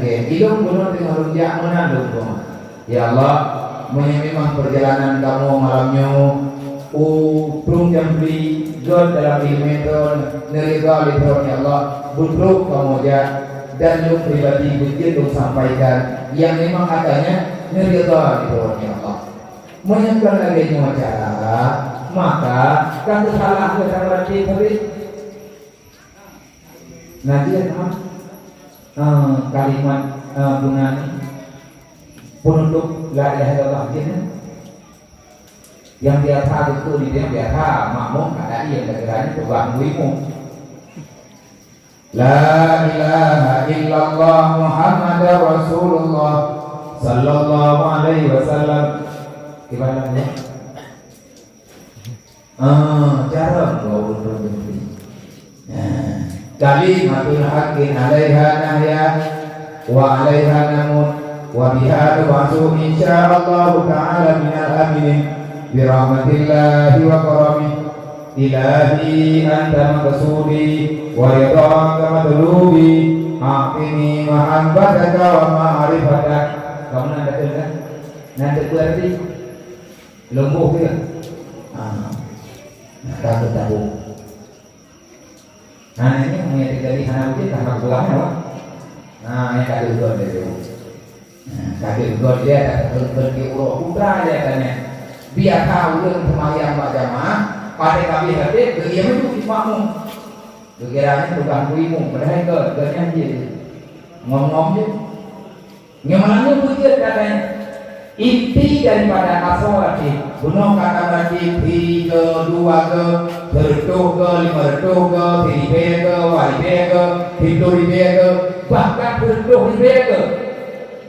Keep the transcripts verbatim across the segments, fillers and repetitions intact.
Ilôn bunoe teungoh lôn jak meunan lôn peugah, "Ya Allah, meunyoe memang peurjalanan kamoe malam nyoe u Trueng Cambri, göt dalam ileumèe droe, neuridha lé Droeneuh, ya Allah, beutrok kamoe jak, dan lôn pribadi beujeuet lôn sampaikan nyang memang atanyan neuridha lé Droeneuh, ya Allah." Meunyoe kon lagèe nyoe cara, maka ka teusalah geutanyoe berarti tadi. Nah, dia kan, eh, kalimat, eh, bunyi penutup la ilaha illallah dia kan. Nyang biasa beutôi ni, nyang biasa makmum kada iya, gara-gara ni peugah muimum. La ilaha illallah Muhammadar Rasulullah sallallahu alaihi wasallam. Gimana ya? Ah, jarang dua ureueng berhenti. Nah, kalimatul haqqi alaiha nahya wa alaiha namut wa biha nub'atsu insyaallahu ta'ala minal aminin bi rahmatillahi wa karamih. Ilahi anta maqsudi wa ridhaka matlubi, a'tini mahabbataka wa ma'rifatak. Kamu nak kata kan? Nak berarti Lôn boh dia. Ha. Nah, ka teutabong. Nah, ini yang terjadi hana ujian, hana kebulangan, apa? Nah, yang kata ujian dia tu. Nah, kata ujian dia, kata ujian dia, urut putra dia katanya. Biasa ureueng seumayang bak jamaah, pada kami hadir, dia maju di makmum. Pikirannya tukang kuimu, padahal ke, ke nyan dia. Ngom-ngom je. Nyoe malam nyoe beujeuet katanya, inti daripada asoe ratib, bunoe ka tameratib, tiga, dua ke, seureutôh ke, lima reutôh ke, siribèe ke, dua ribèe ke, siplôh ribèe ke, bahkan seureutôh ribèe ke.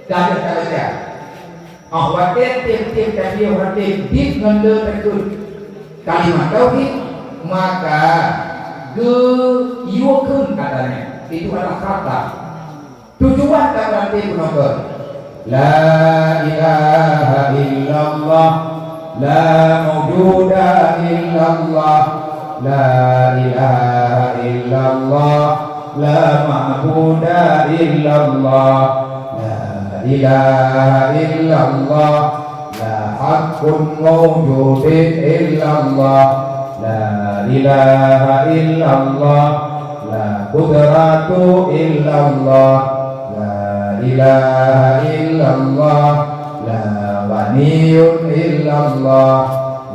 Ka lheueh tabaca. Oh, watèe tiep-tiep tapiôh ratib, dit ngon le takheun kalimat tauhid, maka geuyue kheun katanya. Itu adalah kata. Tujuan tameratib bunoe keuh, la ilaha illallah, la maujuda illallah, la ilaha illallah, la ma'buda illallah, la ilaha illallah, la haqqun maujudin illallah, la ilaha illallah, la qudratu illallah, la ilaha illallah, la ghaniyyun illallah,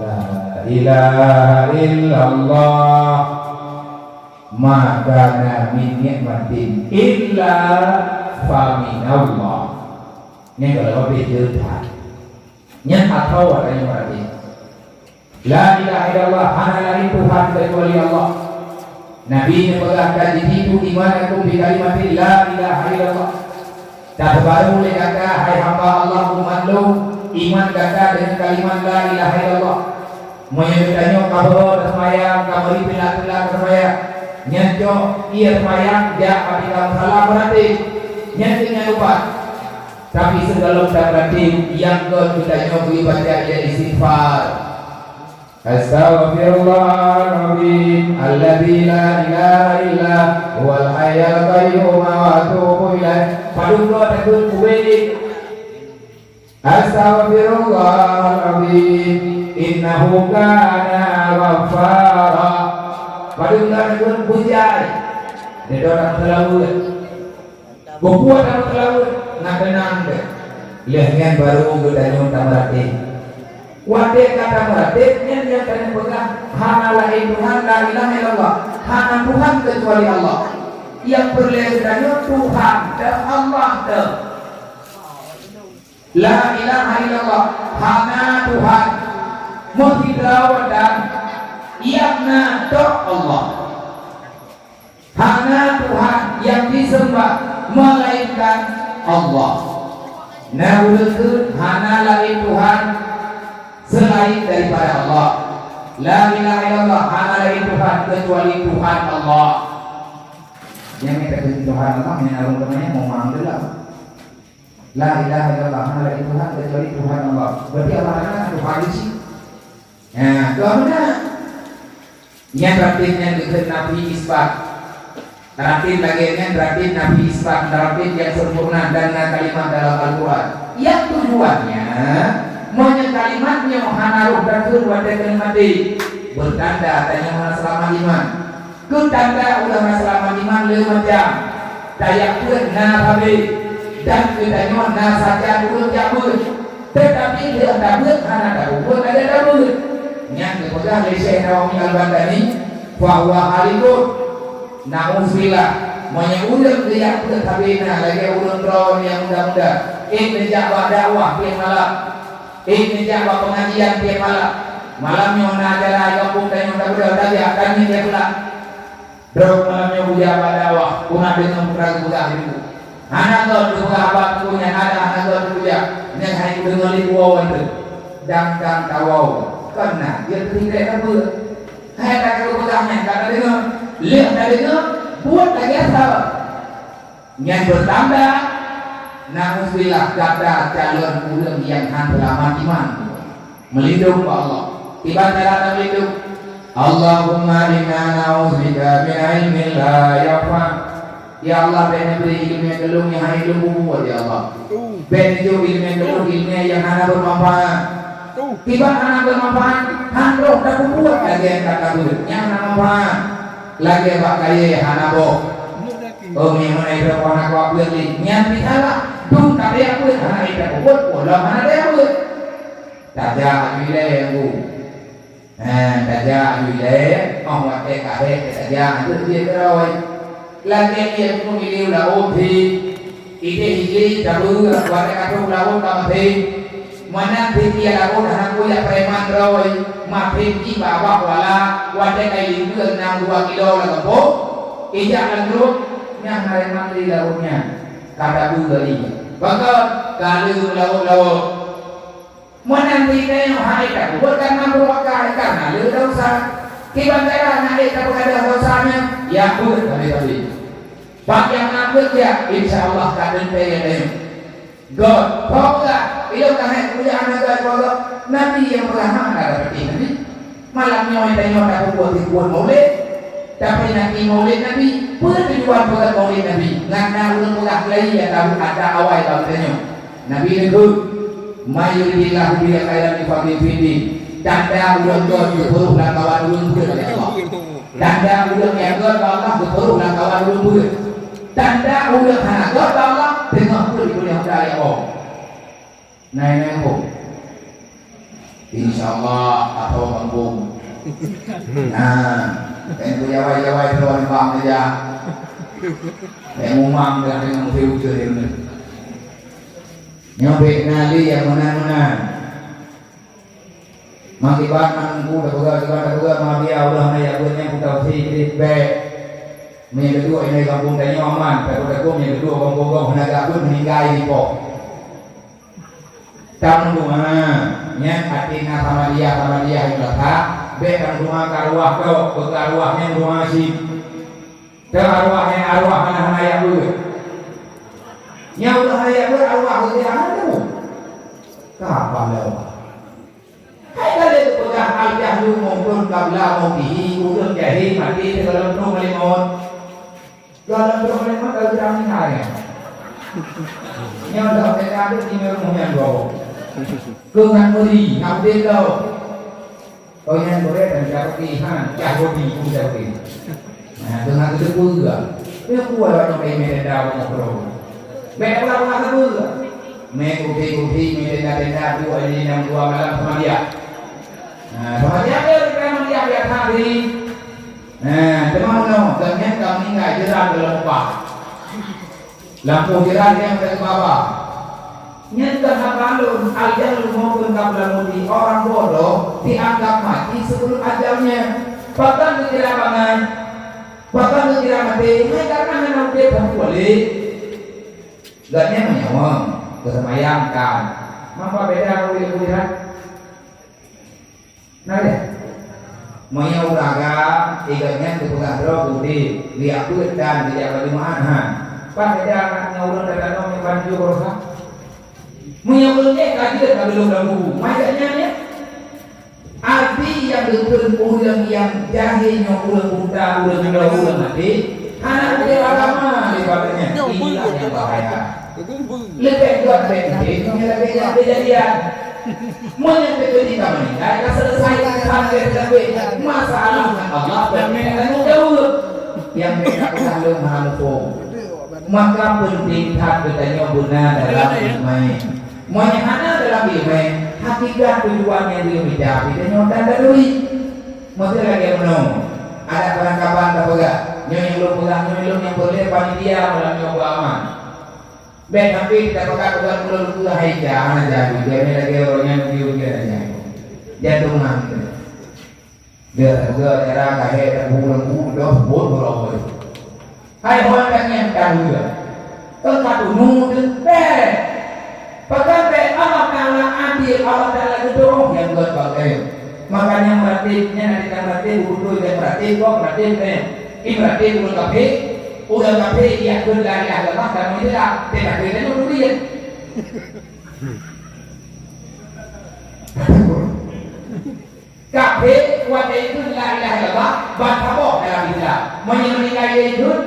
la ilaha illallah. Maka na min nikmatin illa faminallah. Nyan kalau lebih jelas. Nyan atau ada yang berarti. La ilaha illallah, hana laén Tuhan kecuali Allah. Nabi neupeugah, "Tajdidu imanakum bi kalimati la ilaha illallah." Tabarô lé gata, hai hamba Allah, umat lôn, iman gata deungon kalimat la ilaha illallah. Meunyoe geutanyoe ka beuet seumayang, ka meuri peulat-peulat seumayang, nyan cok ie seumayang jak bak tika musala beurati. Nyan keuh nyan ubat. Tapi sigohlom tabeurati, nyang kon geutanyoe bri baca ie istighfar. Astaghfirullahaladzim alladzi la ilaha illa huwal hayyul qayyum wa atubu ilaih. Padum droe takheun ubé. Astaghfirullahaladzim innahu kana ghaffara. Padum droe takheun bujai. Dia doa tak terlalu. Beubuet hana teulaweuet, na keunang deh. Lheueh nyan barô geutanyoe tameuratéb. Watée ka tameuratéb, nyan nyang tanyoe peugah, hana laén Tuhan, la ilaha illallah. Hana Tuhan keucuali Allah. Nyang peureulée geutanyoe Tuhan teuh, Allah teuh. La ilaha illallah, hana Tuhan meusidroe dan nyang na tok Allah. Hana Tuhan nyang jiseumbah meulainkan Allah. Na ureuëng kheun hana laén Tuhan seulaén daripada Allah. La ilaha illallah, hana laén Tuhan keucuali Tuhan Allah. Nyang mita keu Tuhan Allah, nyang ureuëng teumanyong memang adalah. La ilaha illallah, hana laén Tuhan keucuali Tuhan Allah. Berarti Allah Taala Tuhan di sini. Nah, Tuhan benar. Nyan berarti nyan geukheun nafi isbat. Tartib lagée nyan, tartib Nabi Islam, tartib nyang sempurna dan na kalimat dalam Al-Quran. Nyang tujuannya, meunyoe kalimat nyoe hana roh takheun watée keuneuk maté, beutanda tanyoe hana seulamat iman. Keu tanda ureuëng hana seulamat iman le macam, tajak beuet na sabe, dan geutanyoe na sajan ureuëng jak beuet. Teutapi lheueh tabeuet hana tapeubuet lagée tabeuet. Nyan geupeugah lé Syekh Nawawi Al-Bantani, "Fahuwa halikun." Nauzubillah, meunyoe ureuëng geujak beuet sabe na lagée ureuëng droe nyang muda-muda, ék neujak bak dakwah tieb malam, ék neujak bak peungajian tieb malam. Malam nyoe na acara di gampông tanyoe, tabeudôh tajak, tanyoe jak peulak. Droe malam nyoe kujak bak dakwah, keuneuk deungoe peue geupeugah di buku. Hana göt geupeugah haba teungku nyan, hana, hana göt kujak. Nyan hai kudeungoe lé kuwoe wan teuk. Dang-dang tawoe. Kon na jeuet teurimong sapeue. Hai ka geupeugah nyan ka tadeungoe. Lheueh tadeungoe, buet lagée asai. Nyan beutanda, nauzubillah, gata calon ureuëng nyang hana seulamat iman. Meulindong bak Allah. Kiban cara tameulindong? Allahumma inna na'udzubika min ilmin la yanfa'. Ya Allah, bèk neubri ileumèe keu lôn nyang hana ilôn peubuet, ya Allah. Bèk neujok ileumèe keu lôn ileumèe nyang hana beumanfaat. Kiban hana beumanfaat, han roh tapeubuet lagèe nyang ka tabeuet, nyang hana manfaat. Lagèe bak kayèe hana boh. Oh, nyang meunan droe hana kuat beuet lé. Nyan pih salah. Dum ka beuet hana ita peubuet, ulôn hana beuet. Tajak aju ilèe, Teungku. Ha, tajak aju ilèe, oh watèe ka hék tajak, jeuet jih keudroe. Lagèe ié peunuh ilèe u laôt, hi. Idéh ilèe tabeue, watèe ka trôk u laôt ka maté. Meunan cit ié laôt hana kujak preman droe, maté jih bak babah kuala, watèe ka ilingkeue nam dua kilo lam gampông, ijak lam trôk, nyan preman di laôt nyan. Ka tabeue lé. Bangkot, ka lheueh laôt-laôt. Meunan cit tanyoe hai tapeubuet kareuna beureuakai, kareuna le desya. Kiban cara na ék tapeugadôh desya nyan, ya beuet sabe-sabe. Bak nyang na beuet nyan, insya Allah ka teuntèe tanyoe. Göt, peugah, ilôn ka hék peujeuet hana göt, peugah, Nabi nyang peugah hana ada seperti Nabi. Malam nyoe tanyoe tapeubuet, tapeubuet maulid, taperingati maulid Nabi. Peue tujuan peugah maulid Nabi? Ngon na ureueng peugah lagèe ata, ata awai bak tanyoe. Nabi neukheun, "Man yuridillahu bihi khairan yufaqqihhu fiddin." Tanda ureueng göt geupeuruh lam kawan ureueng beuet lé Allah. Tanda ureueng nyang göt bak Allah geupeuruh lam kawan ureueng beuet. Tanda ureueng hana göt bak Allah teungoh peuet di dunia hana ya Allah. Nai-nai ho. Insya Allah atau kampung. Nah, kan ku jawai-jawai tu orang bang saja. Eh, mumang dah dengan future ni. Nyoe bèk na lé nyang meunan-meunan. Makiban aneuëk muda peugah, kiban peugah, Muhammadiyah, ulah na jak beuet nyan, peugah beusi jih bèk. Meunyoe dudoe inong gampông tanyoe aman, takot-takot meunyoe dudoe gampông gob hana jak beuet, meuninggai di po. Tameudoa, nyan até na Muhammadiyah, Muhammadiyah nyang that, bèk tameudoa keu arwah tok, keu arwah nyan doa cit. Keu arwah nyan arwah hana, hana jak beuet. Nyang udah hana jak beuet, arwah geuh hana teuh. Ka pahala. Hai ka lheueh geupeugah, "Al-jahlu mautun qabla mautihi," ureueng jahé maté sigohlom trôk lé mot. Sigohlom trôk lé mot, ka ureueng meuninggai nyan. Nyoe lom teuka deuh di rumoh nyan gob. Keu ngon meuri, ngon udeb lom. Oh, nyan gurèe dan jaweueb, ha, jaweueb, jaweueb. Nah, teungoh geuteupeue. Nyoe kuah lagèe mè tenda rumoh droe. Mè pula-pula teupeu. Mè kupi-kupi, mè tenda-tenda, dua hari enam, dua malam sama dia. Nah, sama dia ke, sama dia biasa hari. Nah, teuma meunoe, gobnyan ka meuninggai, jeurat dalam upah. Lampôh jeurat nyang teukeubaba. Nyan ka haba lôn, al-jahlu mautun qabla mauti, orang bodoh dianggap mati sebelum ajalnya. Pakon geukira bangai? Pakon geukira maté? Hai karena hana udeb sapeue lé. Gobnyan meunyoe geuseumayang kan, mapa beda ngon ureueng kuburan? Nah, ya. Meunyoe ureueng agam, iga nyan geupeugah droe geude, liak peuet dan geujak bak Jumaat, ha. Pat beda ngon ureueng tatanom nyang ban jujur baroesa? Meunyoe ureueng nyan ka jeuet ka geulong lam kubu, ma iga nyan, ya? Arti nyang geukheun ureueng nyang jahé nyoe ureueng buta, ureueng droe, ureueng maté, Hana udép agama leubeh nyan. Inilah yang bahaya. Leubeh gét bèk udép ngon lagèe nyan keujadian. Meunyoe teukeudi ka meuninggai, ka selesai urusan, ka selesai. Masalah ngon Allah bèk tanggong jaweueb. Nyang beda ulah lôn hana muphom. Maka penting that geutanyoe beuna dalam iman. Meunyoe hana dalam iman, hakikat tujuan nyang geuyue mita geutanyoe tan taturi. Meusti lagèe meunoe, adak peurangkapan tapeugah, nyoe nyang lôn peugah, nyoe lôn nyang peureulèe panitia malam nyoe beuaman. Bèk sampai tapeugah-peugah ulôn keu hai ja, hana jadi, biar lagèe ureueng nyang piôh-piôh aja. Jantung mangke. Dia tapeugah cara kahé tabu lembu, dah sebut berapa. Hai hôi tangieng ka lheueh. Kon ka tunu teuntèe. Pajan bèk Allah Taala adil, Allah Taala geudong nyang gét bak gayeueng. Maka nyang meuratéb, nyan até nyang meuratéb, beutôi nyang meuratéb, kok meuratéb, eh. I meuratéb ureueng kafé, ureueng kafé ijak kheun la ilaha illallah, dan meujeulaih, teuka kheun nyan ureueng beuién. Kafé watèe jikheun la ilaha illallah, ban saboh dalam Islam. Meunyoe meuninggai jikheun,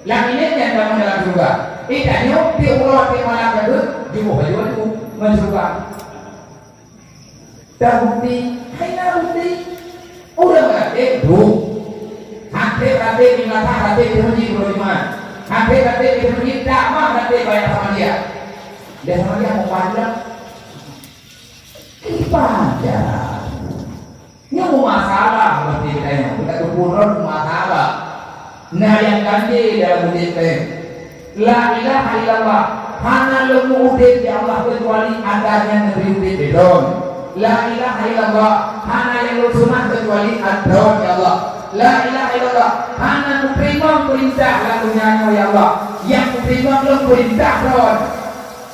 lam inan nyan tamong dalam syeuruga. Di tanyoe, tiep uroe, tiep malam jikheun, jiboh baju atu ngon syeuruga. Teubukti, hai na bukti. Ureueng ratéb duek. Ratéb-ratéb di masak, ratéb di meuseujid uroe Jumat. Ratéb-ratéb di meuseujid, tamah ratéb bak Samadiyah. Di Samadiyah meupajoh. Kiban cara. Nyoe masalah berarti kita nyoe. Kita kumpul masalah. Nah, nyang ganjil dalam udép teuh. La ilaha illallah. Hana lom udép ya Allah kecuali adanya Nabi udép di droen. La ilaha illallah. Hana nyang lom sunat kecuali adroen ya Allah. La ilaha illallah. Hana kuterima perintah lam dunia nyoe ya Allah. Nyang kuterima lom perintah droen.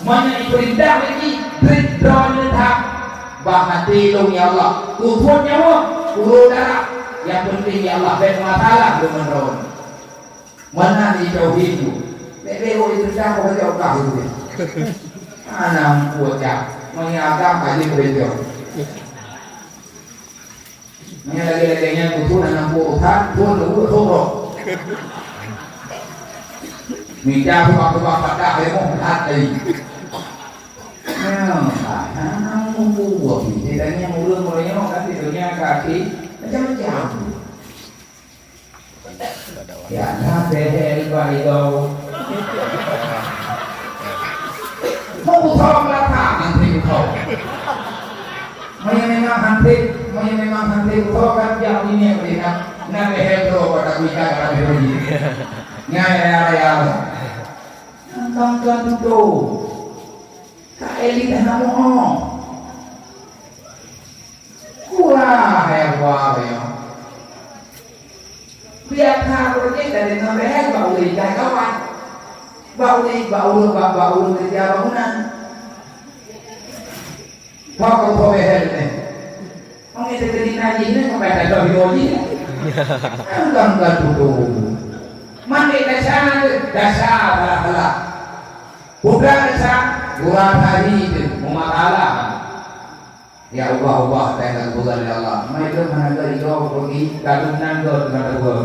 Meunyoe ipeurintah lé jih, brit droeneuh that. Bah maté lôn, ya Allah. Kuphon nyawöng, uroe darah. Nyang peunteng, ya Allah, bèk masalah lôn ngon droeneuh. Meunan di tauhid tu. Bèk-bèk ipeurintah, pokok jauh kah tu. Ana kuat jak. Meunyoe agam ka jeuet beureujoh. Meunyoe lagèe-lagèe nyan, keu phon aneuëk buet that, phon leuweue soroe. Mita keubah-keubah padah lé moh that tadi. Nyan, hana mubuet pih. Di donya ureueng meunyoe kan di donya kaki macam-macam. Ya, na teuhel bak igoe. Mau beusoe meulakha, hana beusoe. Meunyoe memang hana, meunyoe memang hana beusoe, kan jak minyéuk di na, na teuhel droe pada kuita ka habéh uji. Nyan raya-raya. Nangkang ka tutoe. Ka elit hana moh. Kurang hai buah nyoe. Biasa proyek dari nang leher bak ulih ikai kawan. Bak ulih, bak ulih, bak, bak ulih kerja bangunan. Kau kau kau leher ni. Orang itu jadi naji ni sampai tak tahu dia ni. Kan kan kan tutu. Mandi dasar tu, dasar salah-salah. Putra Isa, gura tadi itu, memasalah. Ya Allah, Allah, teuka gura lé Allah. Mai lôn hana gét igoe, pergi, kadum nan gét, kata gua.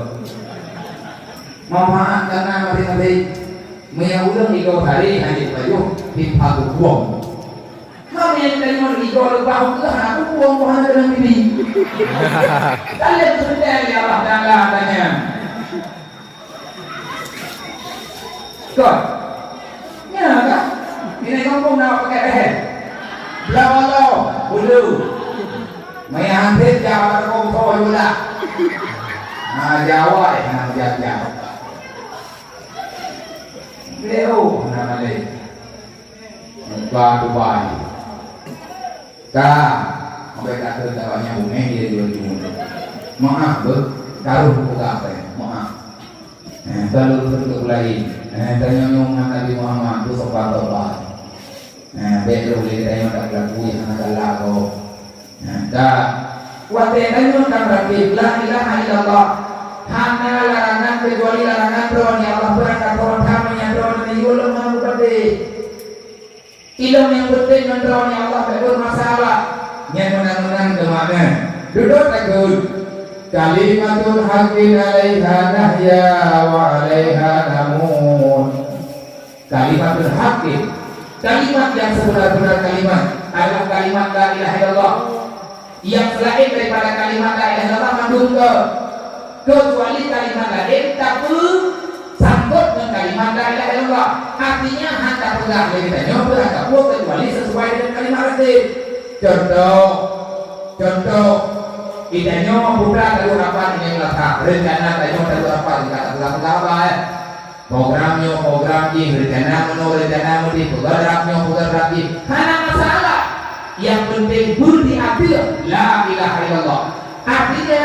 Manfaat kana masing-masing. Meunyoe ulôn igoe hari, hana pajoh, tipa buong. Meunyoe teurimong igoe leubah, hana buong, hana keuneuk diri. Taleb seudeh, ya Allah Taala, tanya. Kon. Nya kan? Ini kampung nak pakai leher. Belah balo, bulu. Maya hansip, jangan ada kompor juga. Nah, Jawa, eh, nah, Jawa. Leo, nah, Malay. Muka Dubai. Ka, sampai kata jawabnya bungeh dia dua ribu. Maaf, beuh. Taruh muka apa ya? Maaf. Eh, kalau untuk lain. Eh, tanya nyoman Nabi Muhammad tu sopan tobat. Eh, bèk lôn lé tanya tak berlaku yang hana galak ko. Eh, dah. Watèe tanyoe ka meuratéb, la ilaha illallah. Hana larangan kecuali larangan droe, ya Allah, beurangkat droe, damai nyan droe, dan yue lom hana meupatéh. Ilôn nyang peunteng ngon droeneuh, ya Allah, bèk buet masalah. Nyan meunan-meunan keumakna. Dudoe takheun. Kalimatul haqqin 'alaiha nahya wa 'alaiha namut. Kalimatul haqqin, kalimat yang sebenar-benar kalimat adalah kalimat la ilaha illallah. Yang selain daripada kalimat la ilaha illallah mandum ke, kecuali kalimat lain tapi sangkot ngon kalimat la ilaha illallah. Artinya, hana peugah lé geutanyoe peue hana peue kecuali sesuai dengan kalimat rasul. Contoh, contoh, geutanyoe putra talu rapat ngon lata, rencana tanyoe talu rapat ngon lata, peugah-peugah haba, eh. Program nyoe, program jih, rencana meunoe, rencana meudeh, peugah rab nyoe, peugah rab jih. Hana masalah. Yang penting beudiateueh la ilaha illallah. Artinya,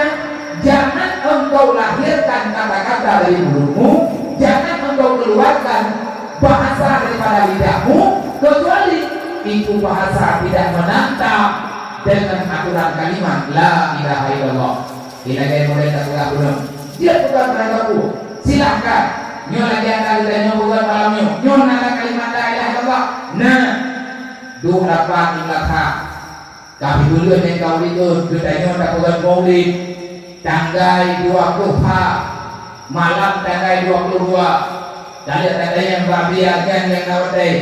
jangan engkau lahirkan kata-kata dari mulutmu, jangan engkau keluarkan bahasa daripada lidahmu, kecuali itu bahasa tidak menantang dengan aturan kalimat la ilaha illallah. Ilagée mulai tapeugah bunoe. Jeuet bukan terhadap aku. Silahkan. Nyoe lagée ata geutanyoe bukan malam nyoe. Nyoe na kalimat la ilaha illallah. Nah, duek lapan di belakang. Tapi buleuen nyang ka ulikon geutanyoe tapeugah maulid tanggai dua puluh ha, malam tanggai dua puluh dua. Taleuek tanda nyang babia nyan nyang na watée.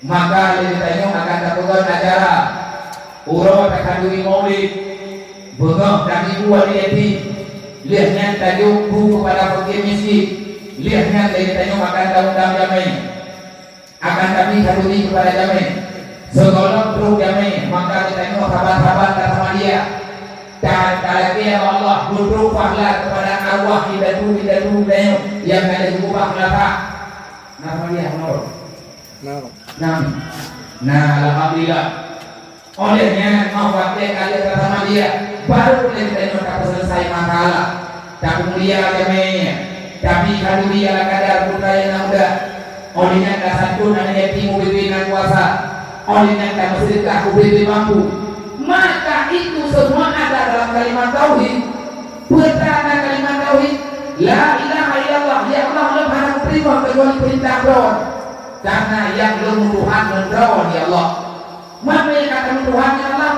Maka lé geutanyoe akan tapeugah acara uroe takhanduri maulid, beungoh tamibu aneuk yatim, lheueh nyan tajok bu keupada fakir miskin, lheueh nyan lé geutanyoe akan taundang jamé. Akan tapi khanduri keupada jamé. Sigohlom trok jamé, maka geutanyoe saban-saban tasamadiyah. Dan talakée bak Allah, beutrok pahala keupada arwah indatu-indatu geutanyoe nyang ka lheueh geubah meulata. Nah, samadiyah, meunoe. Nah. Nah. Nah, alhamdulillah. Oleh nyan, mah watée ka lheueh tasamadiyah, baru lé geutanyoe tapeuseuleusoe masalah. Tapeumulia jamé nyan, tapi khanduri ala kadar putra nyang na muda. Oleh nyan tasantun aneuk yatim ubé-bé nan kuasa. Oleh nyan tameuseudeukah ubé-bé mampu. Maka itu semua ada dalam kalimat tauhid. Peue na kalimat tauhid? La ilaha illallah, ya Allah, lôn hana meuteurima kecuali peurintah Droe. Karena nyang lôn meutuhan ngon Droe, ya Allah. Meunoe ka tameutuhan ngon Allah,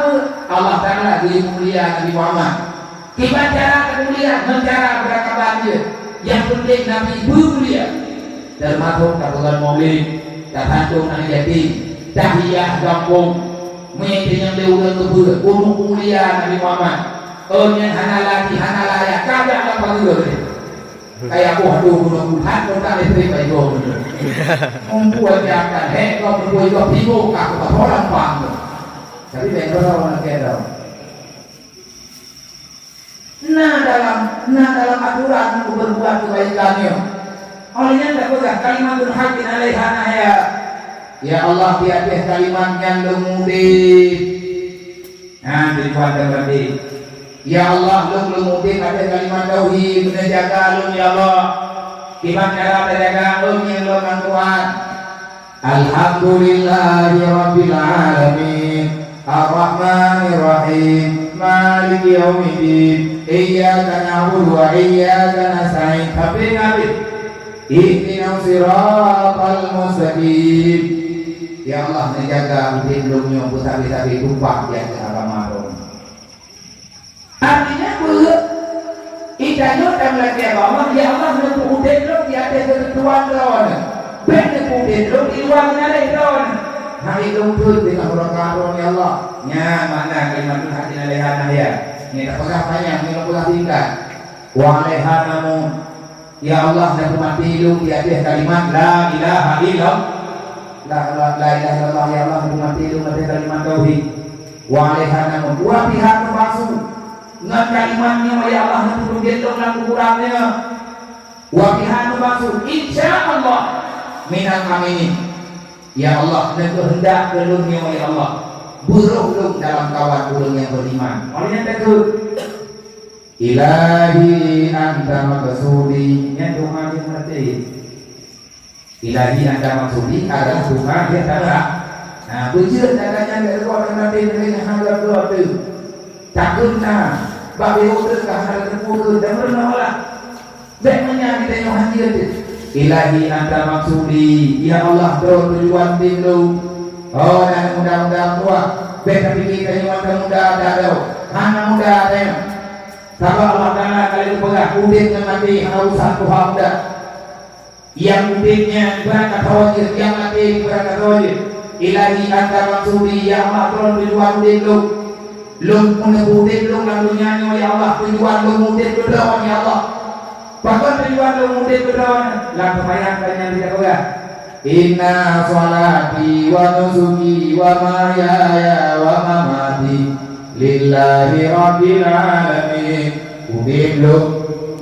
Allah Taala geuyue mulia Nabi Muhammad. Kiban cara tamulia? Ngon cara beurakaban jeuet. Nyang penting Nabi beumulia. Teumasok tapeugah maulid, tasantun aneuk yatim, tahiyah gampông, meuiténg nyang lé ureueng keubeue, bunoe peumulia Nabi Muhammad. Oh, nyang hana laki, hana layah, kajak lam pageue. Kaya boh dua puluh bulan, bukan istri pai dua puluh. Mumpung akan hek kau, mumpung kau tibo kah, kau orang pang. Tapi bèk droe nak kira. Na dalam, na dalam aturan untuk berbuat kebaikan nyoe. Oleh nyan tapeugah kalimatul haqqin alaiha nahya. Ya Allah, di ateueh kalimat nyan lôn udép. Nah, tujuan dan banding. Ya Allah, lôn, lôn udép ateueh kalimat tauhid, keuneuk jaga lôn, ya Allah. Kiban cara tajaga lôn nyang lôn ngon Tuhan. Alhamdulillahirabbil alamin. Arrahmanirrahim. Maliki yaumiddin. Iyyaka na'budu wa iyyaka nasta'in. Tapi Nabi, ihdinas siratal mustaqim. Ya Allah, neujaga udép lôn nyoe beusabe-sabe tumpah di ateueh agama Droeneuh. Artinya, beuh, geutanyoe tameulakée bak Allah, ya Allah, neupeuudép lôn di ateueh keuteuntuan Droeneuh. Bèk neupeuudép lôn di luwa geunaleh Droeneuh. Hai lôn peuet deungon murka Droeneuh, ya Allah. Nyan makna kalimatul haqqin alaiha nahya. Nyoe tapeugah panyang, nyoe tapeugah singkat. Wa alaiha namut. Ya Allah, neupeumaté lôn di ateueh kalimat la ilaha illallah. La, la, la ilaha illallah, ya Allah, neupeumaté lôn di ateueh kalimat tauhid. Wa alaiha namut. Wa biha nub'atsu. Ngon kalimat nyoe, ya Allah, neupeubeudôh lôn lam kuburan nyoe. Wa biha nub'atsu. Insya Allah. Minal aminin. Ya Allah, neukeuheundak keu lôn nyoe, ya Allah. Beuroh lôn dalam kawan ureueng nyang beriman. Oleh nyan takheun. Ilahi anta maqsudi, nyan doa nyang maté. Ilahi anta maqsudi adalah doa nyang tara. Nah, beujeuet gata nyan gata kuat dan maté nyan hana gata tu. Takheun na, bak beuh teuka hana teupeu keu dan meurunoe lah. Bèk meunan geutanyoe hanjeuet. Ilahi anta maqsudi, ya Allah, droe tujuan udép lôn. Oh, dan muda-muda tuha, bèk tapike tanyoe mantong muda ata droe. Hana muda tanyoe. Sabab Allah Taala ka lheueh geupeugah, udeb ngon maté hana urusan Tuhan muda. Nyang udeb nyan ibarat kata jeuet, nyang maté ibarat kata jeuet. Ilahi anta maksudi, ya Allah, Droe tujuan udeb lôn. Lôn meuneubu udeb lôn lam donya nyoe, ya Allah, tujuan lôn udeb keu Droe, ya Allah. Pakon tujuan lôn udeb keu Droe? Lam seumayang ka nyan teupeugah, "Inna sholati wa nusuki wa mahyaya wa mamati lillahi rabbil alamin." Udeb lôn,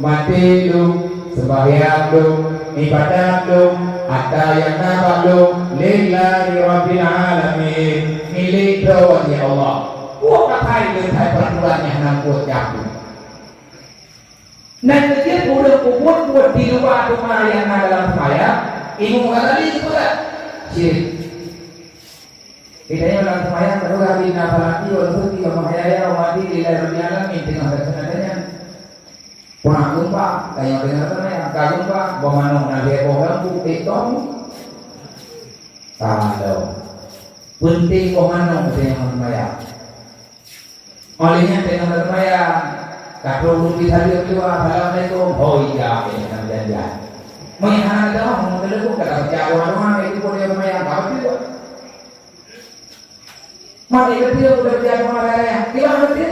maté lôn, seumbahyang lôn, ibadat lôn, atra nyang na bak lôn, lillahi rabbil alamin. Milék Droe, ya Allah. Peue keuhai keuhai peraturan nyang hana kuat campur. Nan keujeuet ureuëng peubuet-buet di luwa teuma nyang na dalam seumayang, Imam Ghazali geupeugah, syirik. Geutanyoe lam seumayang tapeugah, "Inna sholati wa nusuki wa mahyaya wa mamati lillahi rabbil alamin," teungoh tapeugah nyan. Peue na geumpa, tanyoe teungoh seumayang, ka geumpa, boh manok na lhèe boh lam buet, eh, tom. Ka lom. Peunteng boh manok teungoh seumayang. Óh lheueh nyan teungoh seumayang, ka troh ureuëng geusaleuem di luwa, "Assalamualaikum." "Hoi, jak, eh, nyang janjan." Meunyo hana teudeungoe, meunyo teudeungoe, ka tabaca doa-doa, itu pun dia seumayang, ka beutôi. Mari beutôi, udah baca doa raya-raya. Kiban beutôi?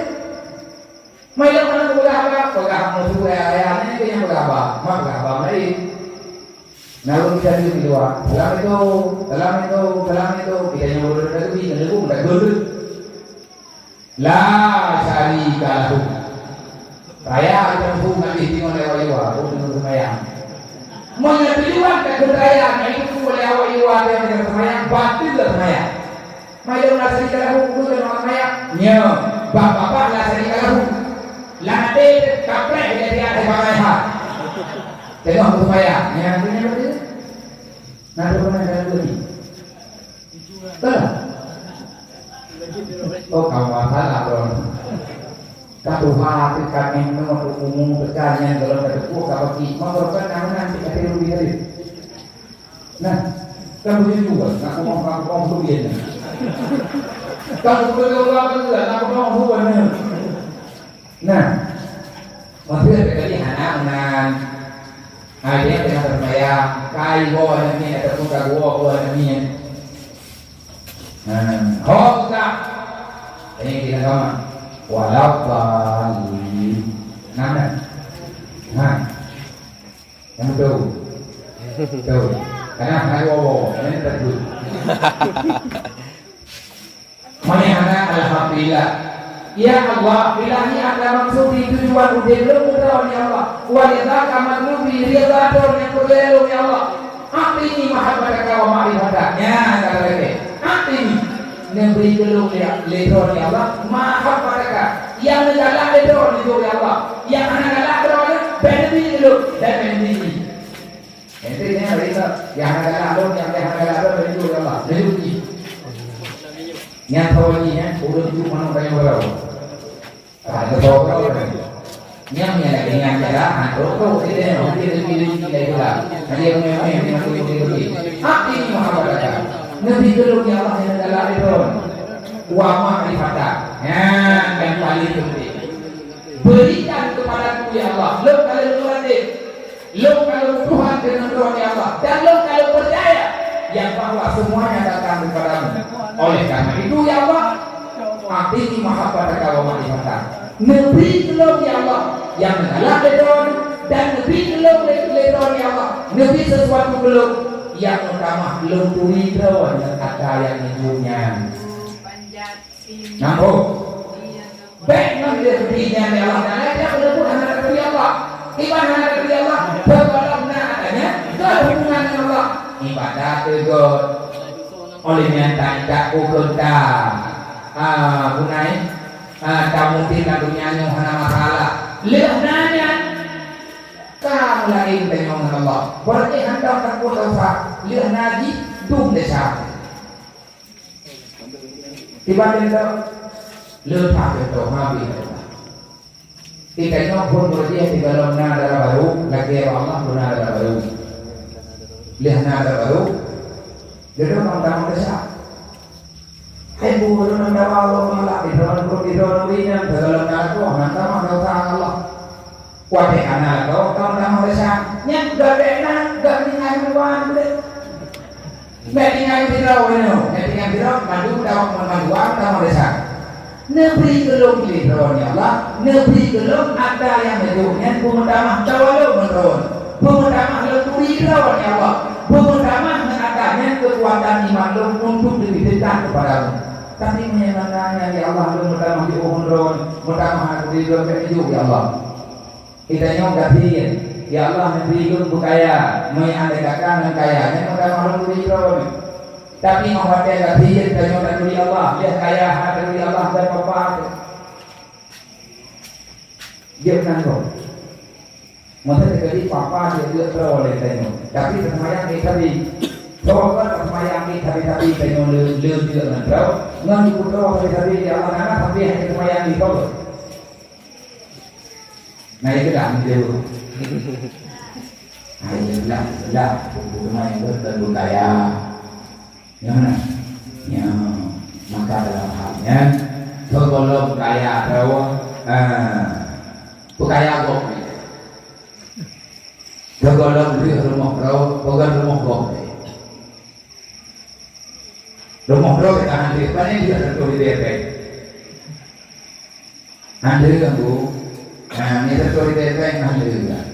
Mai lom hana peugah haba, peugah musuh raya-raya, nyan keuh nyang peugah haba. Mak peugah haba laén. Nah, ureuëng geusaleuem di luwa, "Assalamualaikum, assalamualaikum, assalamualaikum." Kita nyang ureuëng teubi, teudeungoe, tak beutôi. La syarika lahu. Raya teupeue ngon jih deungon lewat-lewat, oh, deungon seumayang. Meunyo tujuan ka keu raya, na itu lewat-lewat deungon seumayang, bateue seumayang. Mai lom la syarika lahu, deungon seumayang. Nyo, bak babah la syarika lahu. Lam até kapreh jadi ada bangai ha. Tengok seumayang, nyan tu nyan beutôi. Nah, tu pernah dalam dua ni. Betul? Oh, kamu masalah, bro. Ka tuha, ka neng no, ka umu, ka nyan, kalau ka tepuk, ka baki. Mau berapa nama nanti kata lebih tadi? Nah, kan begitu juga. Nak ngomong, nak ngomong tu dia. Kan begitu juga, nak ngomong tu dia. Nah, maksudnya tadi hana meunan. Hai, dia tengah terbayang, kai ho aneuk miet ataupun ka geuwoe ho aneuk miet. Nah, ho buka. Ini kita sama. Walau bali. Nah, nah. Nah. Yang betul. Betul. Karena hana geuwoe ho, ini tak betul. Meunan, alhamdulillah. Ya Allah, ilahi anta maksudi, tujuan udeb lôn keu Droe, ya Allah. Wa ridhaka matlubi, ridha Droe nyang peureulée lôn, ya Allah. A'tini mahabbataka wa ma'rifataka. Nyan kata lagée. A'tini, neubri keu lôn lé, lé Droe, ya Allah, mahabbataka, nyang neugalak lé Droe, ya Allah. Nyang hana galak Droe, bèk neubri keu lôn, dan bèk neubri. Ente nyan laén lah. Nyang hana galak lôn, nyang hana galak lôn, laju ya Allah. Laju jih. Nyan sawan jih nyan, ureueng jih manok tanyoe baroe. Ah, ada bawa baroe kan. Nyang nyan lagèe nyan cara, ha, rokok, kita yang mungkin lebih, lebih, lebih, lebih lah. Ada yang mungkin, yang mungkin, lebih, lebih. Hak ini maha berkah. Nabi tolong ya Allah yang dalam Ibrahim. Wa ma'rifata. Nah, yang paling penting. Berikan kepadaku ya Allah. Lôn ka lôn meuratéb. Lôn ka lôn tuhan deungon Droe ya Allah, dan lôn ka lôn peucaya yang bahwa semuanya datang daripada-Mu. Oleh karena itu, ya Allah, a'tini mahabbataka wa ma'rifata. Neubri keu lôn, ya Allah, nyang galak lé Droe, dan neubri keu lôn lé, lé Droe, ya Allah, neubri sesuatu keu lôn nyang meutamah lôn turi Droe nyang ata nyang neujok nyan. Nyambung. Bèk ngon leuh di nyan ya Allah Taala, dia meuneubuet hana teupeue Allah. Iban hana teupeue Allah, beubalah na adanya, keu hubungan ngon Allah. Ibadat teugôt. Oleh nyan tanjak ukeue ta. Ah, gunai. Ah, tamudi lam dunia nyoe hana masalah. Leuh na nyan, ka meulaén tanyoe ngon Allah. Berarti hantom takot dosa. Leuh na jih, dum desya. Tiba-tiba, leupah beutôi habéh. Kita nyoe phon beureuti sigohlom na dara barô, lakèe bak Allah pun na dara barô. Lheueh na dara barô, lheueh nyoe bang tamong desya. Hai bu, lôn na dara barô malak, di dalam perut Droeneuh bri nyan, sigohlom na lakoe, na tamah desya Allah. Watèe hana lakoe, tamah desya. Nyan gobnyan na, gobnyan nyan wan deh. Bèk tinggai sidroe nyoe, bèk tinggai sidroe, madu tamah, madu tamah desya. Neubri keu lôn lé Droeneuh, ya Allah, neubri keu lôn atra nyang neujok nyan beumeutamah tawa lôn ngon Droeneuh. Beumeutamah lôn turi Droeneuh, ya Allah. Beumeutamah ngon atra nyan keukuatan iman lôn untuk leubeh dekat keupada Droeneuh. Tapi meunyoe mata nyan, ya Allah, lôn meutamah jiôh ngon Droeneuh, meutamah aneuk turi lôn bèk neujok, ya Allah. Geutanyoe gasien, ya Allah, neubri lôn beukaya, meunyoe andai kata ngon kaya nyan meutamah lôn turi Droeneuh. Tapi 'oh watèe gasien tanyoe taturi Allah, lheuh kaya hana taturi Allah dan papa teuh. Jeuet nanggroe. Masa teukeudi papa jeuet droe lé tanyoe. Tapi seumayang di sabe. Droe kan seumayang di sabe-sabe tanyoe le, le jeuet ngon droe. Ngon ibu droe sabe-sabe, ya Allah, hana sampai hana seumayang di sabe. Nah, itu dah menjawab. Nah, itu dah, itu dah. Bukan main, bukan budaya. Nyang mana? Nyang maka dalam hal nyan, sigohlom kaya droe, ah, peukaya gob. Sigohlom lheueh rumoh droe, peugah rumoh gob. Rumoh droe ka han lheueh, pane dia satu di bebek. Han lheueh, Bu. Nah, ni satu di bebek, han lheueh.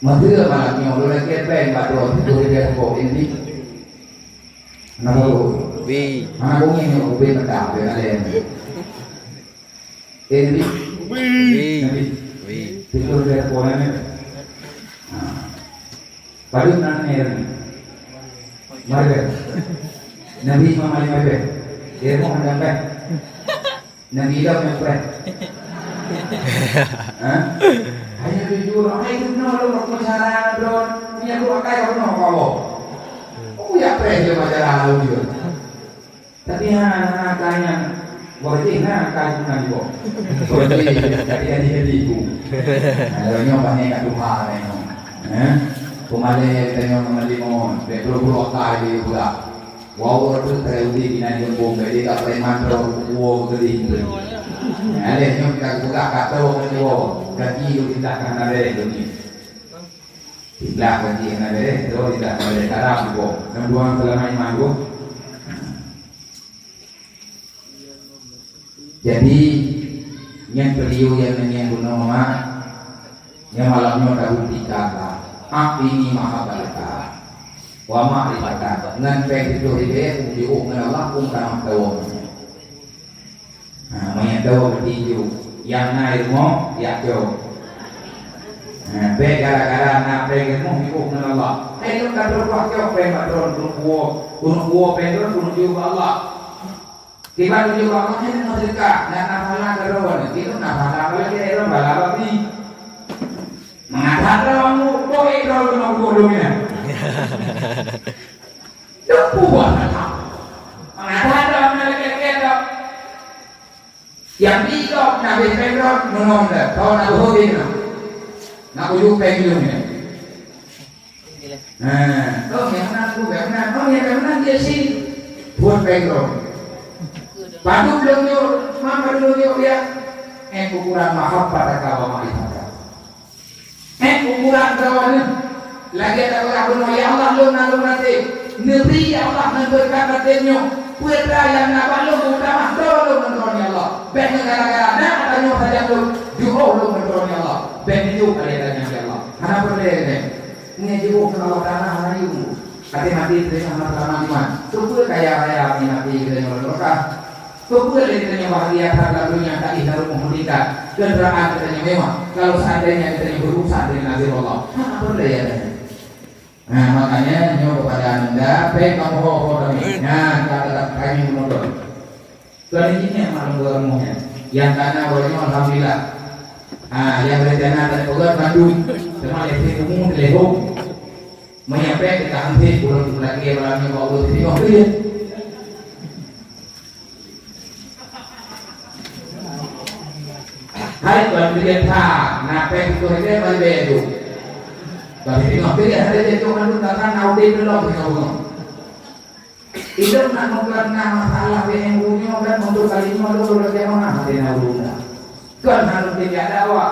Meuseu malam nyoe lôn lakèe péng bak droe tujoh ribèe rukok ini. Hana bau. Bi. Hana bunyi nyoe ubé meudah, ubé ngaleng. Eh, Nabi. Bi. Nabi. Bi. Tujoh ribèe rukok nyan. Ha. Padum nan ni Nabi. Maribèe. Nabi Imam Ali Maribèe. Dia mau hendak kan? Nabi dah nyampai. Ha? Hanya jujur, hai tu kena lalu aku cara drone. Punya dua kai kau kena bawa. Aku ya preh dia macam lalu dia. Tapi ha, ha, kai yang berarti ha, kai tu nak juga. Berarti jadi jadi jadi tu. Kalau nyoba ni kat Tuhan ni. Ha? Pemalai kita nyoba menerima. Betul-betul kai dia pula. Wawor tu teuka udép inan geumbong, bèk lé ka preman droe kuwoe geudeh tu. Nyan lé nyoe ka geupeugah ka toe ngon nyoe, gaki lôn tiblah ka hana bèrèh lôn nyoe. Tiblah gaki hana bèrèh, droe tiblah hana bèrèh, karam kuwoe. Ngon dua seulama iman tu. Jadi, nyan peue nyang neungieng bunoe mak, nyan malam nyoe tabuktikan lah. A'tini mahabbataka wa ma'rifataka. Ngon péng siplôh ribèe, jiôh ngon Allah, peue tamah tawong. Ha, meunyoe tawong tinju, nyang na i rumoh, jak cok. Ha, bèk gara-gara na péng i rumoh, jiôh ngon Allah. Hai lôn ka trok cok péng bak droe, keuneuk puwoe, keuneuk puwoe péng droe, keuneuk jiôh bak Allah. Kiban tujoh bangon nyan meuseudeukah, dan na pahala keudroe, itu na pahala apalagi ayat pahala babi. Mengatakan droe mu, boh droe keunoe kudoh nyan. Itu buah salah. Mengatakan droe na lagèe-lagèe droe. Yang tiga na bih pengkot, menong dah. Kau na boh bih na. Na uju pengkot nyan. Nah, oh, nyang meunan tu, nyang meunan. Oh, nyang meunan dia si buat background. Padum lôn nyoe, ma padum lôn nyoe dia. Eh, ukuran mahabbataka wa ma'rifataka. Eh, ukuran droeneuh. Lagèe tapeugah bunoe, "Ya Allah, lôn na lôn até. Neubri, ya Allah, ngon beureukat até nyoe. Peue atra nyang na bak lôn, meutamah droe lôn ngon droeneuh, ya Allah. Bèk ngon gara-gara na atra nyoe sajan lôn, jiôh lôn ngon droeneuh, ya Allah. Bèk neujok atra nyan, ya Allah." Hana peureulèe lé. Meunyoe jiôh keu Allah Taala hana yum. Até maté teurimong hana seulamat iman. Keupeue kaya raya meunyoe maté geutanyoe lam neuraka? Keupeue lé geutanyoe bahgia that lam donya, taéh lam rumoh meutingkat, keundaraan geutanyoe mewah, kalau seandainya geutanyoe berurusan dengan Nazirullah? Hana peureulèe ya. Nah, makanya nyoe keupada anda, péng kamoe ho-ho kami. Nah, kita tetap kami menonton. Keuneuk jih nyan maklum buat rumoh nyan. Nyang ka na uroe nyoe alhamdulillah. Ha, nyang rencana tapeugöt bandum, teuma lé umu teulehong. Meunyoe péng teuka hase, ulôn teulakèe malam nyoe bak ulôn siteungoh keue. Hai tuan, beuliet that, na péng tutoe lé bak leubeh tu. Bak siteungoh keue, hai lé tu mandum takkan na udép lom siteungoh. Ilôn nak meukeurana masalah B M U nyoe kan untuk kali nyoe lôn lôn jamaah hati na ulôn dah. Kon hana mungkin jak dakwah.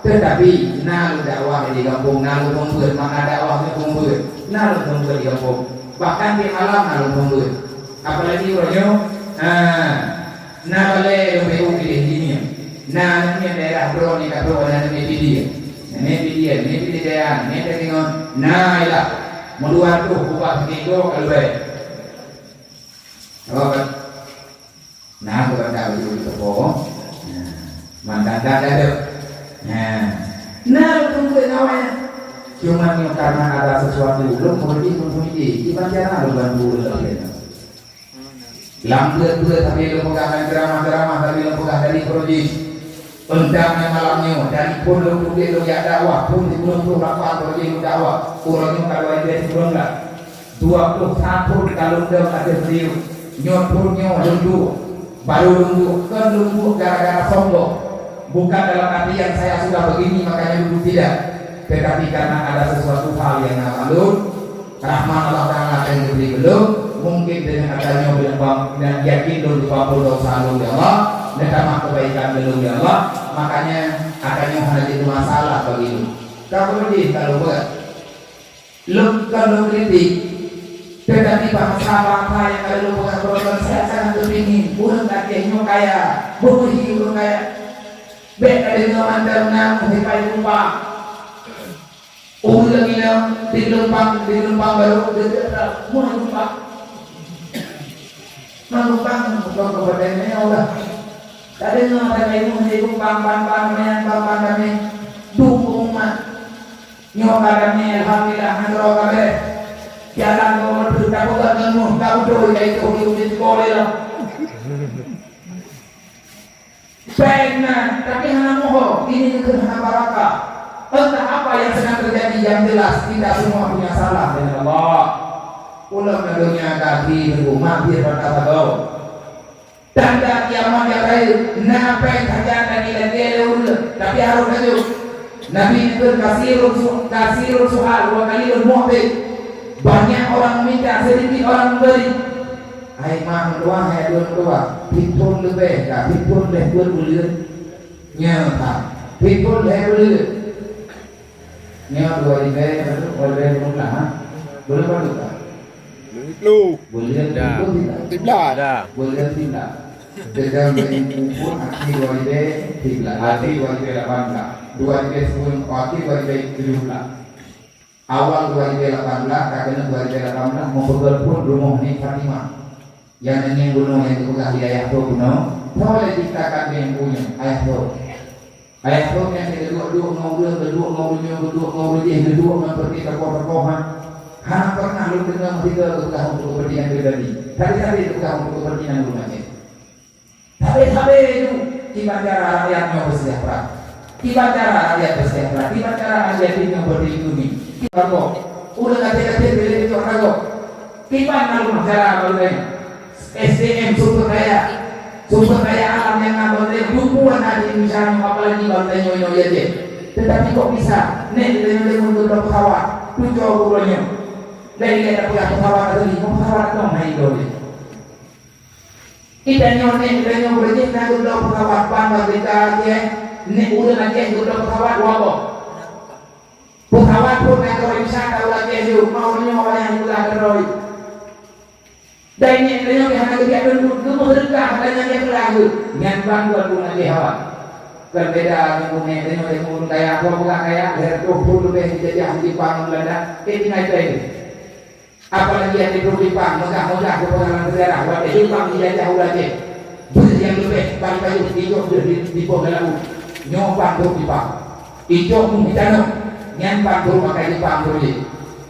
Tetapi na lôn dakwah di gampông, na lôn peubuet, makna dakwah nyoe peubuet. Na lôn peubuet di gampông. Bahkan di malam na lôn peubuet. Apalagi uroe nyoe, ha, na balai lôn B U di India. Na nyoe daerah droe ni ka droe na nyoe P D. Nyoe P D, nyoe P D Jaya, nyoe tadi ngon na ialah meudua tuh ubah tiga kalau baik. Apa? Nah, aku tak tahu itu apa. Nah, mantan tak ada. Nah, nah, tunggu namanya. Cuma ni karena ada sesuatu, belum pergi, belum pergi. Gimana cara belum bantu lagi? Lam buet-buet tapi lôn peugah, lam ceramah-ceramah tapi lôn peugah dari projek. Teuntang nyang malam nyoe, dari phon lôn putih lôn jak dakwah, phon sikureueng ploh lapan projek lôn dakwah. Uroe nyoe ka dua ribèe sikureueng lah. Dua ploh sa phon ka lôn dong ateueh video. Nyoe phon nyoe lôn duek. Baru lôn duek, kon lôn duek gara-gara sombong. Bukan dalam artian saya sudah begini makanya duduk, tidak. Tetapi karena ada sesuatu hal yang na bak lôn, rahmat Allah Taala akan diberi belum, mungkin dengan adanya bulan Bang dan yakin lôn dua puluh dosa lôn ya Allah, neutamah kebaikan belum ya Allah, makanya adanya hana jadi masalah bagi lôn. Ka boleh kalau buat. Lôn kon lôn kritik, tetapi bangsa-bangsa yang ada lôn peugah kerosan saya sangat kepingin ureueng Aceh nyoe kaya, beubeuhi ureueng kaya. Bèk ka deungoe mantong na meusipai lupa. Ureueng inong di geulumpang, di geulumpang barô, di geulumpang, meunumpang. Meunumpang bukan kepada nyoe lah. Tadi nyoe ada ilmu di geulumpang, ban-ban, ban-ban kami. Dukung umat. Nyoe ka damé, alhamdulillah, nanggroe kabeh. Jalan nyoe meuteuk tapeugah ngon muh, ka beutôi ka itoh di ujeuen sikolah lah. Pernah, tapi hana moho, ini keuh hana baraka. Entah apa yang sedang terjadi, yang jelas kita semua punya salah dengan Allah. Ulama dunia kaki nunggu mampir pada sagoe. Tanda kiamat yang lain, na péng sajan dan ilée lé ureueng, tapi harôh laju. Nabi neukheun kasirun su-, kasirun sual wa qalilun mu'ti. Banyak orang meminta, sedikit orang memberi. Hai mak meutuah, hai aduen meutuah, phon leubeh ka, phon lhèe buleuen. Nyoe ka, phon lhèe buleuen. Nyoe dua ribèe, dua ribèe lima belas, ha? Buleuen padum ka? Buleuen siploh. Buleuen siploh tidak? Siblah. Buleuen siblah. Sedang dari pukul akhir dua ribèe siblah, akhir dua ribèe lapan belas. Dua ribèe sepuluh, akhir dua ribèe tujuh belas. Awal dua ribèe lapan belas, ka keuneuk dua ribèe lapan belas, meupeugah phon rumoh Nek Fatimah. Nyang neungieng bunoe nyang geupeugah lé ayah tho bunoe, tho lé cebta kandeng bunoe, ayah tho. Ayah tho nyan geuduek-duek ngon ureueng, geuduek ngon ureueng nyoe, geuduek ngon ureueng jéh, geuduek ngon peuti tokoh-tokoh, ha. Hana pernah lôn deungoe meusigoe geupeugah untuk kepentingan pribadi. Tapi-tapi geupeugah untuk kepentingan ureueng Aceh. Tapi-tapi itu kiban cara rakyat nyoe beusejahtera. Kiban cara rakyat beusejahtera. Kiban cara aneuk yatim nyoe berdiri. Kiban kok. Ureueng Aceh-Aceh boleh itu rakyat. Kiban na rumoh cara baru lain. S D M sumber daya, sumber daya alam nyang na bak lé, buku na di Indonesia nyoe, apalagi bak lé nyoe, nyoe, ya, ya. Tetapi kok bisa? Nek lé nyoe, lé nyoe, lé pesawat, tujuh bulan nyoe. Lé, lé, tak payah pesawat asli, pesawat dong, na itu lé. Kita nyoe, nek lé nyoe, lé nyoe, na geubloe pesawat, ban merdeka, ya. Nek ureueng Aceh geubloe pesawat, dua boh. Pesawat pun na keroe Indonesia, tahu lagi, yuk, mau nyoe, orang yang juga keroe. Dan nyan tanyoe hana geujak tunduk, geumeuseudekah dan nyan geupeulagu. Nyan bang buat bunoe lé hawa. Kon beda ngon bunoe tanyoe, tanyoe ureueng kaya, bukan kaya, lhèe reutôh thôn leubeh dijajah Jepang ngon Belanda, eh, tinggai-tinggai. Apalagi nyang di Jepang, megah-megah keu pengalaman sejarah, watèe Jepang dijajah ulèe Aceh. Beuh nyang leubeh paling pajoh, ijok beuh di, di poh lam laôt. Nyoe bang trok Jepang. Ijok muh di tanoh, nyan bang trok pakai Jepang trok jih.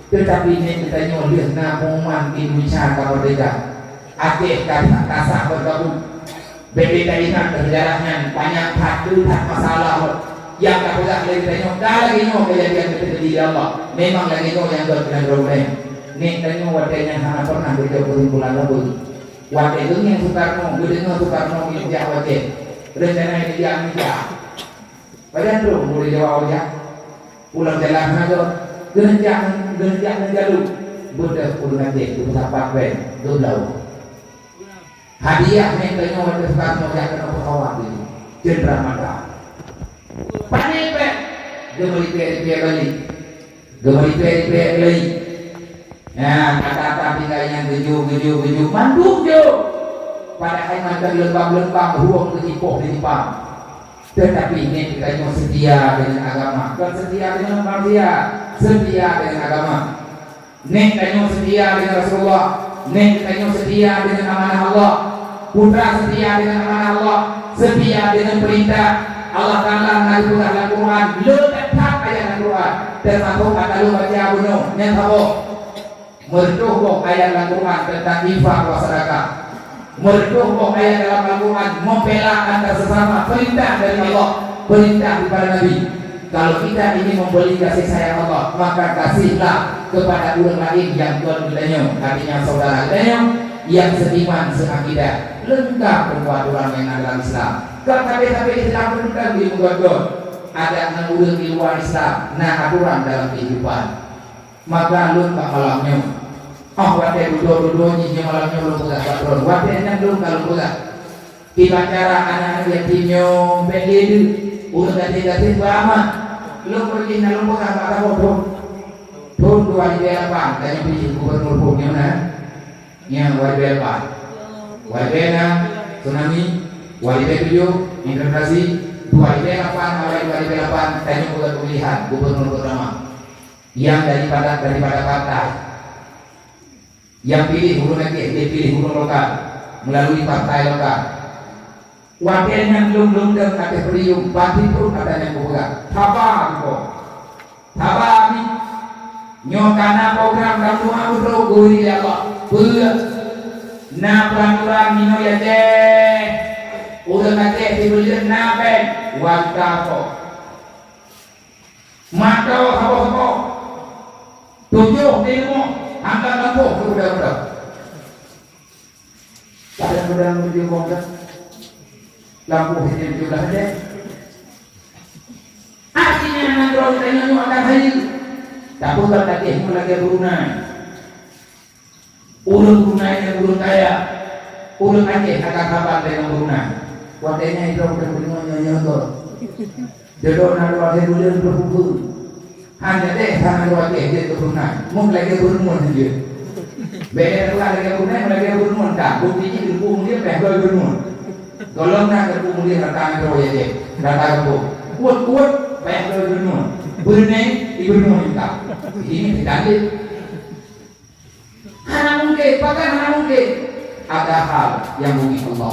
Teutapi nèk geutanyoe lheueh na pengumuman Indonesia ka merdeka, Aceh ka, ka sah bergabung. Bèk taingat keu seujarah nyan, panyang that, that masalah. Nyang ka peugah lé geutanyoe, ka lagèe nyoe keujadian geutanyoe di Allah. Memang lagèe nyoe nyang geutanyoe droe. Nèk tanyoe watèe nyan hana pernah geujok keusimpulan sapeue. Watèe geungieng Soekarno, geudeungoe Soekarno geujak watèe rencana geujak Amerika. Pajan trok gurèe Jawa ujak? Pulang jalan hana jok. Geuneuk jak, geuneuk jak ngon jalu. Beudôh ureueng Aceh geupeusapat bèe. Dua belas. Hadiah nyan tanyoe watèe Soekarno jak keunoe pesawat di Cendramata. Pané pèng, geumeuripèe-ripèe balik. Geumeuripèe-ripèe balik. Nah, kata-kata tinggai nyan geujok, geujok, geujok, mandum jok. Padahai mantong leumbang-leumbang ruweueng geuipoh di Jepang. Tetapi nèk tanyoe seutia deungon agama, kon seutia deungon manusia, seutia deungon agama. Nèk tanyoe seutia deungon Rasulullah, nèk tanyoe seutia deungon amanah Allah. Putra seutia deungon amanah Allah, seutia deungon peurintah. Allah Taala na geupeugah lam Quran, le that-that ayat lam Quran, teumasok ka lôn baca bunoe, nyan saboh. Meureutoh boh ayat lam Quran teuntang infak wa sedekah. Meureutoh boh ayat dalam Al-Quran membela antar sesama, perintah dari Allah, perintah daripada Nabi. Kalau kita ingin membeli kasih sayang Allah, maka kasihlah kepada ureueng laén nyang kon geutanyoe, artinya saudara geutanyoe nyang seiman, seakidah, leungkap rupa aturan nyang na dalam Islam. Kon sabe-sabe Islam pun kan dimeugot-got. Adak ngon ureueng di luwa Islam na aturan dalam kehidupan. Maka lôn bak malam nyoe, oh, watèe dudoe-dudoe jih nyoe malam nyoe lôn peugah bak droeneuh, watèe nyan lôn ka lôn peugah. Kiban cara aneuk-aneuk yatim nyoe bèk lé deuh, ureueng gasien-gasien beuaman. Lôn peugah na lôn peugah bak saboh thôn. Thôn dua ribèe lapan, tanyoe piléh gubernur phon nyoe na. Nyan dua ribèe lapan. Dua ribèe enam, tsunami, dua ribèe tujoh, integrasi, dua ribèe lapan, awai dua ribèe lapan, tanyoe buat pemilihan gubernur pertama. Nyang daripada, daripada partai. Nyang piléh ureueng Aceh, dia piléh ureueng lokal melalui partai lokal. Watèe nyan lôn lôn deuh ateueh podium, ban sipruet ata nyang kupeugah. Saba, Teungku. Saba, Abi. Nyoe ka na program lam luwa uroe geubri lé Allah. Peue? Na peuraturan inoe Aceh. Ureueng Aceh sibuleuen na bèk. Wasta po. Mantong saboh-saboh. Tujoh di rumoh, angkat lampôh keu budak-budak. Kadang-kadang meunyoe bongkah lampôh di tujoh blah deh. Artinya nanggroe tanyoe nyoe akan hayeue. Tapi kan lagèe nyoe lagèe Brunei. Ureueng Brunei nyan ureueng kaya. Ureueng Aceh akan saban deungon Brunei. Watèe nyan droe teuh meunyoe nyoe nyoe goe. Jodoh na dua lhèe buleuen peubukeue. Hana deh hana dua lhèe jeuet keu Brunei. Meuh lagèe Brunei jeuet. Bèk lagèe Brunei, lagèe Brunei ka. Bukti jih Teungku Mulia pèh dua Brunei. Gohlom na Teungku Mulia rata ngon droe jih. Rata kampung. Kuat-kuat pèh dua Brunei. Brunei, di Brunei ka. Ini tidak. Hana mungken, bahkan hana mungken. Ada hal yang bumi Allah.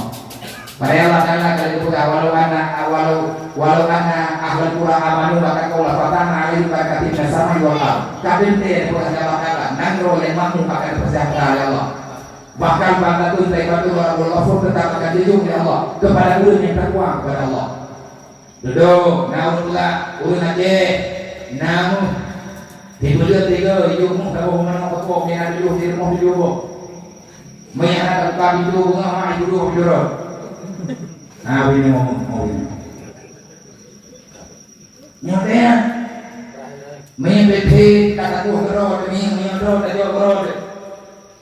Padahai Allah Taala ka geupeugah, "Walau anna, walau, walau anna ahlal qura amanu wattaqau lafatahna 'alaihim barakatin minas sama'i wal ardh." Ka teuntèe geupeugah lé Allah Taala, nanggroe nyang makmur akan geupeuseujahteura lé Allah. Bahkan baldatun thayyibatun wa rabbun ghafur tetap akan dijunjung lé Allah kepada ureueng nyang takwa kepada Allah. Dudoe, na ureueng pula, ureueng Aceh, na meuh. Sibuleuen tiga, ijuk meuh saboh manok keu pok, meunan tujoh, di rumoh tujoh boh. Meunyo hana tabuka pintoe beungoh, mak ibu dua pintoe rot. Na, bini ngomong, ngomong. Nyoe teuh. Meunyo bèk that, ka takueh keudroe, meunyo, meunyo droe, tajok keudroe.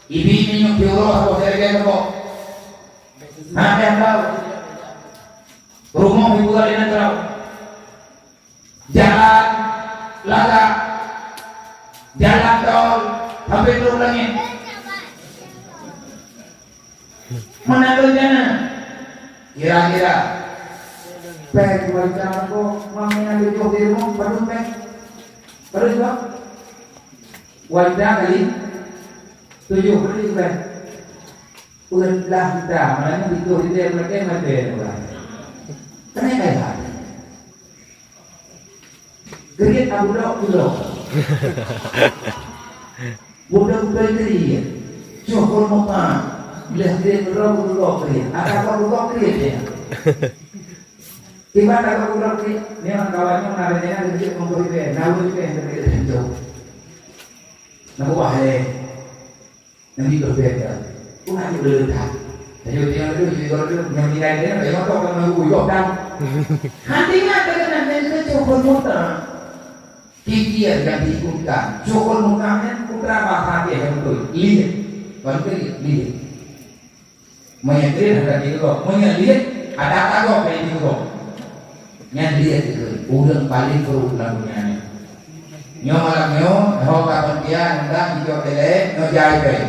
Ibi meunyo tiep uroe, saboh serigèe keu pok. Hana teuh tau. Rumoh ibu lé nanggroe. Jalan lagak, jalan tol, sampai turun langit. Mana rencana? Kira-kira. Pèng dua juta ko, mamnya tujoh di rumoh, padum pèng? Padum juta? Dua juta kali tujoh, padum pèng? Peuet blah juta, malam nyoe pituh ribèe meudeh maté ureueng. Keuneuk kaya. Kriet Abu Dok pulo. Budak beutôi kriet. Syukur muka. Leh kriet beudok beudok kriet. Ata kok beudok kriet ya. Tiba tak beudok kriet. Ni orang kawan nyoe na rencana keu jeuet monggo ribèe. Na ureueng ribèe kriet. Nah wah leh. Nabi berbeda. Pun hanya boleh letak. Jadi, dia tu, dia tu, yang meninggal dia, dia tu, orang yang mengubur, kan? Hati mata kena, dia tu, syukur muka. Kikir yang diikutkan. Syukur muka, kan? Putra bahasa dia yang betul. Lihat. Kon kriet, liet. Meunyoe kriet hana jiteugob, meunyoe liet, ada tagok ka jiteugob. Nyan liet keuh ureueng paléng pruet lam donya nyoe. Nyoe malam nyoe, ho ka peunteng undang ijok ilée, nyoe jai bée.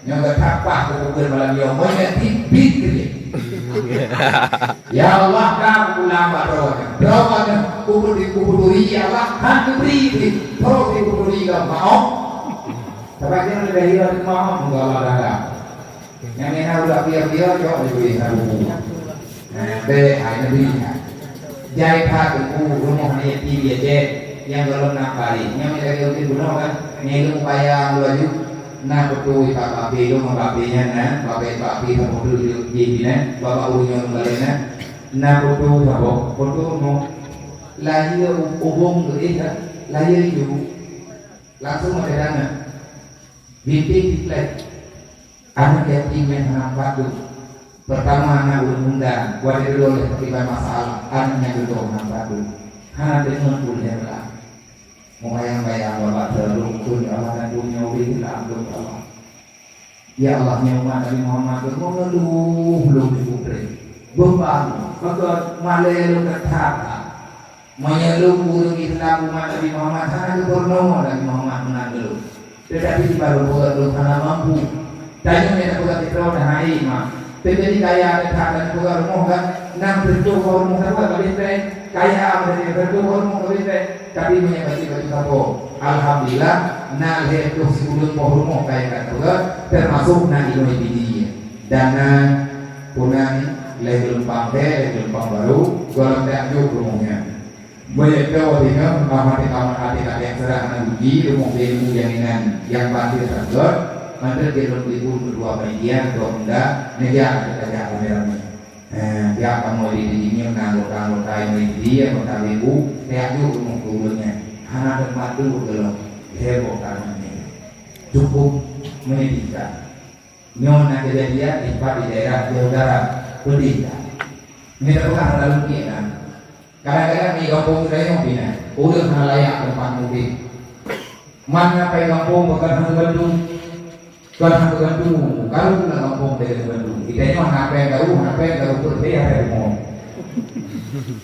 Nyoe geuthapah keu bubeuen malam nyoe, meunyoe tiep bit kriet. Ya Allah, ka kupulang bak droe nyoe. Droe nyoe kupeuturi, kupeuturi, ya Allah, han geubri pih. Troh pih kupeuturi lom, maoh. Sabab nyan leubeh hireuen teuma, moga Allah Taala. Nyang meunan udah piôh-piôh, cok di bui sabu. Nah, bèk, hai, neubri, ha. Jai that, Teungku, rumoh aneuk yatim, ya, Cek. Nyang gohlom na paléng. Nyang lagèe ureueng bunoe kan, nyang ilôn payah laju. Na beutôi Pak Babe, ilôn ngon Babe nyan, na. Babe, Babe, saboh tu, jih, jih, jih, na. Bapak ureueng nyoe lôn balek, na. Na beutôi saboh, beutôi rumoh. Lahé u-, ubông geuéh, kan. Lahé ju. Langsung ada dana. Bintéh siplek. Aneuk yatim nyang hana padum. Peurtama na ureueng muda, watèe geudong lé teukiban masalah, aneuk nyang geudong hana padum. Hana deungon peue lhèe beulah. Meubayang-bayang bak lôn, "Ya Allah, dan dunia ulih di dalam dosa Allah. Ya Allah, nyoe umat Nabi Muhammad, mengeluh lôn di putri. Beumbangun, beugöt malèe lôn that-that." Meunyoe lôn ureueng Islam umat Nabi Muhammad hana geupeurunoe Nabi Muhammad meunan lôn. Teutapi sibagoe ureueng lôn hana mampu. Tanyoe nyang tapeugah sidroe na hai ma. Teujadi kaya that-that dan tapeugah rumoh kan, nam sireutoh boh rumoh sapeue ka bit pèng. Kaya meunyoe sireutoh boh rumoh ka bit pèng. Tapi meunyoe bacut-bacut sapo, alhamdulillah, na lhèe ploh sikureueng boh rumoh kaya ka tapeugah, teumasok na inoe di dieng. Dan na puna lhèe geulumpang lhèe, lhèe geulumpang barô, gohlom tajak jok rumoh nyan. Meunyoe watèe nyoe, meutamah-tamah até-até nyang seurah aneuk uji, rumoh ilmu nyang inan nyang bantu that gèt, mantong jeuet lôn telepon ketua panitia, ketua pemuda, neujak keu tajak ramé-ramé. Eh, jak kamoe di, di nyoe na anggota-anggota M D, anggota B U, tajak jok rumoh keu ureueng nyan. Hana teumpat teungku geulong, heboh tanah nyoe. Cukup menyedihkan. Nyoe na keujadian dipat di daerah Johor Barat, peudeh that. Nyoe tapeugah hana lungkek na. Kadang-kadang di gampông geutanyoe pih na, ureueng hana layak teumpat mukim. Man na pai gampông bukan hana bandum, bukan hana bandum, karu na gampông deungon bandum. Geutanyoe hana pai karu, hana pai karu peuet pai hana rumoh.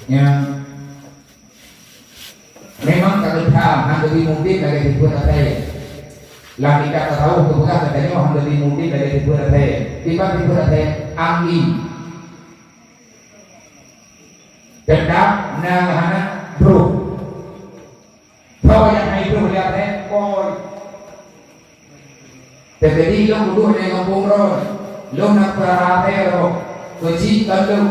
Nyan. Memang ka geutham, hana geubri mukim lagèe sifeuet asèe. Lam kitab tasawuf geupeugah geutanyoe hana geubri mukim lagèe sifeuet asèe. Kiban sifeuet asèe, anggi. Teutab na hana brôh. Soe nyang hana brôh lé asèe, poi. Teukeudi lôn dudoe lé gampông droe, lôn na peurara asèe droe, keuchik kon lôn.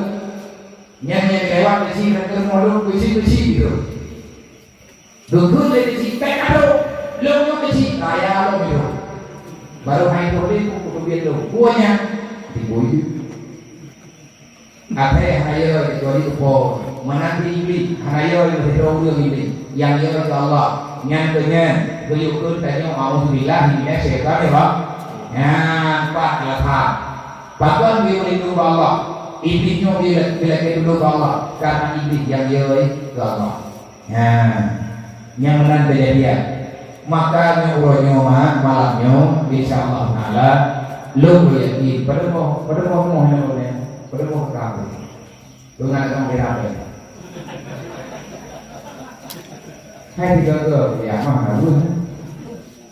Nyan nyang lewat keuchik dan keurumoh lôn, keuchik-keuchik droe. Geukheun lé keuchik, "Bèk adoe, lôn nyoe keuchik, kaya lôn nyoe." Barô hai droe lé ku, kuteubiet lôn. Buah nyan, dibui. Asèe hana yö kecuali keu Po, meunan cit Iblih, hana yö lé sidroe ureueng Iblih, nyang yö keu Allah. Nyan keuh nyan, geuyue kheun tanyoe, "A'udzubillahi minasyaitonir rajim." Nyan pat alasan. Pakon geuyue lindong bak Allah? Iblih nyoe geulakèe tulông bak Allah, karena Iblih nyang yö keu Allah. Nyan, nyang meunan keujadian. Maka nyoe uroe nyoe ma-, malam nyoe, insya Allah Taala, lôn yakin, padum boh, padum boh rumoh nyoe, padum boh kampung. Lôn hana teuka bela. Hai tiga ke, ya, mah, na lôn.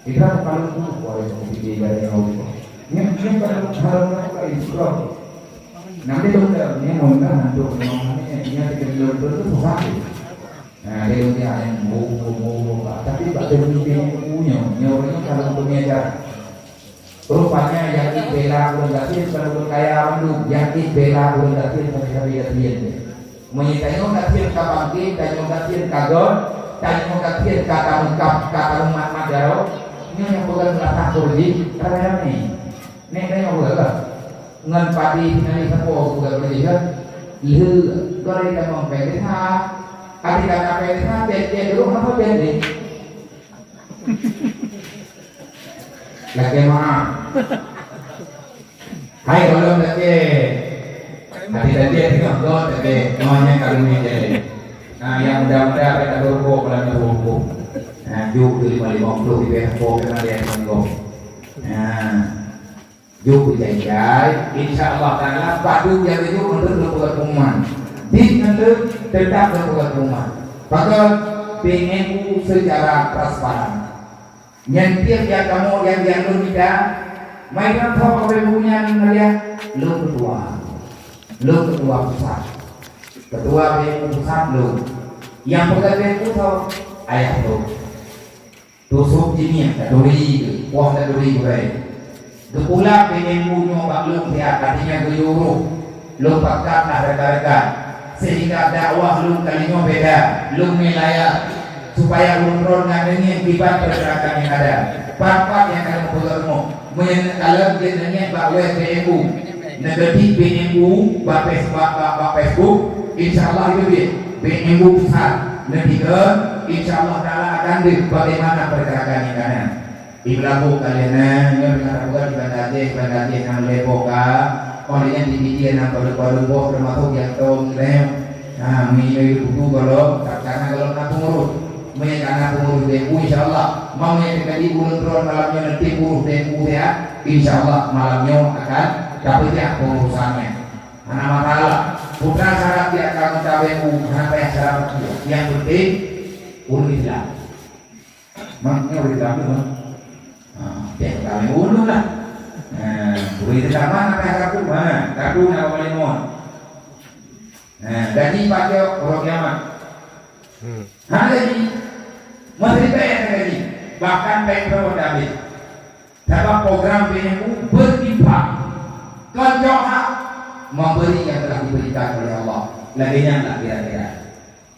Ibrahim paling kuat, boleh kopi di daerah Eropa. Ini, ini paling haram lah, Pak, ini, Bro. Nanti lôn dah, ini mau dah, nanti mau, ini, ini, ini, ini, ini, ini, ini, Nah, dia mungkin ada yang mau, mau, mau, tapi tak ada mungkin punya. Nyawa ni kalau punya jalan. Rupanya yang dibela ureueng gasien bukan ureueng kaya mandum, yang dibela ureueng gasien sampai-sampai gasien. Meunyoe tanyoe gasien ka bangkit, tanyoe gasien ka göt, tanyoe gasien ka tameungkap, ka tamumat-mat jaroe, nyoe nyang peugah meunasah kureueng jih, ramé-ramé. Nek tanyoe peugah lah. Ngon padi sinali sapo buka beli kan? Lheueh, goreng tamong pèng desa. Adik anak pèng desa, tiap-tiap dulu apa jadi? Lagi maaf. Hai, kalau lagi. Adik tadi tengok dot, tapi semuanya kalau ni jadi. Nah, yang muda-muda, apa tak berhubung, kalau tak berhubung. Nah, juk tu lima lima puluh, di bawah, apa, apa dia yang sanggup. Nah, Jok beujai-jai, insya Allah Taala, padum nyang geujok untuk lôn peugah pengumuman. Dit ngon lôn tetap lôn peugah pengumuman. Pakon? P M U secara transparan. Nyan tiep nyang kamoe nyang, nyang lôn mita, mai transfer P M U nyan, lôn ketua. Lôn ketua pusat. Ketua P M U pusat lôn. Nyang peugah P M U soe? Ayah lôn. Tusok jih nyan taturi, poh taturi gurée. Geupula P M U nyoe bak lôn siat, artinya geuyue uroh. Lôn pakat lah rekan-rekan. Sehingga dakwah lôn kali nyoe beda. Lôn nilai supaya ulôn droe ngon neungieng kiban pergerakan nyang ada. Pat-pat nyang ka lôn peugah rumoh. Meunyoe neukalon jeuet neungieng bak web P M U. Neukeutik P M U bak Face-, bak, bak, bak Facebook. Insya Allah itu dia. P M U pusat. Neutiga, insya Allah Taala akan deuh bagaimana pergerakan nyang ka na. Di Meulaboh ka lheueh na, nyoe teungoh tapeugah di Banda Aceh, Banda Aceh na lhèe boh ka, oh lheueh nyan di Pidie na padum-padum boh, teumasok nyang tom lhèe. Ha, meunyoe di Putu gohlom, karena gohlom na peungurus. Meunyoe ka na peungurus D M U, insya Allah. Meunyoe teuka di ulôn droe malam nyoe nanti urus D M U ya, insya Allah malam nyoe akan tapeujak peungurusan nyan. Hana masalah. Putra syarat di akar D M U, hana payah syarat. Yang penting, urus Islam. Mak, ni ureueng Islam tu, Mak. Ha, tiep kami ulu lah. Ha, ureueng Islam mana payah kartu? Mana? Kartu nak bawa limon. Ha, gaji pakai orang kiamat. Hmm. Ha, gaji. Masih dibayar gaji. Bahkan payah dah habis. Sabab program P M U berinfak. Kon jok hak, memberi yang telah diberikan oleh Allah. Lagèe nyan lah kira-kira.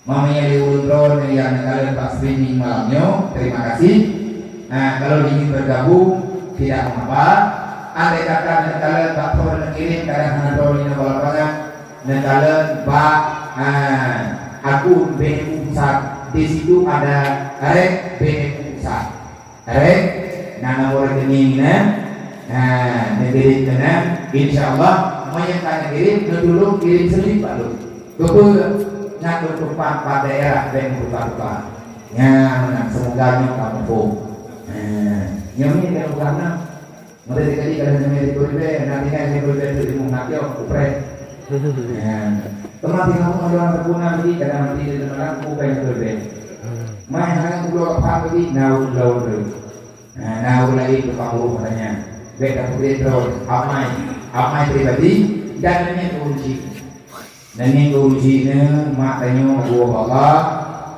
Meunyoe lé ulôn droe nyang neukalon bak streaming malam nyoe, terima kasih. Nah, kalau ingin bergabung, tidak mengapa. Andai kata neukalon bak phon neukirim, kadang hana droe inong bak lapangan, neukalon bak, ah, akun B N U Pusat. Di situ ada rek B N U Pusat. Rek, na nomor rekening nyan. Ha, neukirim keunan, insya Allah, meunyoe ka neukirim, neutulông kirim slip bak lôn. Keupeue? Nyan lôn tumpang bak daerah, bèk meutuka-tuka. Nyan meunan, seumoga nyoe ka muphom. Ha, nyoe ni ka muphom na. Meunan tadi kalau nyoe di Korea, nanti kan di Korea tu di Mung Natio, kupreh. Ya. Teman tinggal pun ada orang terpuna lagi, kadang nanti di tempat aku kayak Korea. Mai hana keubloe kapha tadi, na ureueng laén. Nah, na ureueng laén tukang uroh katanya. Bèk tapeuget droe, amai, amai pribadi dan neungieng keu ureueng chik. Neungieng keu ureueng chik nyoe, mak tanyoe ka geuwoe bak Allah,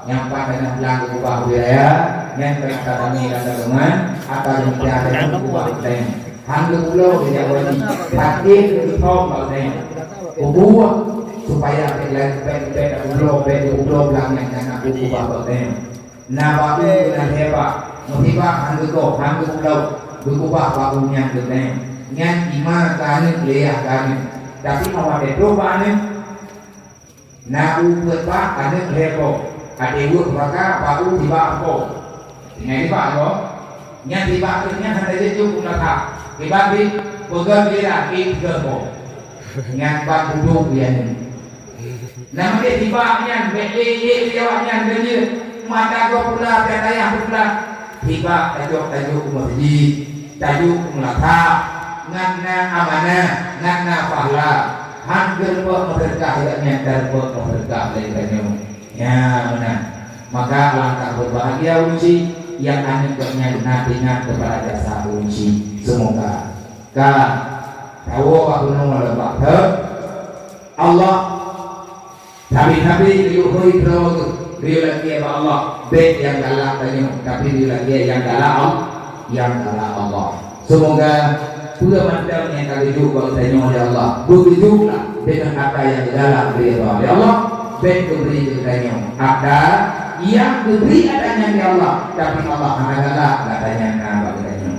nyang pat tanyoe pulang keu keubah ubé raya, nyan keuneuk tatamé lam tabungan, ata geumeupiah tanyoe keubah geutanyoe. Han geubloe geujak wali, patéh geutôm bak geutanyoe. Peubuet supaya bèk lagèe bèk, bèk tapubloe, bèk tapubloe blang nyang, nyang na keubah bak geutanyoe. Na bak u keunan lhèe bak, meuhibak han geugoh, han geubloe, geukeubah bak u nyan geutanyoe. Nyan ima keu aneuk, lé yah keu aneuk. Tapi awak teutroh bak aneuk, na u peuet bak, aneuk lhèe boh. Até weueh baka bak u hibak boh. Tinggai hibak boh. Nyan hibak tu nyan hana jeuet jok u meulathak. Hibak di peugah giliran, eh, tiga boh. Nyan ban budok dia ni. Nama dia tiba nyan, bèk lé-lé lé awak nyan, dia je mata gob pula, pihak dayah pula. Tiba tajok-tajok u masjid, tajok u meulathak, ngon na amanah, ngon na pahala. Han geureumpok meuseudeukah lagèe nyan, tareupok meuseudeukah lagèe nyoe. Ya, meunan. Maka alangkah berbahagia ureueng chik nyang aneuk gobnyan na teuingat keupada jasa ureueng chik. Seumoga ka tawoe bak bunoe lom bak thon Allah. Sabe-sabe geuyue hôi droe geuh, geuyue lakèe bak Allah, bèk nyang galak tanyoe, tapi geuyue lakèe nyang galak Al-, nyang galak Allah. Seumoga peue mantong nyang ka geujok bak geutanyoe lé Allah, beugeujok lah deungon atra nyang geugalak lé Allah. Bèk geubri keu geutanyoe atra nyang geubri atra nyan lé Allah, tapi Allah hana galak atra nyan na bak geutanyoe.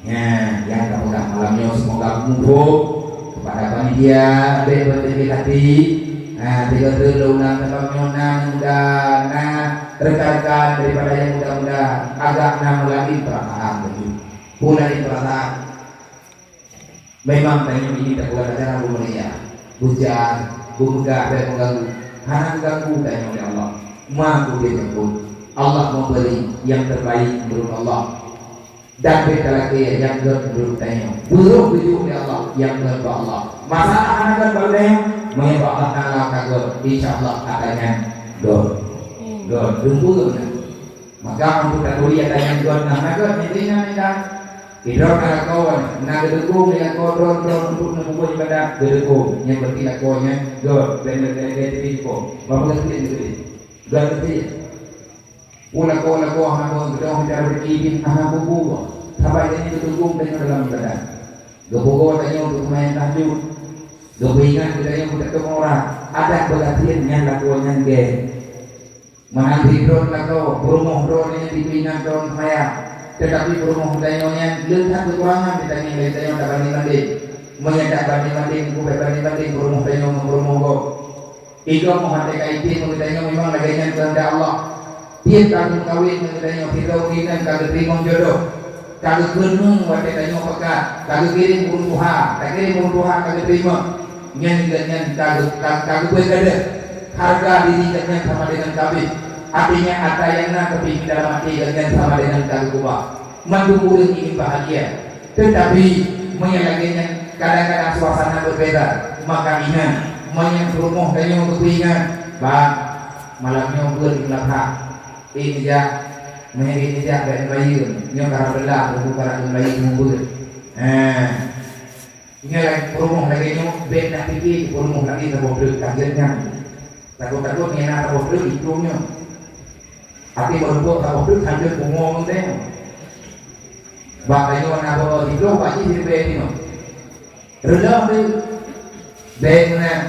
Nyan, nyang ka peugah malam nyoe seumoga muphom keupada panitia, bèk beuteubiet até. Nah, tiga tu lôn ulang teuma nyoe na muda, na rekan-rekan daripada nyang muda-muda agak na meulaén peurasaan laju. Peulaén peurasaan. Memang tanyoe ini tapeugah acara beumeriah, beujan, beumeugah, bèk meuganggu. Hana geuganggu tanyoe lé Allah. Ma kutem pun, Allah memberi yang terbaik menurut Allah. Dan bèk talakèe nyang gèt meunurot tanyoe. Beurôh geujok lé Allah nyang gèt bak Allah. Masalah hana gèt bak tanyoe, meunyoe bak Allah Taala ka gèt, insya Allah ata nyan gèt. Gèt, dumpeue na. Maka untuk taturi ata nyan gèt, na hana gèt, nyan teuingat-ingat. Sidroe na lakoe, na geudukong lé lakoe droe-droe untuk neupeubuet ibadat, geudukong. Nyan berarti lakoe nyan gèt, bèk lagèe-lagèe teurimong. Bak peugah teurimong. Gèt teurimong. Peue lakoe-lakoe hana meukeudong mita reuzeki jih hana bubu, saban nyan geuteugung tanyoe dalam ibadat. Geupeugoe tanyoe keu seumayang tahajud, geupeuingat keu tanyoe keu tateueng aurat, adak beugasien nyan lakoe nyan gèt. Meunan sidroe lakoe, peurumoh droeneuh nyan jipeuingat droeneuh seumayang, teutapi peurumoh tanyoe nyan le that keukurangan ditanyoe lé tanyoe tabandéng-bandéng. Meunyoe tabandéng-bandéng, keupeue bandéng-bandéng peurumoh tanyoe ngon peurumoh gob? Igoe moh até ka item ngon geutanyoe memang lagèe nyan keuheundak Allah. Tiep ka geumeukawen ngon geutanyoe sidroe ureueng inong ka geuteurimong jodoh, ka geukheun meuh watèe tanyoe peugah, ka geukirém ureueng tuha, takirém ureueng tuha ka geuteurimong. Nyan geuh nyan ka geu-, ka, ka geubeuet gadeuh hareuga diri geuh nyan sama deungon kabeh. Artinya ata nyang na keupimpin dalam até geuh nyan sama deungon ka geukeubah. Mandum ureueng ingin bahagia, teutapi meunyoe lagèe nyan kadang-kadang suasana berbeda, maka ingat, meunyoe peurumoh tanyoe geupeuingat, bah, malam nyoe beuet meulakha. Eh, neujak, meuhai neujak bèk neubayeue, nyoe karab beulah, buku karab neubayeue nyoe beuet. Haa. Ingat lagèe peurumoh lagèe nyoe, bèk na pike peurumoh lagèe saboh treuk ka jeuet nyan. Takot-takot nyan na saboh treuk itrong nyoe. Até meurumpok saboh treuk hana pungo ngon teuh. Bak tanyoe na saboh sidroe bak jih siribèe tinoe. Reuloh teuh bèk meunan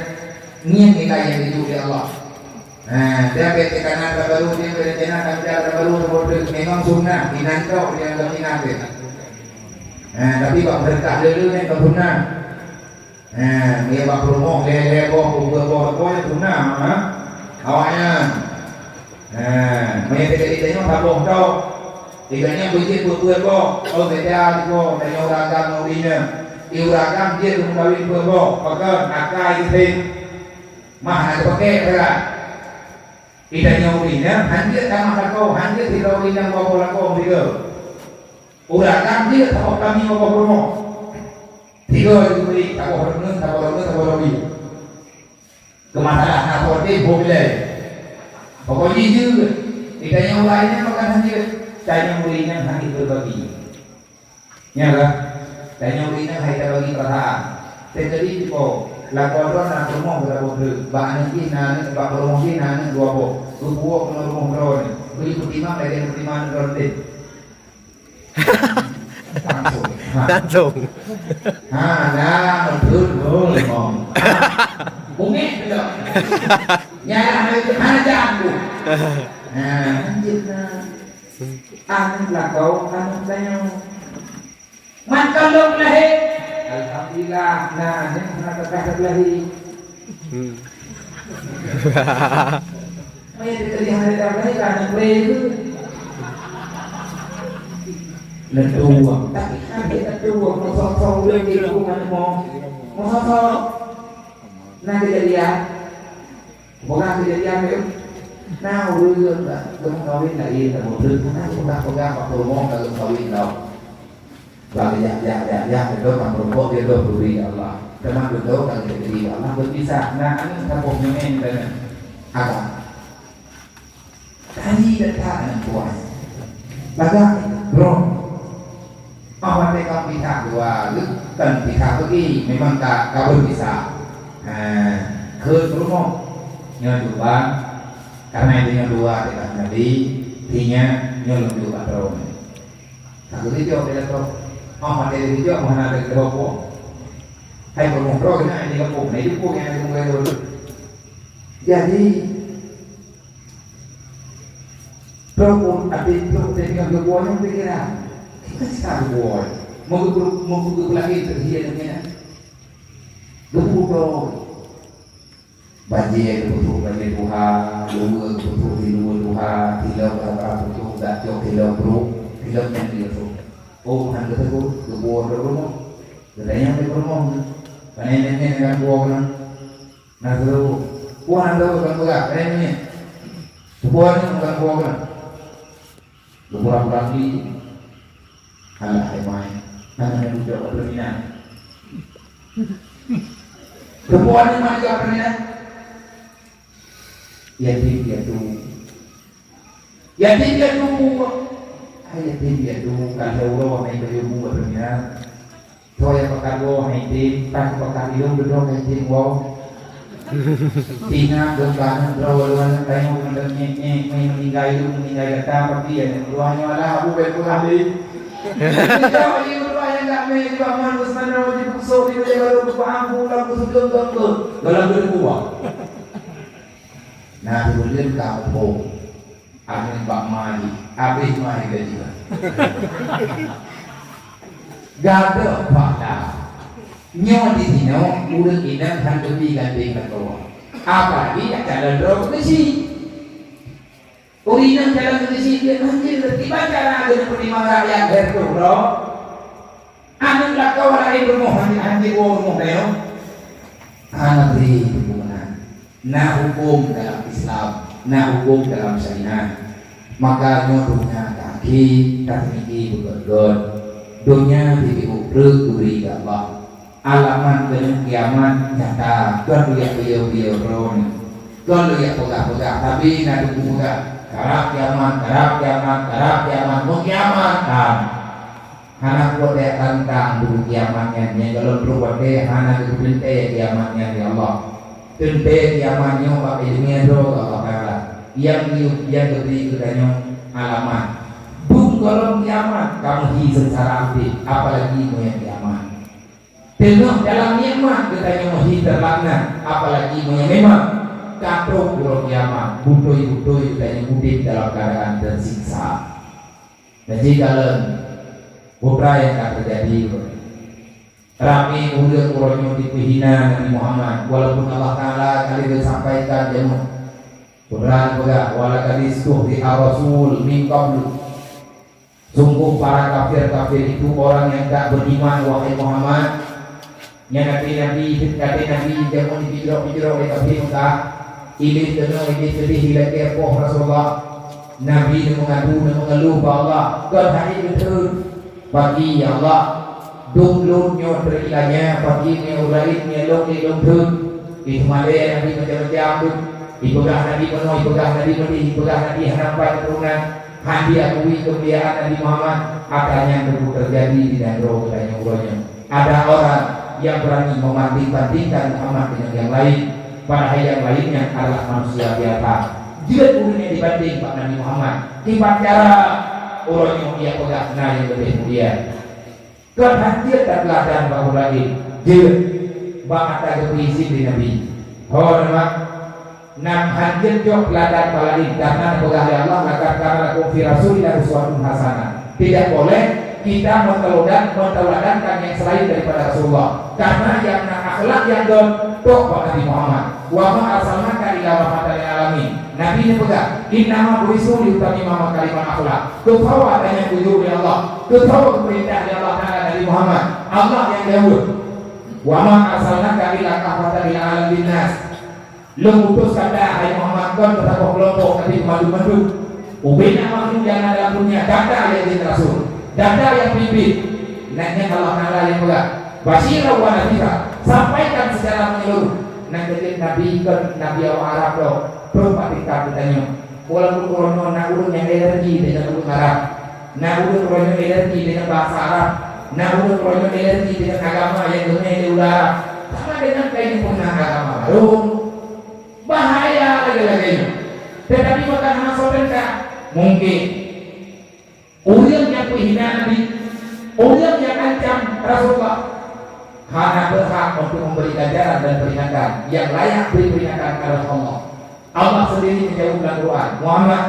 ngieng nilai nyang geujok lé Allah. Ha, dia bèk teuka na dara barô, dia bèk teuka na dara barô saboh treuk. Memang sunnah, inan tok nyang geutingan teuh. Ha, tapi bak meurintah le-le nyan ka sunnah. Ha, meunyoe bak peurumoh lhèe-lhèe boh, peue boh, boh nyan sunnah, ha. Awaknyan. Ha, meunyoe teuka tanyoe saboh tok. Teuka nyan beujeuet peue-peue boh, oh beda boh, tanyoe ureueng agam ngon ureueng inong. I ureueng agam jeuet meukawén peue boh, pakon, akai geutem. Mah hana teupakè, peugah. Di tanyoe ureueng inong, han jeuet tamah lakoe, han jeuet sidroe ureueng inong boh lakoe meudeuh. Ureueng agam jeuet saboh kami boh peurumoh. Tiga jeuet, saboh droeneuh, saboh droeneuh, saboh droeneuh. Keu masalah na saboh teuh boh bilèe. Pokok jih jeuet. Di tanyoe ureueng inong meukanan jeuet. Tanyoe ureueng inong han jeuet beubagi. Nyan lah, tanyoe ureueng inong hai tabagi peurasaan. Teukeudi cit po, lakoe droe na peurumoh beurapa treuk, bak aneuk jih na aneuk, bak peurumoh jih na aneuk dua boh, geupuwoe keunoe rumoh droeneuh, geupeutimang lagèe geutimang aneuk droeneuh. Langsung. Ha. Langsung. Ha, na, beutôi, beutôi, Mong. Ha. Bungéh tu dah. Nyan lah, hana jam tu. Ha, lanjut na. Aneuk lakoe, aneuk tanyoe. Mantong lôn lahé. Alhamdulillah, na, nyan hana teuka that lahé. Hmm. Maya teuka di hari dah lahé, ka aneuk lé tu. Neutue. Tapi kan dia neutue, meusoe-soe ulôn di lingkungan mo. Meusoe-soe. Na kejadian. Peugah keujadian nyoe, na ureueng ka geumeukawen laén saboh treuk, hana peugah-peugah bak peurumoh ka geumeukawen lom. Bak geujak-jak-jak-jak, geudong bak peurumoh, geudong geubri lé Allah. Teuma geudong ka geubri lé Allah, beupisah. Na aneuk saboh nyoe nyan, agam. Tadi gata aneuk buah. Lagak droe. Oh, watèe ka pisah dua, kan pisah pergi, memang ka, ka beupisah. Ha, kheun peurumoh. Nyoe cuba, karena itu nyoe dua teuka Nabi, tinya nyoe lôn cuba droe. Ka geujok lé droe. Oh, watèe geujok, mana ada keudroe po. Hai peurumoh droe, na di kampung, na di kampung nyang ada keumeukawen droe. Jadi, Trok pun, até trok teurimong geubuwoe nyan pikiran. Kita cita geubuwoe. Mau geu-, mau geu-, geupeulatih teuh hireuen nyan. Geubuwoe. Bajèe geupeutôh bajèe tuha, luweue geupeutôh di luweue tuha, tilok geupeutôh, dak cok tilok brôk, tilok nyan di geupeutôh. Oh, han geupeutôh, geubuwoe di rumoh. Geutanyong di rumoh. Pane nyan nyan akan buwoe keunan. Na seuruwoe. Puah na seuruwoe kon peugah, keuneuk nyoe. Puah nyoe kon peugah. Geupura-pura bri. Alah, hai mai. Hana meuduek bak terminal. Keupeue aneuk mak juga terminal? Yatim piatu. Yatim piatu. Hai yatim piatu, ka lhèe uroe hai keu ibu bak terminal. Soe nyang pakat woe hai tem, tan pakat ilôn beudôh hai tem woe. Tinggai geuh ka neuh droe luwan tayong mantong nyék-nyék, meuh meuninggai ilôn, meuninggai gata, paki ya neuh luwan nyoe alah abu bèk peugah lé. Tinggai ilôn luwan nyang gak mé di bak mon Usman Nawawi di Bukso di Raya Baru, Bukang Pulang, Bukang Sugeng, Geng, Geng. Dalam dua ribu dua. Nah, kemudian kampung. Aneuk bak ma jih, abéh ma jih gaji. Gadoh pahala. Nyoe di sinoe ureueng inong han geubri gandéng lakoe. Apalagi jak calon droe keuneuk si. Ureueng inong calon keuneuk si, dia anjir, tiba cara geupeutimang rakyat herdoh droe. Aneuk lakoe laén rumoh, hana, hana jiwoe rumoh tanyoe. Hana bri teupeue meunan. Na huköm dalam Islam, na huköm dalam syariat. Maka nyoe donya ka akhé, taseumiké beugöt-göt. Donya tieb-tieb uroe geubri lé Allah. Alamat keuneuk kiamat nyata, kon lôn jak peuyeuh-peuyeuh droeneuh. Kon lôn jak peugah-peugah, tapi na teungku peugah, "Karab kiamat, karab kiamat, karab kiamat, meu kiamat tam." Hana kuat tantang buku kiamat nyan, nyang gohlom trok watèe hana geuteuntèe kiamat nyan lé Allah. Teuntèe kiamat nyoe bak ileumèe droe Allah Taala. Nyang geuyue, nyang geubri keu tanyoe alamat. Dum gohlom kiamat ka meuhi seungsara udép, apalagi meunyo kiamat. Teungoh dalam nikmat geutanyoe meuhi teulaknat, apalagi meunyo memang ka trok uroe kiamat, beutôi-beutôi geutanyoe udép dalam keuadaan teusiksa. Nah, jikalon peue nyang ka teujadi. Ramé ureueng uroe nyoe jipeuhina Nabi Muhammad, walaupun Allah Taala ka lheueh geusampaikan jameun. Quran peugah, "Wa laqad istuhzi'a rasul min qablu." Sungguh para kafir-kafir itu orang yang tak beriman, wahai Muhammad. Nyan até Nabi, até Nabi jameun jipijrok-pijrok lé kafé Mekah. Iblih keunoe, Iblih keudéh ilakèe poh Rasulullah. Nabi neumeungadu, neumeungeuluh bak Allah, "Kon hana beutôi. Paki, ya Allah, dum lôn nyoe teurilanya, paki nyoe ulait nyoe lôn lé lôn thôn." Iteumalèe Nabi macam-macam tu. Ipeugah Nabi meunoe, ipeugah Nabi meudéh, ipeugah Nabi hana pat keuturonan. Han diakui keumuliaan Nabi Muhammad. Ata nyan teupeu teujadi di nanggroe geutanyoe uroe nyoe. Ada orang yang berani membanding-bandingkan Muhammad dengan yang lain, padahal yang lainnya adalah manusia biasa. Jeuet ureueng nyan dibanding bak Nabi Muhammad. Kiban cara uroe nyoe ia peugah na nyang leubeh mulia. Kon han jeuet tateuladan bak ureueng laén, jeuet bak ata geubri izin lé Nabi. Ho, nama? Nam han jeuet jok teuladan bak laén, karena neupeugah lé Allah, "Laqad kana lakum fi Rasulillah uswatun hasanah." Tidak boleh kita mentelodan-, menteuladankan yang selain daripada Rasulullah. Karena yang na akhlak yang don, tok bak Nabi Muhammad. "Wa ma arsalnaka illa rahmatan lil alamin." Nabi neupeugah, "Innama bu'istu liutammima makarimal akhlak." Keu peue ata nyan geuyue lé Allah? Keu peue geupeurintah lé Allah Taala Nabi Muhammad? Allah nyang daweueb, "Wa ma arsalnaka illa kaffatan lil alamin nas." Lôn utus gata, hai Muhammad, kon keu saboh keulompok, tapi keu mandum-mandum. Ubena makhluk nyang na dalam dunia, gata nyang jeuet rasul, gata nyang pimpin. Nyan, nyan Allah Taala nyang peugah, "Basyiran wa nadhira." Sampaikan secara menyeluruh. Nyan keuh jeuet Nabi, kon Nabi awak Arab lom. Troh bak tingkat geutanyoe. Walaupun uroe nyoe na ureueng nyang alergi deungon ureueng Arab, na ureueng uroe nyoe alergi deungon bahasa Arab, na ureueng uroe nyoe alergi deungon agama nyang geumè lé ureueng Arab, sama dengan kain peuna agama baru, bahaya lagèe-lagèe nyoe. Tetapi maka hana soe teuka, mungkin. Ureueng nyang peuhina Nabi, ureueng nyang ancam Rasulullah, hana berhak untuk memberi ganjaran dan peringatan. Yang layak beri peringatan adalah Allah. Allah sendiri menjawab dalam Quran, "Muhammad,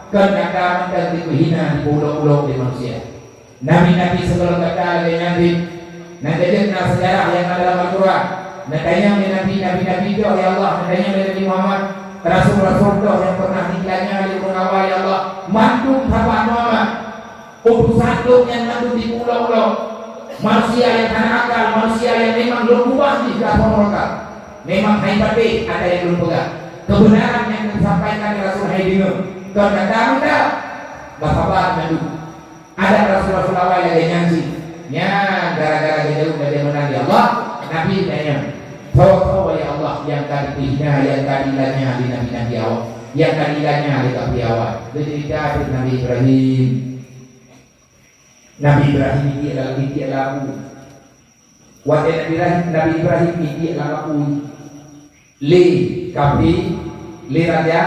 kon gata mantong dipeuhina, dipeuulok-ulok lé manusia." Nabi-nabi sebelum gata lagèe nyan deh. Nyan ka jeuet na seujarah nyang na dalam Al-Quran. Neutanyong lé Nabi, nabi-nabi toh, ya Allah, neutanyong lé Nabi Muhammad, rasul-rasul toh nyang pernah neutanyong lé ureueng awai, ya Allah, mandum saban Muhammad. Utusan Lôn nyan mandum dipeuulok-ulok. Manusia nyang hana akal, manusia nyang memang Lôn keubah jih keu neraka. Memang hai patéh ata nyang Lôn peugah. Keubeunaran nyang Lôn sampaikan keu rasul hai deungoe. Kon gata meunan, bah saban mandum. Adat rasul-rasul awai lagèe nyan cit. Nyan gara-gara geujaweueb lagèe meunan lé Allah, Nabi tanyong, "Soe-soe, ya Allah, nyang ka dipeuhina, nyang ka dianiaya lé nabi-nabi awai, nyang ka dianiaya lé kafé awai?" Geuceurita keu Nabi Ibrahim. Nabi Ibrahim itiek lam, itiek lam apui. Watèe Nabi Ibrahim, Nabi Ibrahim itiek lam apui, lé kafé, lé raja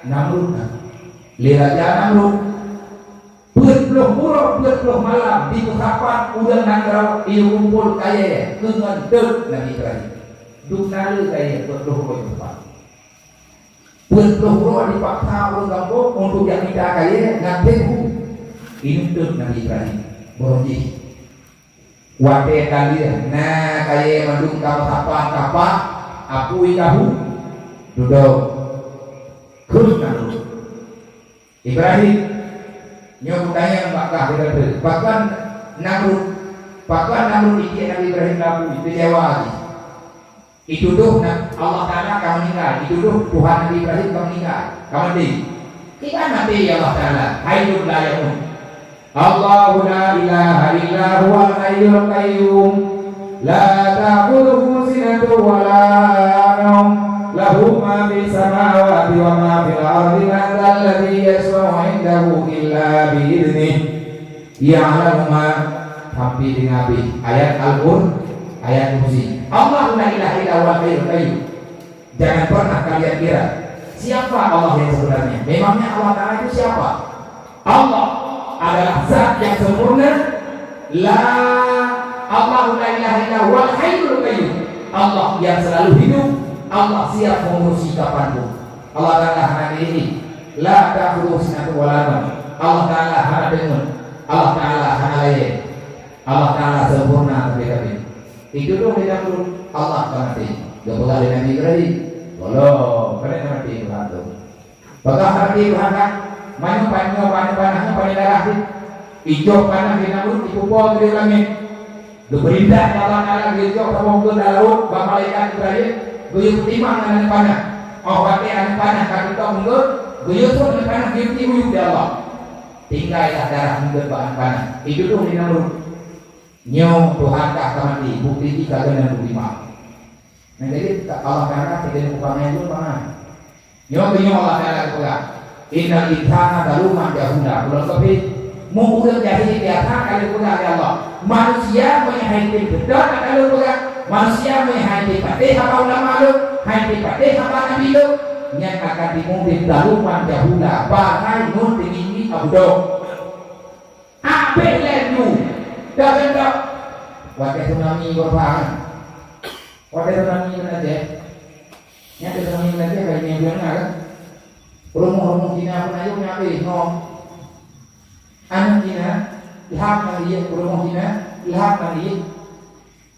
Namrud na. Lé raja Namrud. Peuet ploh uroe, peuet ploh malam jipeusapat ureueng nanggroe, jikumpol kayèe keu ngon teuet Nabi Ibrahim. Dum na le kayèe peuet ploh uroe jipeusapat. Peuet ploh uroe jipaksa ureueng gampông untuk jak mita kayèe ngon teuet hu. Ineuk teuet Nabi Ibrahim. Beurangkat. Watèe ka lheueh na kayèe mandum ka meusapat-sapat, apui ka hu, dudoe. Kheun Namrud, "Ibrahim, nyoe kutanyong bak kah, pakon Namrud, pakon Namrud itiek Nabi Ibrahim lam apui?" Teujaweub jih. Itudoh na-, Allah Taala ka meuninggai, itudoh Tuhan Nabi Ibrahim ka meuninggai, ka maté. Kiban maté Allah Taala, hayyun la yamut. Allahu la ilaha illa huwal hayyul qayyum. La ta'khudhuhu sinatun wa la nawm. Lahu ma fis samawati wa ma fil ardi. Man dzalladzi yasyfa'u 'indahu illa bi idznih. Ya'lamu ma, sampai deungon habéh ayat Al-Qur-, ayat Kursi. Allahu la ilaha illa huwal hayyul qayyum. Jangan pernah kalian kira siapa Allah yang sebenarnya. Memangnya Allah Taala itu siapa? Allah adalah zat yang sempurna. La, Allahu la ilaha illa huwal hayyul qayyum. Allah yang selalu hidup. Allah siap mengurusi kapanpun. Allah Taala hana geuyue. La ta'khudhuhu sinatun wa la nawm. Allah Taala hana deungon. Allah Taala hana layèe. Allah Taala sempurna sabe-sabe. Itu tu kita pun Allah ka maté. Geupeugah lé Nabi Ibrahim, "Gohlom, keuneuk maté Tuhan tu." Peugah maté Tuhan kan, manyong panah, manyong panah, manyong panah darah tu. Ijok panah di Namrud, ipupo di langèt. Geupeurintah lé Allah Taala geuyue saboh geut lam laôt bak malaikat Jibrail, geuyue peutimang ngon aneuk panah. Óh watèe aneuk panah ka teutôb meungeut, geuyue sôk aneuk panah geuyue tiek u yup di Allah. Tinggai lah darah meungeut bak aneuk panah. Itudoh lé Namrud, "Nyoe Tuhan kah ka maté, bukti jih ka keuneuk peutimang." Nyang jadid, Allah Taala teuka keu pangai lôn, pangai. Nyoe keuh nyoe Allah Taala geupeugah, "Innal insana zaluman jahula." Ulôn kafé, meu ureueng jahé biasa ka lheueh peugah lé Allah. Manusia meunyo han tem seudeh ka lheueh peugah, manusia meunyo han tem patéh haba ulama lôn, han tem patéh haba nabi lôn, nyan akan timbul zaluman jahula, bangai ngon teungieng-ngieng abudok. Abéh laju. Dah bentok. Watèe tsunami Gurfan. Watèe tsunami Aceh. Nyan tsunami Aceh, kayak ni bilang kan. Rumoh-rumoh Cina pun ayo nyan abéh, no. Aneuk Cina, lhak nang ié, rumoh Cina, lhak nang ié.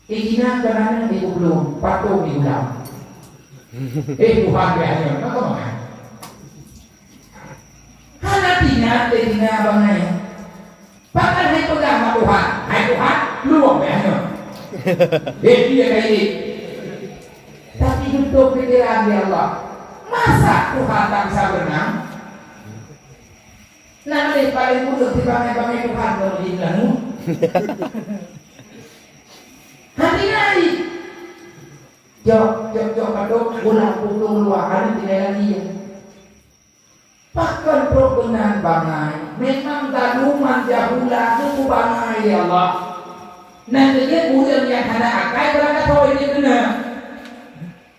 Eh, Cina keunan ibu belum, patung di ulam. Eh, Tuhan, bèk nyoe, kenapa, Mak? Hana teuingat lé Cina bangai. Pakon hai peugah bak Tuhan, "Hai Tuhan, plueng bèk nyoe." Eh, dia kaya. Tapi beutôi pikiran di Allah. Masa Tuhan tak bisa berenang? Nah, lé paling buruk di bangai-bangai Tuhan kalau di dalam. Hati nari. Jok, jok, jok, padum, ulang pukul luar hari tinggai lagi ya. Pakon trok keunan bangai, memang zaluman jahula tu bangai ya Allah. Nan keuh ureueng nyang hana akai beurangkat ho ini beuna.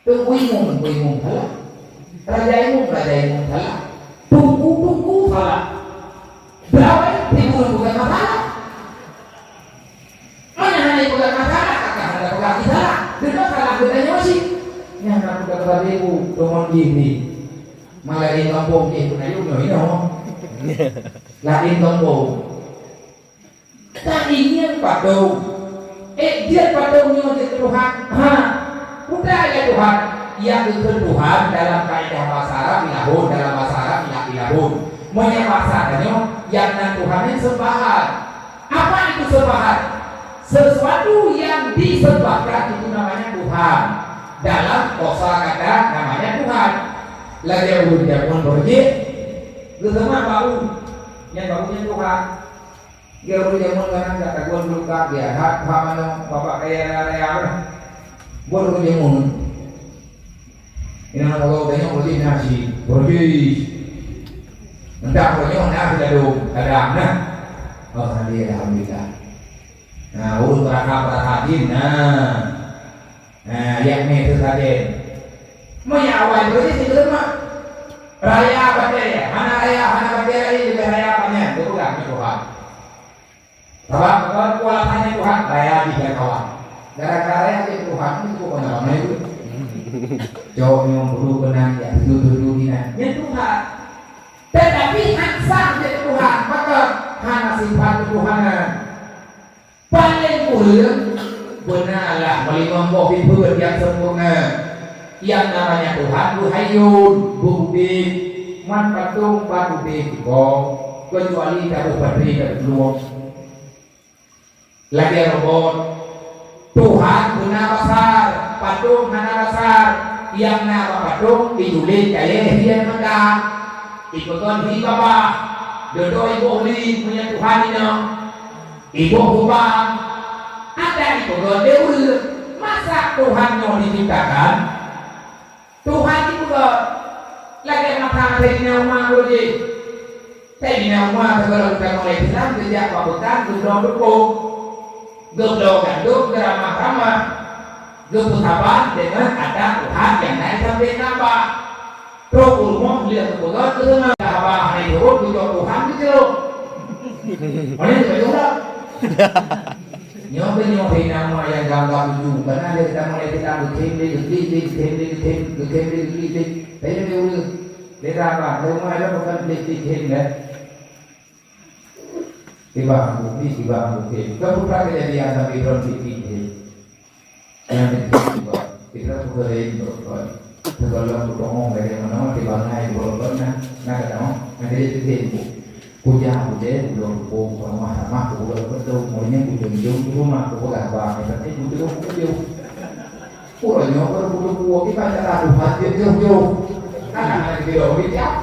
Teungku imum, teungku imum salah. Raja imum, raja imum salah. Teungku, teungku salah. Berawai timbul bukan masalah. Mana hana bukan masalah, kata hana bukan masalah. Kita salah kita nyosi. Yang nak bukan salah ibu, teman gini. Malah di kampung ni pun ayo no ino. Lah di kampung. Taingat patung. Eh, jeuet patung nyoe jeuet keu Tuhan. Ha. Peue ya Tuhan? Nyang geukheun Tuhan dalam kaedah bahasa Arab ilahun, dalam bahasa Arab ilah ilahun. Meunyo bahasa tanyoe, nyang nan Tuhan nyan seumbahan. Apa itu seumbahan? Sesuatu yang disembahkan itu namanya Tuhan. Dalam kosa kata namanya Tuhan. Lagèe ureueng jameun beureujeuk, geuseumah bak u, nyan bak u nyan Tuhan. Dia ureueng jameun kadang jak tagon lungkap dia, hat, hat manoe, babah kaya raya-raya. Buet ureueng jameun. Inong kalau tengok berarti nasi, berarti. Entah pokoknya nasi ladom, kadang nah. Oh, alhamdulillah. Nah, ureueng berakal-berakal jin, nah. Nah, yakni itu saja. Meunyo awai berarti si belum mah. Raya batée, hana raya, hana batée raya, lebih raya banyak. Geupeugah keu Tuhan. Sabab kon kuasa Tuhan, raya jih kawan. Gara-gara raya jih Tuhan, itu kok ramai tu. Cok nyong perlu benang ya, tujuh-tujuh dinan. Ya Tuhan. Tetapi hak sah jadi Tuhan, maka hana sifat ketuhanan. Paléng kureueng, beuna lah meulimong boh sifeuet nyang sempurna. Nyang namanya Tuhan beuhayyun, beuudép. Man patong pat udép jikoe, keucuali taboh padé tapeulueng. Lagée robot, Tuhan beuna basar, patong hana basar. Nyang na bak patong jituléh kayée hireuen mata. Ipeugöt hi babah, dudoe iboh li meunyoe Tuhan inong. Iboh lubang, ada ipeugöt lé ureueng. Masa Tuhan nyoe diciptakan? Tuhan jipeugöt lagée mata Saidina Umar dulu jih. Saidina Umar sigohlom geutanyoe Islam geujak bak beutan geubloe teupông, geubloe gandom geuramah-ramah, geupeusaban deungon adat Tuhan nyang na Islam di Ka'bah. Trok u rumoh lheueh geupeugöt keu teuma haba hana jeuet geujok Tuhan geucok. Mana jeuet? Nyoe keuh nyoe hina ma nyang gam-gam lucu, karena dia kata mulai kita geutem lé, geuklik lé, geutem lé, geutem, geutem lé, geuklik lé. Tapi dia ureueng, dia kata apa? Dia rumah dia bukan klik-klik tem dah. Tiba aku ni, tiba aku tem. Kau pun pakai jadi anak Ibrahim klik-klik tem. Nyang keujieb, Pak, kita peugah lé droe, Pak. Sigohlom geupeungong lagée meunoe, tibangai droe, na, na geutanyoe, na geutanyoe teuntèe, Bu. Kujak udeb, ulôn peupông, peurumah tamah, ulôn beutôi, murit nyan ujong-ujong di rumoh, kupeugah, "Bah, nyoe teuntèe, kuteurok, kuteurok." Uroe nyoe, baru kuteupue, kita cara Tuhan, jeuet jauh-jauh. Kan, aneuk jeuet jauh, jeuet jauh.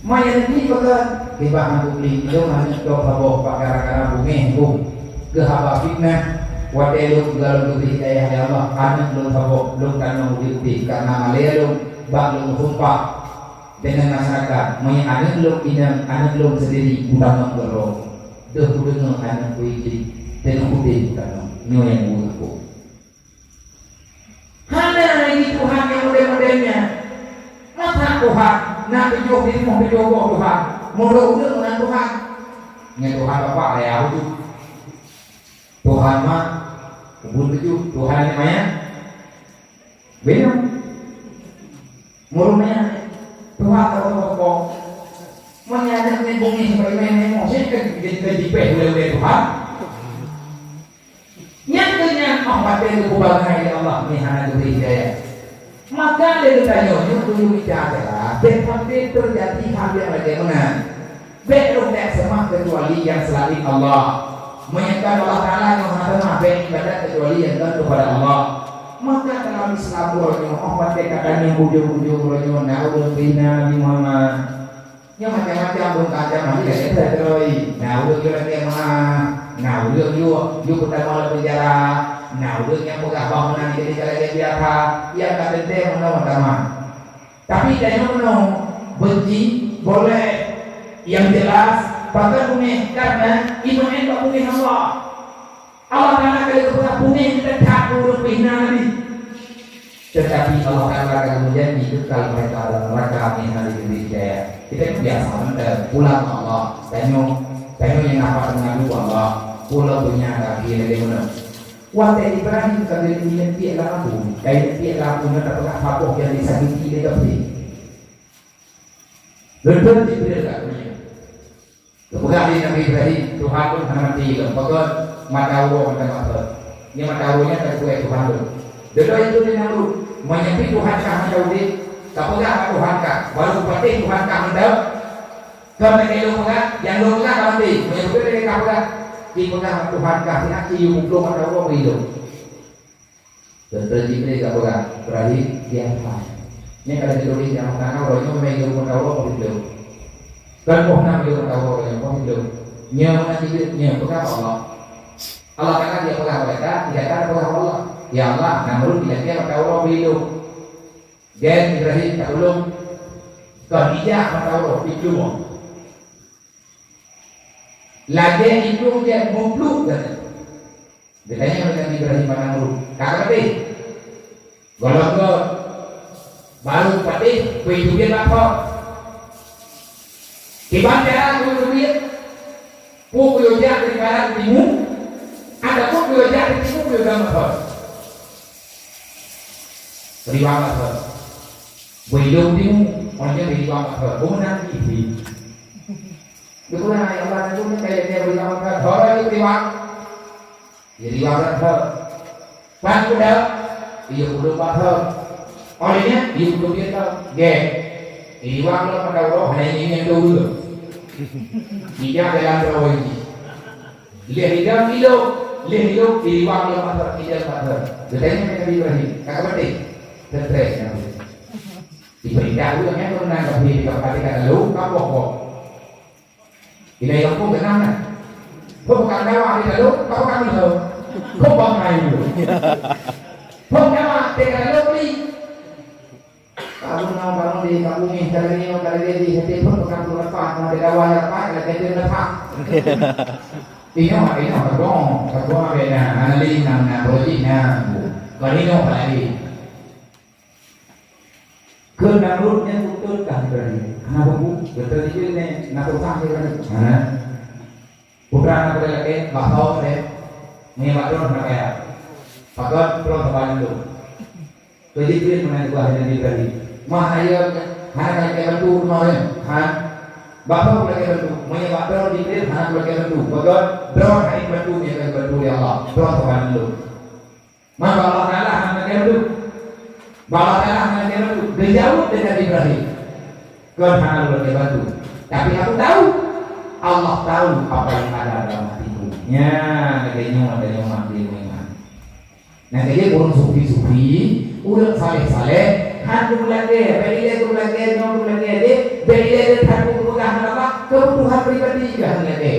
Maya nyoe peugah, "Kiban aku beli ilông aneuk lôn saboh bak gara-gara bungéh bông keu haba fitnah. Watèe lôn geugalon geubri hidayah lé Allah, aneuk lôn saboh lôn tanong udép-udép kareuna malèe lôn bak lôn sumpah deungon masyarakat, meunyoe aneuk lôn inong, aneuk lôn seundiri kutanong keu droe. Deuh kudeungoe aneuk ku Iblih, teungoh udép kutanong." Nyoe nyang buet aku. Hana lagèe Tuhan nyang model-model nyan. Masa Tuhan na tujoh, lheuh tujoh boh Tuhan? Meunurot ulôn meunan Tuhan. Nyan Tuhan Bapak, ya, beutôi. Tuhan Mak, ubit beutôi. Tuhan Nenek Moyang, beda. Meunurot nyan, Tuhan tokoh-tokoh. Meunyoe aneuk nyan bungéh bak imeum-imeum, saya kan jadi, jadi peh ulèe-ulèe Tuhan. Nyang keu nyan, oh, watèe geupeubangai lé Allah, meuhana geubri hidayah. Maka lé geutanyoe nyoe meunyoe mita acara, bèk sampai teujadi hal nyang lagèe meunan. Bèk rôh bèk seumah keucuali nyang seulaén Allah. Meunyoe kon Allah Taala nyoe hana seumah, bèk ibadat keucuali nyang kon keupada Allah. Maka dalam Islam uroe nyoe, oh, watèe ka tanyong ujong-ujong uroe nyoe, na ulôn pih na Nabi Muhammad. Nyoe macam-macam dong kacam hana lagèe that keurôi. Na ureueng yue lagèe ma, na ureueng yue, yue peutamong lam penjara, na ureueng nyang peugah bah meunan jadi lagèe biasa, nyang ka teuntèe meunoe tamah. Tapi tanyoe meunoe, benci, boleh. Yang jelas, pakon bungéh, karena iman bak bungéh Allah. Allah Taala ka lheueh geupeugah bungéh teuka ureueng pih na Nabi. Tetapi Allah Taala ka meujanji kekal mereka dalam neraka meuhana geubri hidayah. Kita ni biasa mantong pulang Allah. Tanyoe, tanyoe nyang na pat mengadu Allah. Pulang dunia ka akhé lagèe meunoe. Watèe Ibrahim ka geuleubiet piek lam apui, ka geuleubiet piek lam apui nyoe tapeugah saboh nyang disakiti lé kafé. Leupeue Jibril ka geuleubiet. Geupeugah lé Nabi Ibrahim, "Tuhan lôn hana maté lom, pakon mata uroe mantong bak thon. Nyoe mata uroe nyan ka geupeugah Tuhan lôn." Dudoe itu di Namrud, "Meunyoe pih Tuhan kah mantong udép, ka peugah bak Tuhan kah, barô patéh Tuhan kah mantong. Kon lagèe lôn peugah, nyang lôn peugah ka maté, meunyoe beutôi lagèe kah peugah, ci peugah bak Tuhan kah, siat ci yue muplôh mata uroe bri lôn." Dokto Jibril ka peugah, "Ibrahim, biasa. Nyan ka lagèe tuléh di rumoh tangga, uroe nyoe memang di rumoh tangga uroe ka lheueh." Kan boh na ilông mata uroe nyang boh ilông. Nyoe meunan cit nyoe peugah bak Allah. Allah Taala dia peugah bak gata, gata peugah bak Allah. Ya Allah, Namrud ilakée mata uroe ilông. Gen Ibrahim tatulông. Kon ijak mata uroe ilông. Lagée ilông jeuet mupluk gata. Geutanyong lé Nabi Ibrahim bak Namrud, "Ka patéh?" Gohlom göt, barô patéh, peue teubiet bak phon. Kiban cara kuyue teubiet, peue kuyue jak dari barat u timu, ataupun kuyue jak dari timu kuyue gam bak phon? Riwang bak phon. Beulông timu, oh nyan riwang bak phon. Oh, meunan cit. Geupeugah, "Ya Allah, Teungku, nyoe kayée nyoe bri lôn, ka thora yue riwang." Yue riwang rot thon. Pat peudeueng, yue peuduek bak thon. Óh lheueh nyan, yue peuduek bak thon. Gét. Riwang lom mata uroe, hana inong-inong teuh. Ijak dalam droe jih. Lheueh idong ilông, lheueh ilông, riwang lom bak thon, idong bak thon. Geutanyong lé Nabi Ibrahim, "Ka keupeuteh?" Teutrek Nabi. Dipeurintah ulôn nyan keunan ka bri, ka pati ka lalu, ka boh-boh. Ilée nyang peue keunong na. Peue bukon dawa di lalu, peue bukon meulhö. Peue bang hai dulu. Peue dawa di lalu beli. Kamu nong kamu di kamu ni, kalau ni, kalau dia di hati pun bukan tu lepas, mau di dawa lepas, kalau dia lepas. Inoe, inoe, terbong, terbong beda, analis na, na, politik na. Kalau inoe apalagi. Keu Namrud nyan beutôi kah Ibrahim? Hana buku, beutôi jih nyan na peusah Ibrahim. Hana. Putra na peulakée, bak thon deh. Meunyoe bak droe hana payah. Pakon droe saban lôn. Keu Jibril meunan geupeugah lé Nabi Ibrahim. Mah ayo hana ka lakée bantu teuma nyan. Han. Bak thon lakée bantu. Meunyoe bak droe Jibril hana lakée bantu. Pakon droe hana bantu meunyoe ka geubantu lé Allah. Droe saban lôn. Maka Allah Taala hana lagée bantu. Allah Taala hana lagée bantu. Geujaweueb lé Nabi Ibrahim, "Kon hana lagée bantu. Tapi aku tahu, Allah tahu apa yang ada dalam hatiku." Nyan, lagée nyoe, lagée nyoe mak dia meuiman. Nah, lagée ureuëng sufi-sufi, ureuëng saleh-saleh, han geulakée, bèk ilée geulakée, nyoe geulakée, deh, bèk ilée deh that peugah hana bak, keubutuhan pribadi keu han lakée.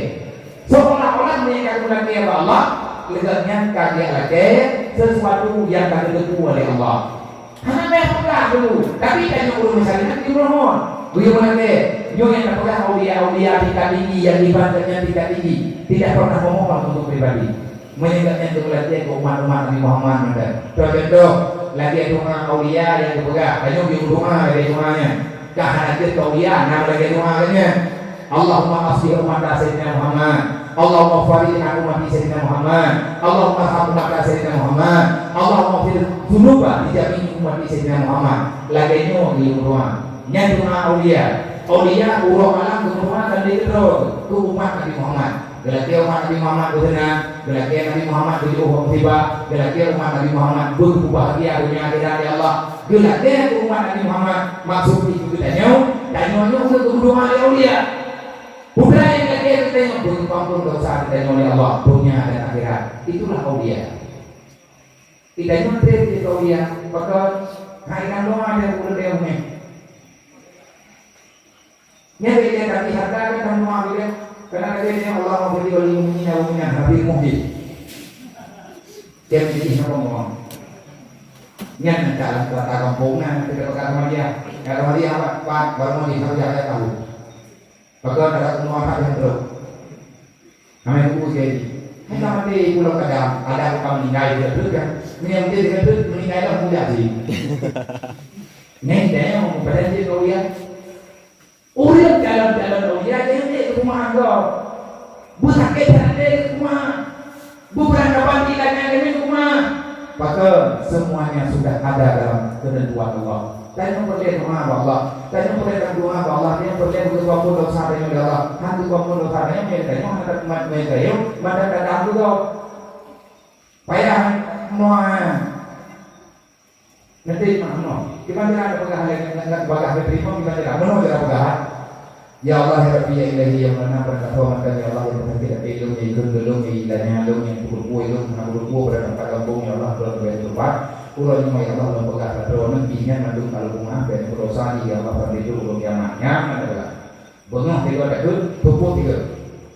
Seolah-olah meunyoe ka geulakée bak Allah, lagée nyan ka geulakée sesuatu nyang ka geuteupeue lé Allah. Hana payah peugah dulu, tapi tanyoe ureuëng meusyariat jimeumohon. Buyueng lakée, nyoe nyang tapeugah aulia-aulia tingkat tinggi nyang ibarat nyan tingkat tinggi, tidak pernah memohon untuk pribadi. Meunyoe gobnyan geulakée keu umat-umat Nabi Muhammad mantong. Contoh, lagée doa aulia nyang geupeugah, tanyoe buyueng doa lagée doa nyan. Ka hana jeuet keu aulia, na lagée doa geuh nyan. Allahumma aslih ummata Sayyidina Muhammad. Allahumma farij an ummati Sayyidina Muhammad. Allahumma arham ummata Sayyidina Muhammad. Allahumma fir dzunuba li jami'i ummati Sayyidina Muhammad. Lagée nyoe geudoa. Nyan doa aulia. Aulia uroe malam geudoa dan dikeudroe keu umat Nabi Muhammad. Geulakée umat Nabi Muhammad beuseunang, geulakée Nabi Muhammad beujiôh bak musibah, geulakée umat Nabi Muhammad beubahgia donya akhirat, ya Allah. Geulakée umat Nabi Muhammad, maksud jih keu tanyoe, tanyoe nyoe keuh geudoa lé aulia. Peue nyang geulakée keu tanyoe, beupeuampôn desya keu tanyoe lé Allah, donya dan akhirat. Itulah aulia. Keu tanyoe treb jeuet keu aulia, maka hai nyan doa dan ureuëng dia umeh. Nyan lé nyan, tapi harta kan hana meuah lé. Karena lagée nyan, "Allahumma ghfir lil mu'minina wal mu'minat," Habib Muhyiddin. Dia menjadi nama Allah. Nyan entah lah kata kampung na, kita pekat sama dia. Kata sama dia apa? Pak, baru mau dia sama dia, saya tahu. Maka ada semua hak yang teruk. Namanya buku jadi. Hai ka maté pulo kadang, ada bukan meninggai dia terus kan. Ini yang dia dengan terus meninggai lah mudah sih. Nyan dia yang mau pada dia kau dia. Ureuëng calon-calon aulia jeuet keu rumoh gob. Beusakét hati keu rumoh. Beubeurangkapan di lanyat keu rumoh. Maka semuanya sudah ada dalam ketentuan Allah. Tanyoe peureulée doa bak Allah. Tanyoe peureulée doa bak Allah. Tanyoe peureulée beugeupeue dosa tanyoe lé Allah. Han geupeue dosa tanyoe, tanyoe hana takumat, tanyoe mata tatang beugöt. Payah moe. Nanti mak meunoe. Kiban cara tapeugah lé, ngat, ngat, bagah geuteurimong kiban cara. Meunoe cara peugah. Ya Allah, ya Rabbi, ya Ilahi, nyang mana pada tapeugah mantong, ya Allah, nyang peusakét até lôn, nyang ikheun keu lôn, nyang ilanya lôn, nyang peureupue lôn, hana peureupue pada teumpat gampông, ya Allah, lôn beuet teupat. Uroe nyoe, ya Allah, lôn peugah keu droeneuh, jih nyan mandum ka lôn peugah, bèk neupeurasa jih, ya Allah, sampai trok uroe kiamat. Nyan na teupeugah. Beungoh tiga takheun, peubuet tiga.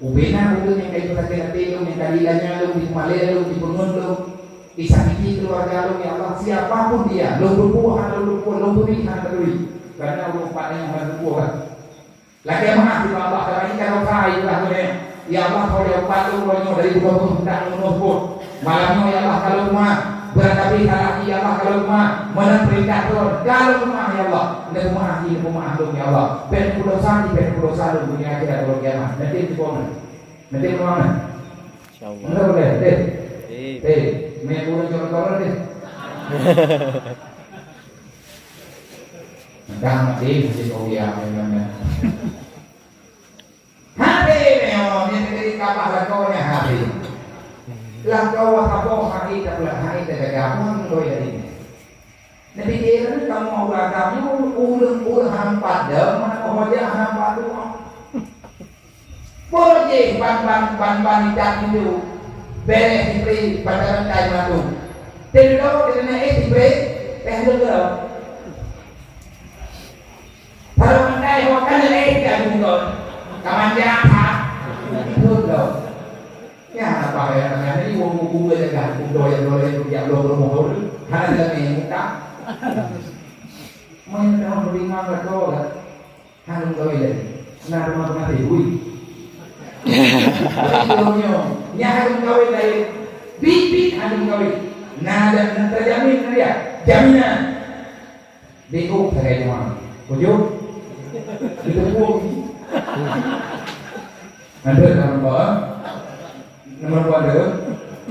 Ubena ureueng nyang ka ipeusakiet até lôn, nyang ka dilanya lôn, dipeumalée lôn, dipeungeut lôn, disakiti keuluwarga lôn, ya Allah, siapa pun dia, lôn peubuet hana lôn peubuet, lôn peuri hana peuri. Karena ureueng pat nyan hana peubuet kan. Lakée meu'ah keu Allah, karena ini kan dosa, ibadah dunia. Ya Allah, kau jauhkan lôn uroe nyoe dari buka pun hendak lôn peubuet. Malam nyoe, ya Allah, ka lôn meu'ah. Beurangkapi salah, ya Allah, ka lôn meu'ah. Meunan peurintah Droe, ka lôn meu'ah, ya Allah. Neupeumaaf, neupeumaaf lôn, ya Allah. Bèk neupeudosa, bèk neupeudosa lôn, dunia akhirat, uroe kiamat. Nanti teupeue meunan. Nanti teupeue meunan. Insyaallah. Enggak boleh, deh. Eh. Eh, meunan ureueng cok koran deh. Entah mati, mesti kau ya, meunan. Hase meunyoe, nyan teuka kabah lakoe nyan hase. Lakoe saboh hai tapeulak hai teujaga pun loi dari nyan. Neupike laju kamoe ureueng agam nyoe, ureueng-ureueng han padam, mana meuhojah han padum. Boh jih ban, ban, ban, ban idak nyoe, bèrèh sipré, ban tarantai meuladôm. Teudoe teuneuk éh sipré, teuh leugoe. Barô mandai ho ka lé ka bungkon. Ka manja ha. Beutôi. Ya, apa ya, namanya ini wong buku aja kan. Udah yang boleh yang dia belum rumah dulu. Hana lagi muka. Main dalam lima kau lah. Hana kau lagi. Nah, rumah pengantin, wih. Nya hana kau lagi. Bibit hana kau lagi. Nah, dan terjamin dia. Jaminan. Beuôk sagai nyoe. Kujok. Diteupeue. Ada nomor dua. Nomor dua ada.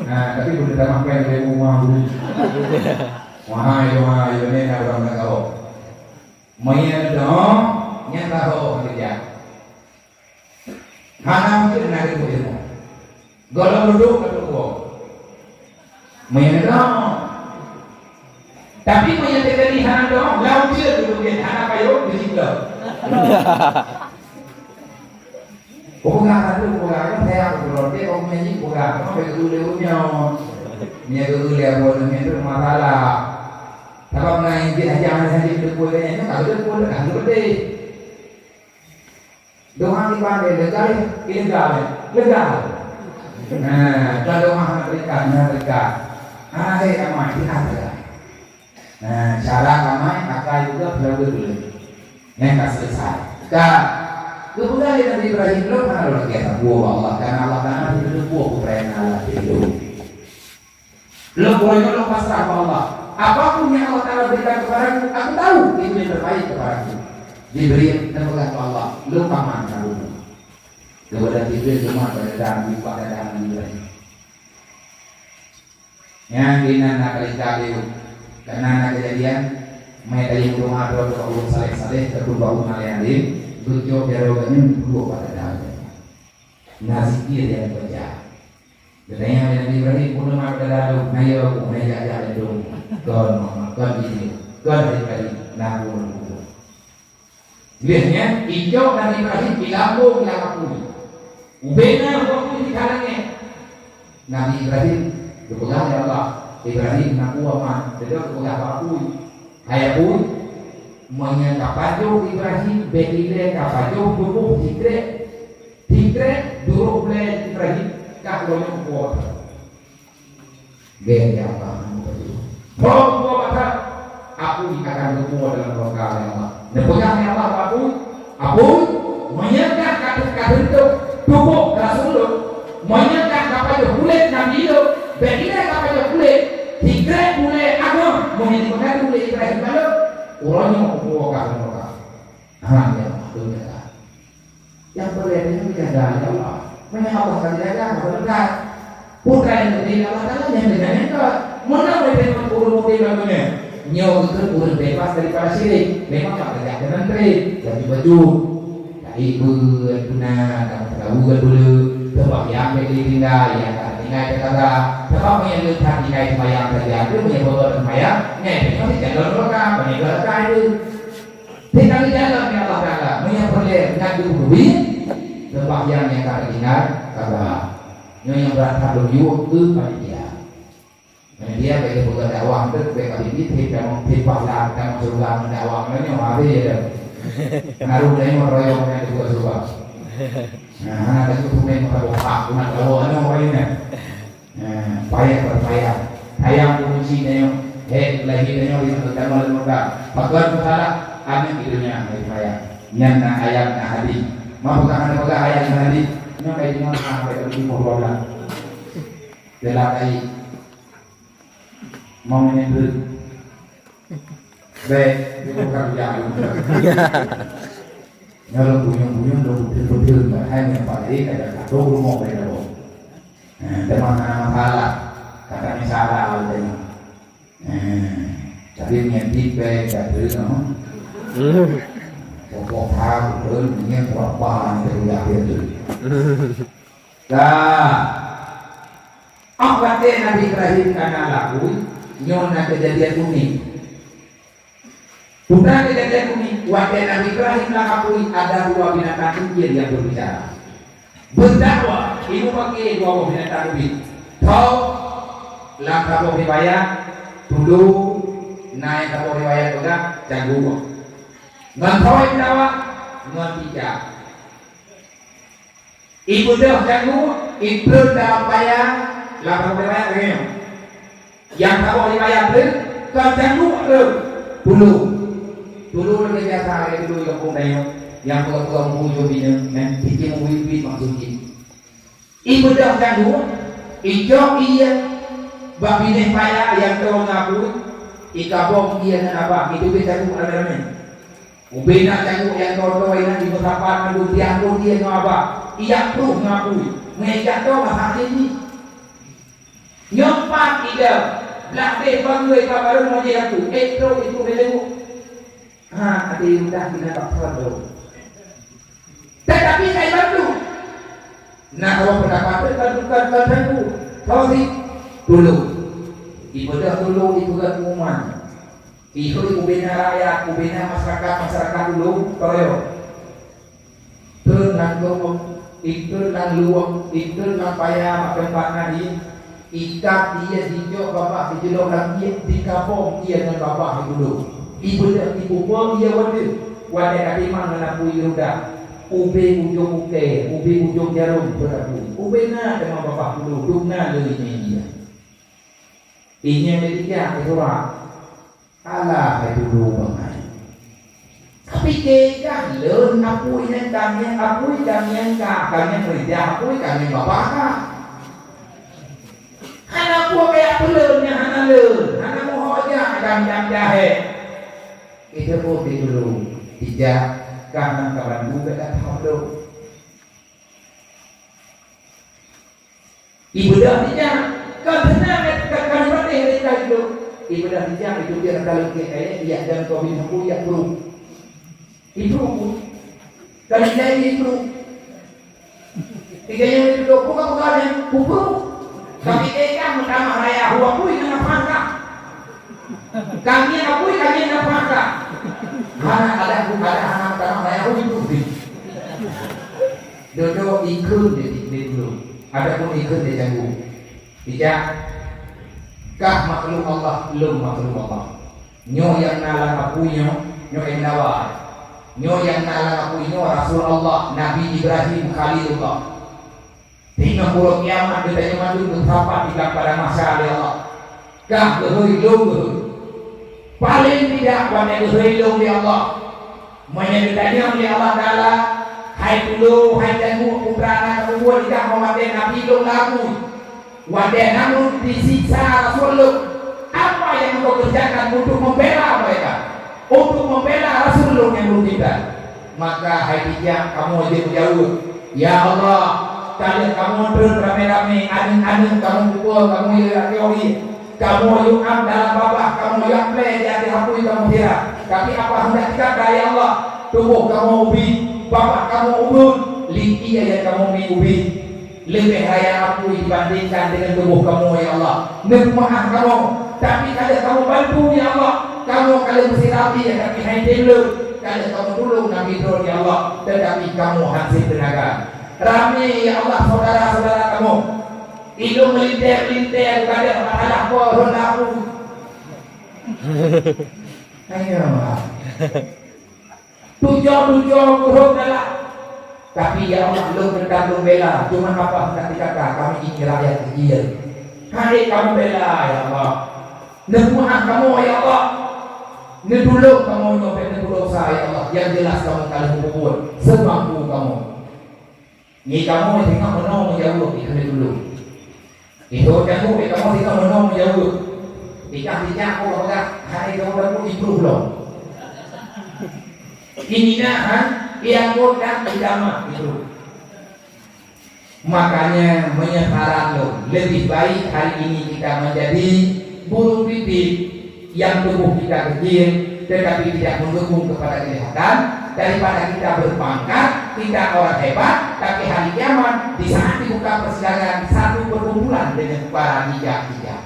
Nah, tapi boleh tambah poin dari rumah dulu. Wahai, wahai, ini nak orang nak kau. Maya tu, nyata kau kerja. Hana mungkin na geupeu ilmu. Gohlom dudoe ka teupeue. Meunyoe nyoe. Tapi meunyoe teuka di hana doh, lam ujeuen geupeuget hana payong, geujibloe. Peugah satu, peugah nyoe, saya aku berhenti, kau punya ni, peugah, kau bagi dulu dia punya. Punya dulu dia buat, punya tu masalah. Sabab na injil aja, hana injil teupeue nyan, nyoe ka teupeue, ka teupeue. Doa di pandai lega, lega, lega. Nah, kalau doa hana terikat, hana terikat. Hana hai amai, hana terikat. Nah, cara amai, akai juga, selalu boleh. Nah, ka selesai. Ka, kemudian Nabi Ibrahim belum hana lagi kata buah Allah, karena Allah Taala tidak buah perayaan Allah itu. Lôn uroe nyoe lôn pasrah bak Allah. Apapun yang Allah Taala berikan kepadaku, aku tahu itu yang terbaik kepadaku. Jibril, neupeugah bak Allah, lôn paman kamoe. Kepada Jibril, cuma pada dalam, di pada dalam Jibril. Nyang keunan na kali kali, karena na kejadian, mai tadi meudoa dua ureueng saleh-saleh, ataupun bak ureueng alim-alim, geucok jaroe geuh nyan dua pada dalam. Na zikir nyang baca. Geutanyong lé Nabi Ibrahim, "Peue nama gata lalu?" "Nyoe ku, nyoe jak-jak lé dong." "Kon, kon di sini. Kon di tadi, na ku, na ku." Lheueh nyan, icok Nabi Ibrahim ilambong lam apui. Ubena apui di ka langét. Nabi Ibrahim geupeugah lé Allah, "Ibrahim, na ku aman, teuka geupeugah bak apui." Hai apui, meunyoe ka pajoh Ibrahim, bèk ilèe ka pajoh tuboh sikrek. Sikrek, duroh bulèe Ibrahim, ka uroe nyoe kuwoe. Gèt ya Allah, ho kuwoe mata, apui akan geuwoe dalam neuraka ya Allah. Neupeugah lé Allah bak apui, "Apui, meunyoe ka, ka, ka teuntèe tuboh rasul lôn, meunyoe ka, ka pajoh kulét nabi lôn, bèk ilèe ka pajoh kulét, sikrek bulèe agam, meunyoe dipeugah ulèe Ibrahim lôn, uroe nyoe kuwoe ka neuraka." Ha, ya Allah, beutôi. Nyang peureulèe nyan geujaga lé Allah. Meunyoe Allah ka geujaga, maka beutôi. Peue nyang geupeugah Allah Taala nyan deungon nyan ka. Meunan ureueng mukmin lam donya. Nyoe geukheun ureueng bebas daripada syirik. Memang ka geujaga keunan treb, baju-baju. Ka ibeuen, tuna, ka meuteumèe buleuen, seumbahyang bèk ditinggai, nyang ka tinggai teukaza. Sabab meunyoe ka tinggai seumbahyang saja, tu meunyoe beutôi seumbahyang, nyan pih masih jaga neraka, meunyoe ka rasa itu. Tinggai jalan ya Allah Taala, meunyoe peureulèe nyan geubri, seumbahyang nyang ka tinggai, kaza. Nyoe nyang brat that lôn yue keu panitia. Panitia bèk geupeugah dakwah tu, bèk ka bibi, thèp tamong, thèp pahala, tamong syeuruga ngon dakwah nyoe, habéh ya dah. Harôh tanyoe royong nyan teupeue suba. Nah, hana tanyoe peumain mata bopak, umat lawa nyoe royong nyan. Nah, payah berpayah. Sayang fungsi tanyoe, hek lahé tanyoe di mata tanyoe lé muka. Pakon salah, aneuk di dunia hai payah. Nyan na ayat na hadis. Ma peugah hana peugah ayat na hadis. Nyoe kai deungoe sampai dua ribu dua belas. Telah kai. Mau nyan tu. Bèk, bukan jalu. Nyoe lôn buyong-buyong, lôn beutôi-beutôi, padahai nyang paléng ada satu rumoh beda boh. Nah, teuma hana masalah. Kata misalnya awal tadi. Nah, tapi nyan tip bèk, tak ada, no? Pokok hal, pun, nyan berapa, nyan terjadi tu. Dah. Ah, watèe Nabi Ibrahim ka na lakoe, nyoe na keujadian unik. Peue keujadian unik, watèe Nabi Ibrahim lam apui, ada dua binatang kecil yang berbicara. Beudakwa, ibu pakai dua boh binatang ubit. Tho, lam saboh riwayat, tulu, na nyang saboh riwayat peugah, cangguek. Ngon tho nyang dawa, ngon cicak. Ibeudôh cangguek, itrön dalam paya, lam saboh riwayat lagèe nyoe. Nyang saboh riwayat lé, kon cangguek lé, tulu. Tulu lagèe biasa, lagèe tulu gampông tanyoe, nyang peugah-peugah bubui jih bineung, nyan cicém bubui-bubui maksud jih. Ibeudôh cangguek, icok ié bak binéh paya nyang tô ngon apui, ikabông ié ngon abah, iteubiet cangguek ramé-ramé. Ubé na cangguek nyang tô-tô inan jimeusapat mandum tiang pun ié ngon abah, ijak pruh ngon apui, ngon ijak tô masak jih. Nyoe pat idong, blah deh bangeue ka barô mojé aku, ék trok itu lé leubeh. Ha, até udah tinggai bak phon tu. Tetapi saya bantu. Nah, kalau pendapat tu kan bukan, bukan aku. Kau si tulu. Ibadah tulu itu kan pengumuman. Itu ubena rakyat, ubena masyarakat, masyarakat dulu, toyo. Trön lam gobnyan, itrön lam luwang, itrön lam paya bak teumpat na ié, ikab ié jijok babah jijulok lam ié, dikabông ié ngon babah dulu. Ibeudôh ipupo ié wadeue, wadeue ka timang ngon apui ruda. Ubé ujong ukée, ubé ujong jarôm beurapui. Ubé na teuma babah dulu, dum na lé ié. Ié lé ija, ija. Alah, hai dulu bangai. Tapi keu kah lôn apui nyan kamieng, apui kamieng kah, kamieng rijah apui kamieng babah kah. Hana apui kaya peulôn nyang hana lôn, hana muhok jak dam-dam jahé. Itu pun di dulu, ija kah nan kawan bu beda tham lôn. Ibeudôh tijak, ka seunang ka, ka, ka dipatéh lé kayée. Ibeudôh tijak, itu dia ka leuké kayée, ijak dan kau bin aku, ijak pruh. Ipruh pun. Ka dijai ipruh. Tiga yang itu, bukan, bukan yang kupruh. Tapi eh, kan, meutamah raya, huwa pui, ngon nafah kah. Kami apui, kami nafah kah. Hana ada, ada hana meutamah raya, hui, tu, hui. Dodo ikheun di, di dulu. Adapun ikheun di janggu. Ija, kah makhluk Allah, lôn makhluk Allah. Nyoe nyang na lam apui nyoe, nyoe nyang dawa. Nyoe nyang na lam apui nyoe Rasul Allah, Nabi Ibrahim Khalilullah. Teungoh uroe kiamat geutanyoe mandum geusapat di padang mahsyar lé Allah. Kah geuhôi lôn geuhôi. Paleng tidak watée geuhôi lôn lé Allah. Meunyoe geutanyong lé Allah Taala, "Hai tulô, hai janggeuek putra na keubuet di kah watée Nabi lôn lagu, watée Namrud disiksa Rasul lôn, apa nyang engkau kerjakan untuk membela mereka, untuk membela Rasul lôn nyang lôn tinggai?" Maka hai bijak kamoe jeuet meujaweueb, "Ya Allah, ka lheueh kamoe treun ramé-ramé, aneuëk-aneuëk kamoe pukul, kamoe yue lagée Kamoe yue am dalam babah, kamoe yue am plé di ateueh apui kamoe sira. Tapi apa hendak dikata, ya Allah? Tuboh kamoe ubit, babah kamoe ubit, lé ié nyang kamoe mi ubit. Leubeh raya apui dibandingkan deungon tuboh kamoe, ya Allah. Neupeumaáh kamoe, tapi ka lheueh kamoe bantu, ya Allah. Kamoe ka lheueh meusira, tapi hai tem lôn, ka lheueh kamoe tulông Nabi Droe, ya Allah. Tetapi kamoe hana sép teunaga. Ramé, ya Allah, saudara-saudara kamoe. Ilôn meulintèe-lintèe geugadôh bak alah po rhot lam apui. Ayo. Tujoh-tujoh gurhon galak. Tapi, ya Allah, lôn teutab lôn bela, cuma apa hendak dikata, kami ini rakyat kecil. Hai kamoe bela, ya Allah. Neupeumaáf kamoe, ya Allah. Neutulông kamoe nyoe peuet neupeudosa, ya Allah. Yang jelas kamoe ka lheueh peubuet seumampu kamoe. Nyoe kamoe singoh meunoe meujaweueb, ikheun tulông. Itu nyang bu, eh, kamoe singoh meunoe meujaweueb. Ikah tijak, oh, peugah, hai kamoe dapu ipluh lom. Ini nah, ha, yang bukan agama itu. Makanya, meunyoe saran lôn, lebih baik hari ini kita menjadi burung pipit yang tubuh kita kecil, tetapi tidak mendukung kepada kejahatan, daripada kita berpangkat, kita orang hebat, tapi hari kiamat, di saat dibuka persidangan, satu perkumpulan dengan para injak-injak.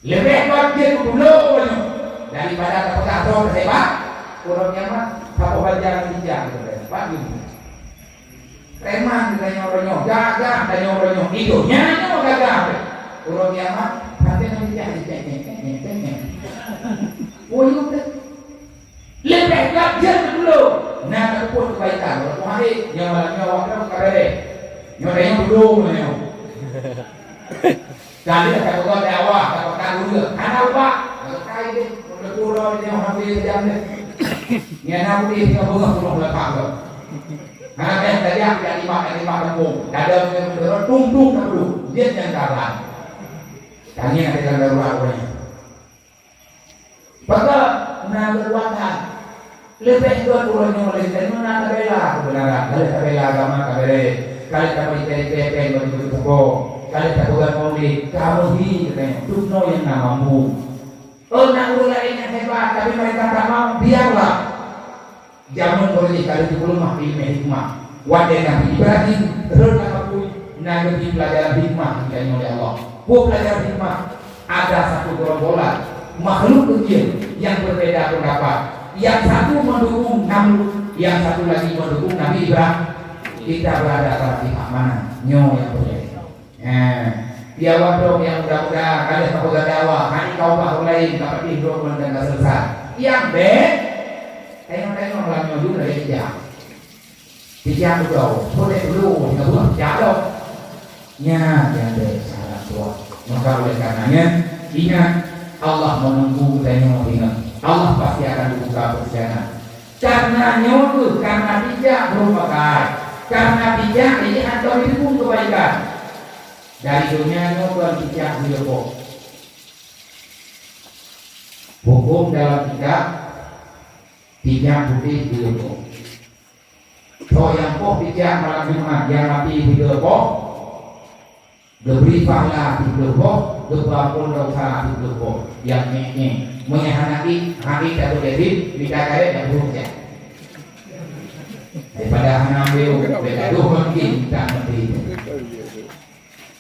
Leubeh göt jeuet tulông nyoe daripada tapeugah droe hebat. Uroe kiamat, saboh bajang injak, Pak Guru. Preman geutanyoe uroe nyoe, gagah tanyoe uroe nyoe. Di donya nyoe gagah. Uroe kiamat, patéh meurijak, cek, cek, cek, cek, cek, cek. Oh, iya, betul. Leubeh göt jeuet tulông. Na tapeubuet keubaikan. Walaupun hari, nyoe malam nyoe awak droe ka bèrèh. Nyoe tanyoe tulông nyoe. Ka lheueh tapeugah dakwah, tapeugah ureueng. Hana ubak. Kai deh, udah turun dia, habis jam deh. Nyan aku di tinggal bunga puluh belakang tu. Hana kaya tajak, tajak lima, tajak lima kampung. Dada punya bendera, tung, tung, tak perlu. Dia yang jalan. Tanya ada darurat orang ni. Peugah na keukuatan. Leubeh göt uroe nyoe lé, keunoe na tabela keubeunaran, ka lheueh tabela agama ka bèrèh, ka lheueh tabri pèng-pèng bagi beutuko, ka lheueh tapeugah maulid, ka meuhi katanya, dum noe nyang na mampu. Oh, na ureueng laén nyang hebat, tapi mereka tak mau, biarlah. Jameun uroe jih ka lheueh teupeuleumah ileumèe hikmah. Watèe Nabi Ibrahim rhot lam apui, na geubri peulajaran hikmah geutanyoe lé Allah. Peue peulajaran hikmah? Ada satu gerombolan makhluk kecil yang berbeda pendapat. Yang satu mendukung Namrud, yang satu lagi mendukung Nabi Ibrahim. Kita berada pada pihak mana? Nyoe nyang peureulèe. Nyan, di awak droe nyang muda-muda, ka lheueh ka peugah dakwah, hana ka ubah ureueng laén, ka patéh droe ngon gata seuleusoe. Nyang bèk, tengok-tengok lam nyoe dulu lagèe ijak. Ijak beutôi, boleh dulu, tinggal buah ijak dong. Nyan, nyang bèk, salah tuan. Maka oleh karenanya, ingat, Allah menunggu geutanyoe, ingat. Allah pasti akan membuka persidangan. Karena nyoe kheueh, karena tijak brôk pakai. Karena tijak ini hantom jiteupeue keubaikan. Dari donya nyoe kon tijak geuyue poh. Huköm dalam kitab, tijak putéh geuyue poh. Soe nyang poh tijak malam Jumat, nyang maté sigoe poh, geubri pahala siplôh boh, geupeuampôn desya siplôh boh. Nyang ék-ék. Meunyoe hana ék, hana ék ka beujadi, mita karet nyang burôk jak. Daripada hana ambil, beda dua makin tak ngerti.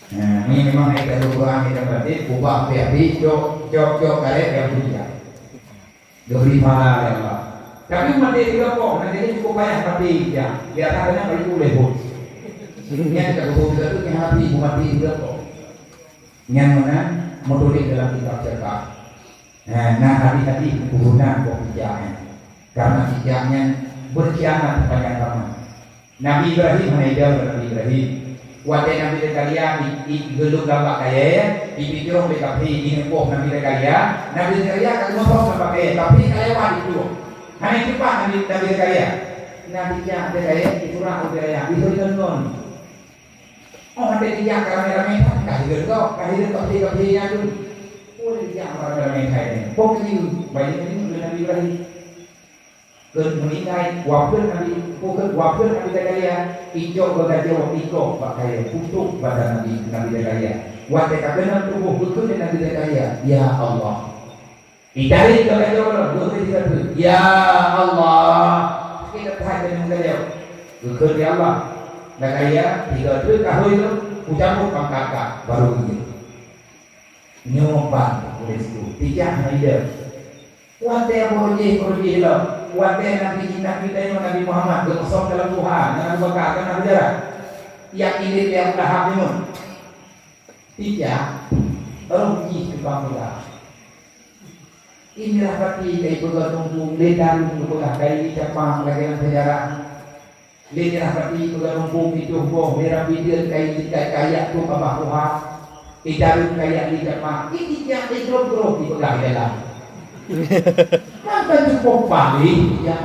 Nah, ini memang ayat Al-Quran kita berarti ubah habis-habis, cok, cok, cok, karet nyang burôk jak. Geubri pahala lé Allah. Tapi maté sigoe poh, na jadi cukup payah maté, ya. Di atas sana bari ulèe pun. Nyan ka geupeue sigoe tu, nyan hati maté sigoe poh. Nyan meunan meutuléh dalam kitab ceurita. Nah, na hadis-hadis keturunan poh tijak nyan. Karena tijak nyan berkhianat sepanjang zaman. Nabi Ibrahim hana idong Nabi Ibrahim. Watèe Nabi Zakaria i, i, geulheueh lam bak kayèe, ipitrôh lé kafé, ineupoh Nabi Zakaria, Nabi Zakaria ka geumeusoh lam bak kayèe, kafé ka lewat itu. Hana iceupah Nabi, Nabi Zakaria. Nabi jak Zakaria, isurah Nabi Zakaria, isurah ngon. Oh, ada dia ka ramé-ramé, ka hireuen kok, ka hireuen kok, kafé-kafé nyan tu. Oh, dia jak ramé-ramé hai ni. Pokoknya, banyak ni Nabi Ibrahim. Keu meuninggai, wafeuet Nabi, bukon wafeuet Nabi Zakaria, icok geugajoe ikoh bak kayèe, putôh badan Nabi, Nabi Zakaria. Watèe ka keunong tuboh, geukheun lé Nabi Zakaria, "Ya Allah." Itarek geugajoe lom, geukheun lé Nabi, "Ya Allah." Sakét that geugajoe. Geukheun lé Allah. Zakaria, tiga treuk tahôi lom, kucabot pangkat ka, baru geujak. Nyoe ban ulèe siku. Tijak hana idong. Watèe beurujih-beurujih lom, watèe Nabi, Nabi tanyoe Nabi Muhammad geumeusom dalam tuha, ngon Abu Bakar, kan na seujarah? Nyang idéh lé Abu Lahab nyoe. Tijak, roh jih tukang peugah. Inilah pati kai peugah tumpung lé daru peugah kai li capang lagée lam sejarah. Lé inilah pati peugah tumpung itu boh merah bideu kai kai kayak tu babah tuha. Ijarun kayak li capang. Ini yang ikrom-krom dipeugah di dalam. Maka cukup paling ya.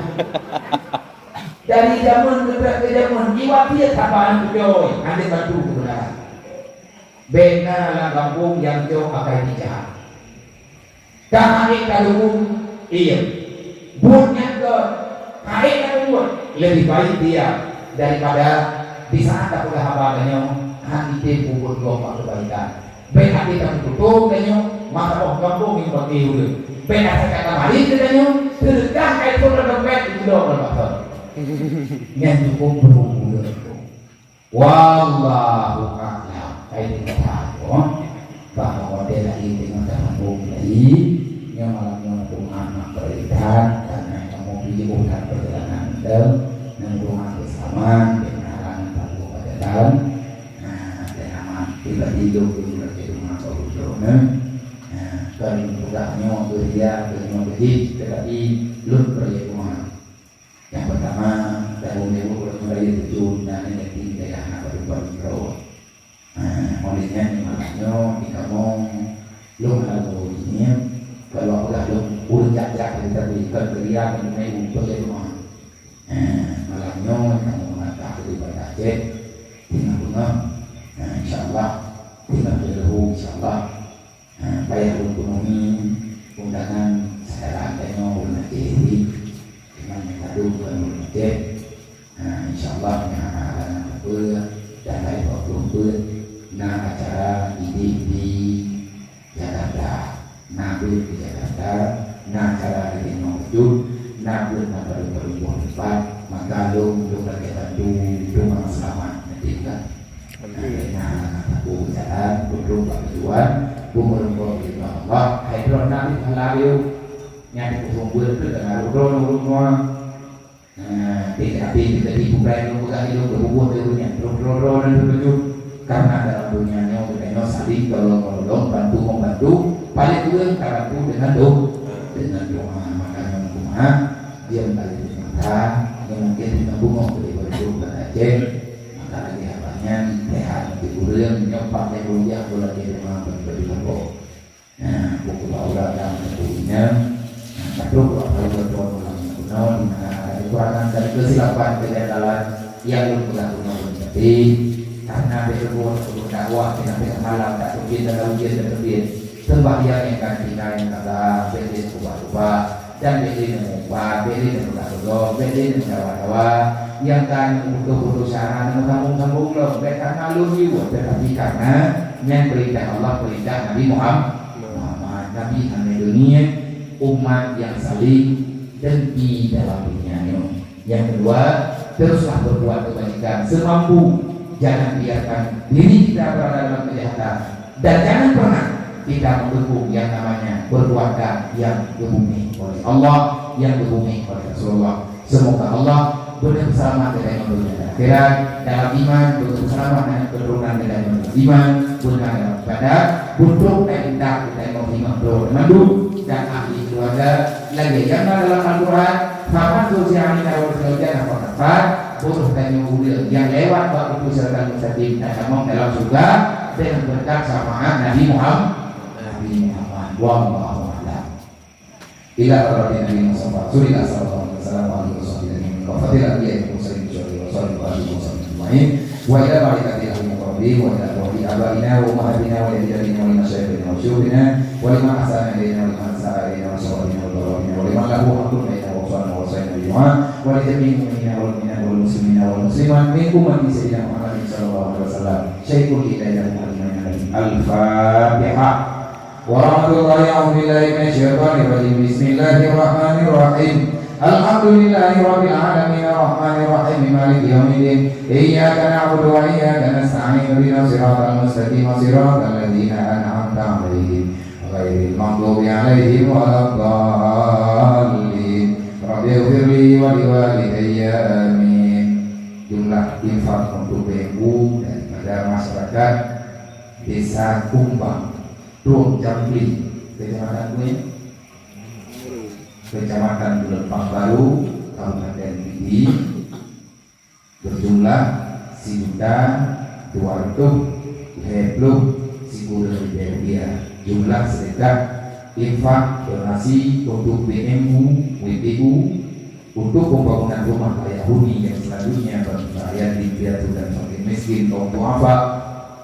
Dari zaman ke ke zaman jiwa dia saban beutôi. Ada satu kebenaran. Bena lam kampung yang jauh akai dijak. Ka hai ka lubung, iya. Buet nyan ke hai ka lubung, lebih baik diam daripada di saat tapeugah haba tanyoe, han item peubuet gob bak keubaikan. Bèk até tapeututôp tanyoe, mata boh gampông nyang bak ureueng. Bèk asai kata marit keu tanyoe, seudeukah kai phon lam dompet, jidok lam bahtong. Nyan cukôp beureugueng. Wallahu a'lam. Hai di kata aku, bah watèe lagi tengok dah mabuk lagi, nyoe malam nyoe Tuhan nak berikan karena kamu pilih bukan perjalanan itu, dan Tuhan bersama dengan halangan tak lupa jalan. Nah, dan aman tiba tidur pun lagi rumah kau duduk, nah. Nah, kan budak nyoe kerja, nyoe kerja, tetapi lun pergi rumah. Nyang peutama, daun lewu ureueng raya tuju na nyan yatim daerah na padub-padub droe. Nah, oleh nyan di malam nyoe di kamoe lôn hana lôn ngieng, kalau peugah lôn ureueng jak-jak teuka bri kon keuria kon meunyoe umpung lé rumoh. Nah, malam nyoe kamoe meungatah keu di Banda Aceh, teungoh beungoh. Nah, insyaallah, teungoh leuhô insyaallah. Ha, payah lôn peunuhi undangan syedara tanyoe ureueng Aceh nyoe. Teuma nyang ladôm kon ureueng Aceh. Ha, insyaallah nyan hana halangan sapeue, tanggai dua ploh peuet na acara idéh di Jakarta. Na beuet di Jakarta, na acara di Timor Barat, na beuet na padub-padub boh teumpat, maka lôn, lôn lakèe bantu, lôn seulamat, ngerti kan? Alhamdulillah. Nah, aku berjalan, duduk bak tujuan, bumoe rumpok di Allah. Hai droe nabi halal yuk. Nyan aku sumber ke tengah rudon rumah. Nah, tiap-tiap kita tipu baik, lu pegang hidup, berbubuh di dunia. Terus, terus, terus, dan terus. Karena dalam dunia nyoe, kita nyoe saling tolong menolong, bantu membantu. Paling kurang kita bantu dengan doa, dengan doa. Makanya doa, dia kali di mata, yang mungkin kita bunga beri berdoa kepada Aceh. Maka lagèe haba nyan, lé hana teupeureueng, nyoe pat nyang mulia, ulôn lagèe teuma bagi-bagi lompo. Nah, buku Paula dan buku Inang, nah, satu buah Paula tuan ulang guna, di mana ada kekurangan dan kesilapan kejanggalan yang belum pernah guna pun tapi, karena ada buah untuk dakwah, kita tidak malam, tak mungkin dalam ujian dan terbit. Sembahyang yang kan tinggal yang kata, berdiri ubah-ubah, Dan bèk lé neumeupat, bèk lé neumeudawa-dawa, bèk lé neumeudawa-dawa. Nyang ka neumeuputoh-putoh syedara neumeuhambong-hambong lom, bèk karna lôn yue, teutapi karna nyan peurintah Allah, peurintah Nabi Muham-, Muhammad. Nabi hana geuniet umat nyang saling dengki dalam dunia nyoe. Nyang keudua, teruslah berbuat kebaikan semampu. Jangan biarkan diri kita berada dalam kejahatan. Dan jangan pernah kita mendukung yang namanya perbuatan yang geubungéh oleh Allah, yang geubungéh oleh Rasulullah. Semoga Allah beuna peuseulamat geutanyoe donya dan akhirat dalam iman, beuna peuseulamat aneuk keuturonan geutanyoe dalam iman, beuna dalam ibadat, beutôi dan indah geutanyoe himeuh droe mandum dan ahli keluarga lagèe nyang na dalam Al-Quran, "Faman zuhziha 'anil nari wa udkhilal jannata faqad faz." Boh tanyoe ureueng nyang lewat bak utoe siratal mustaqim dan tamong dalam syurga deungon beureukat syafaat Nabi Muham-, Nabi Muhammad. Wallahu a'lam. Ila hadratin Nabi Mustafa Rasulillah sallallahu alaihi wasallam wa alihi wasahbihi ajma'in. Wa fadil anbiya'i wal mursalin syuhada'i wa shalihin wa alihi wasahbihi ajma'in. Wa ila malaikatil muqarrabin wa ila arwahi abaina wa ummahatina wa ajdadina wa li masyayikhina wa syuyukhina wa liman ahsana ilaina wa liman asaa ilaina wa sahabatina wa tabi'ina wa liman lahu haqqun alaina wa uswana wa wasaina bihi wa li jami'il mu'minina wal mu'minat wal muslimina wal muslimat min ummati Sayyidina Muhammadin sallallahu alaihi wasallam. Syai'un li ilaina Muhammadin. Al-Fatihah. Warahmatullahi, a'udzubillahi minasyaitonirrajim. Bismillahirrahmanirrahim. Alhamdulillahirabbil alamin, arrahmanirrahim, maliki yaumiddin. Iyyaka na'budu wa iyyaka nasta'in. Ihdinas siratal mustaqim, siratal ladzina an'amta 'alaihim, ghairil maghdubi 'alaihim waladdallin. Rabbighfirli wa liwalidayya. Amin. Jumlah infak untuk B M U daripada masyarakat Desa Kumbang. Tueng Jampi, Kecamatan Kueng. Kecamatan Geulumpang Baru, Kabupaten Pidie, berjumlah sijuta dua ratus lhèe ploh sikureueng ribèe rupiah. Jumlah sedekah infak donasi untuk B M U, W T U, untuk pembangunan rumah layak huni yang selanjutnya bagi para yatim piatu dan fakir miskin, kaum duafa,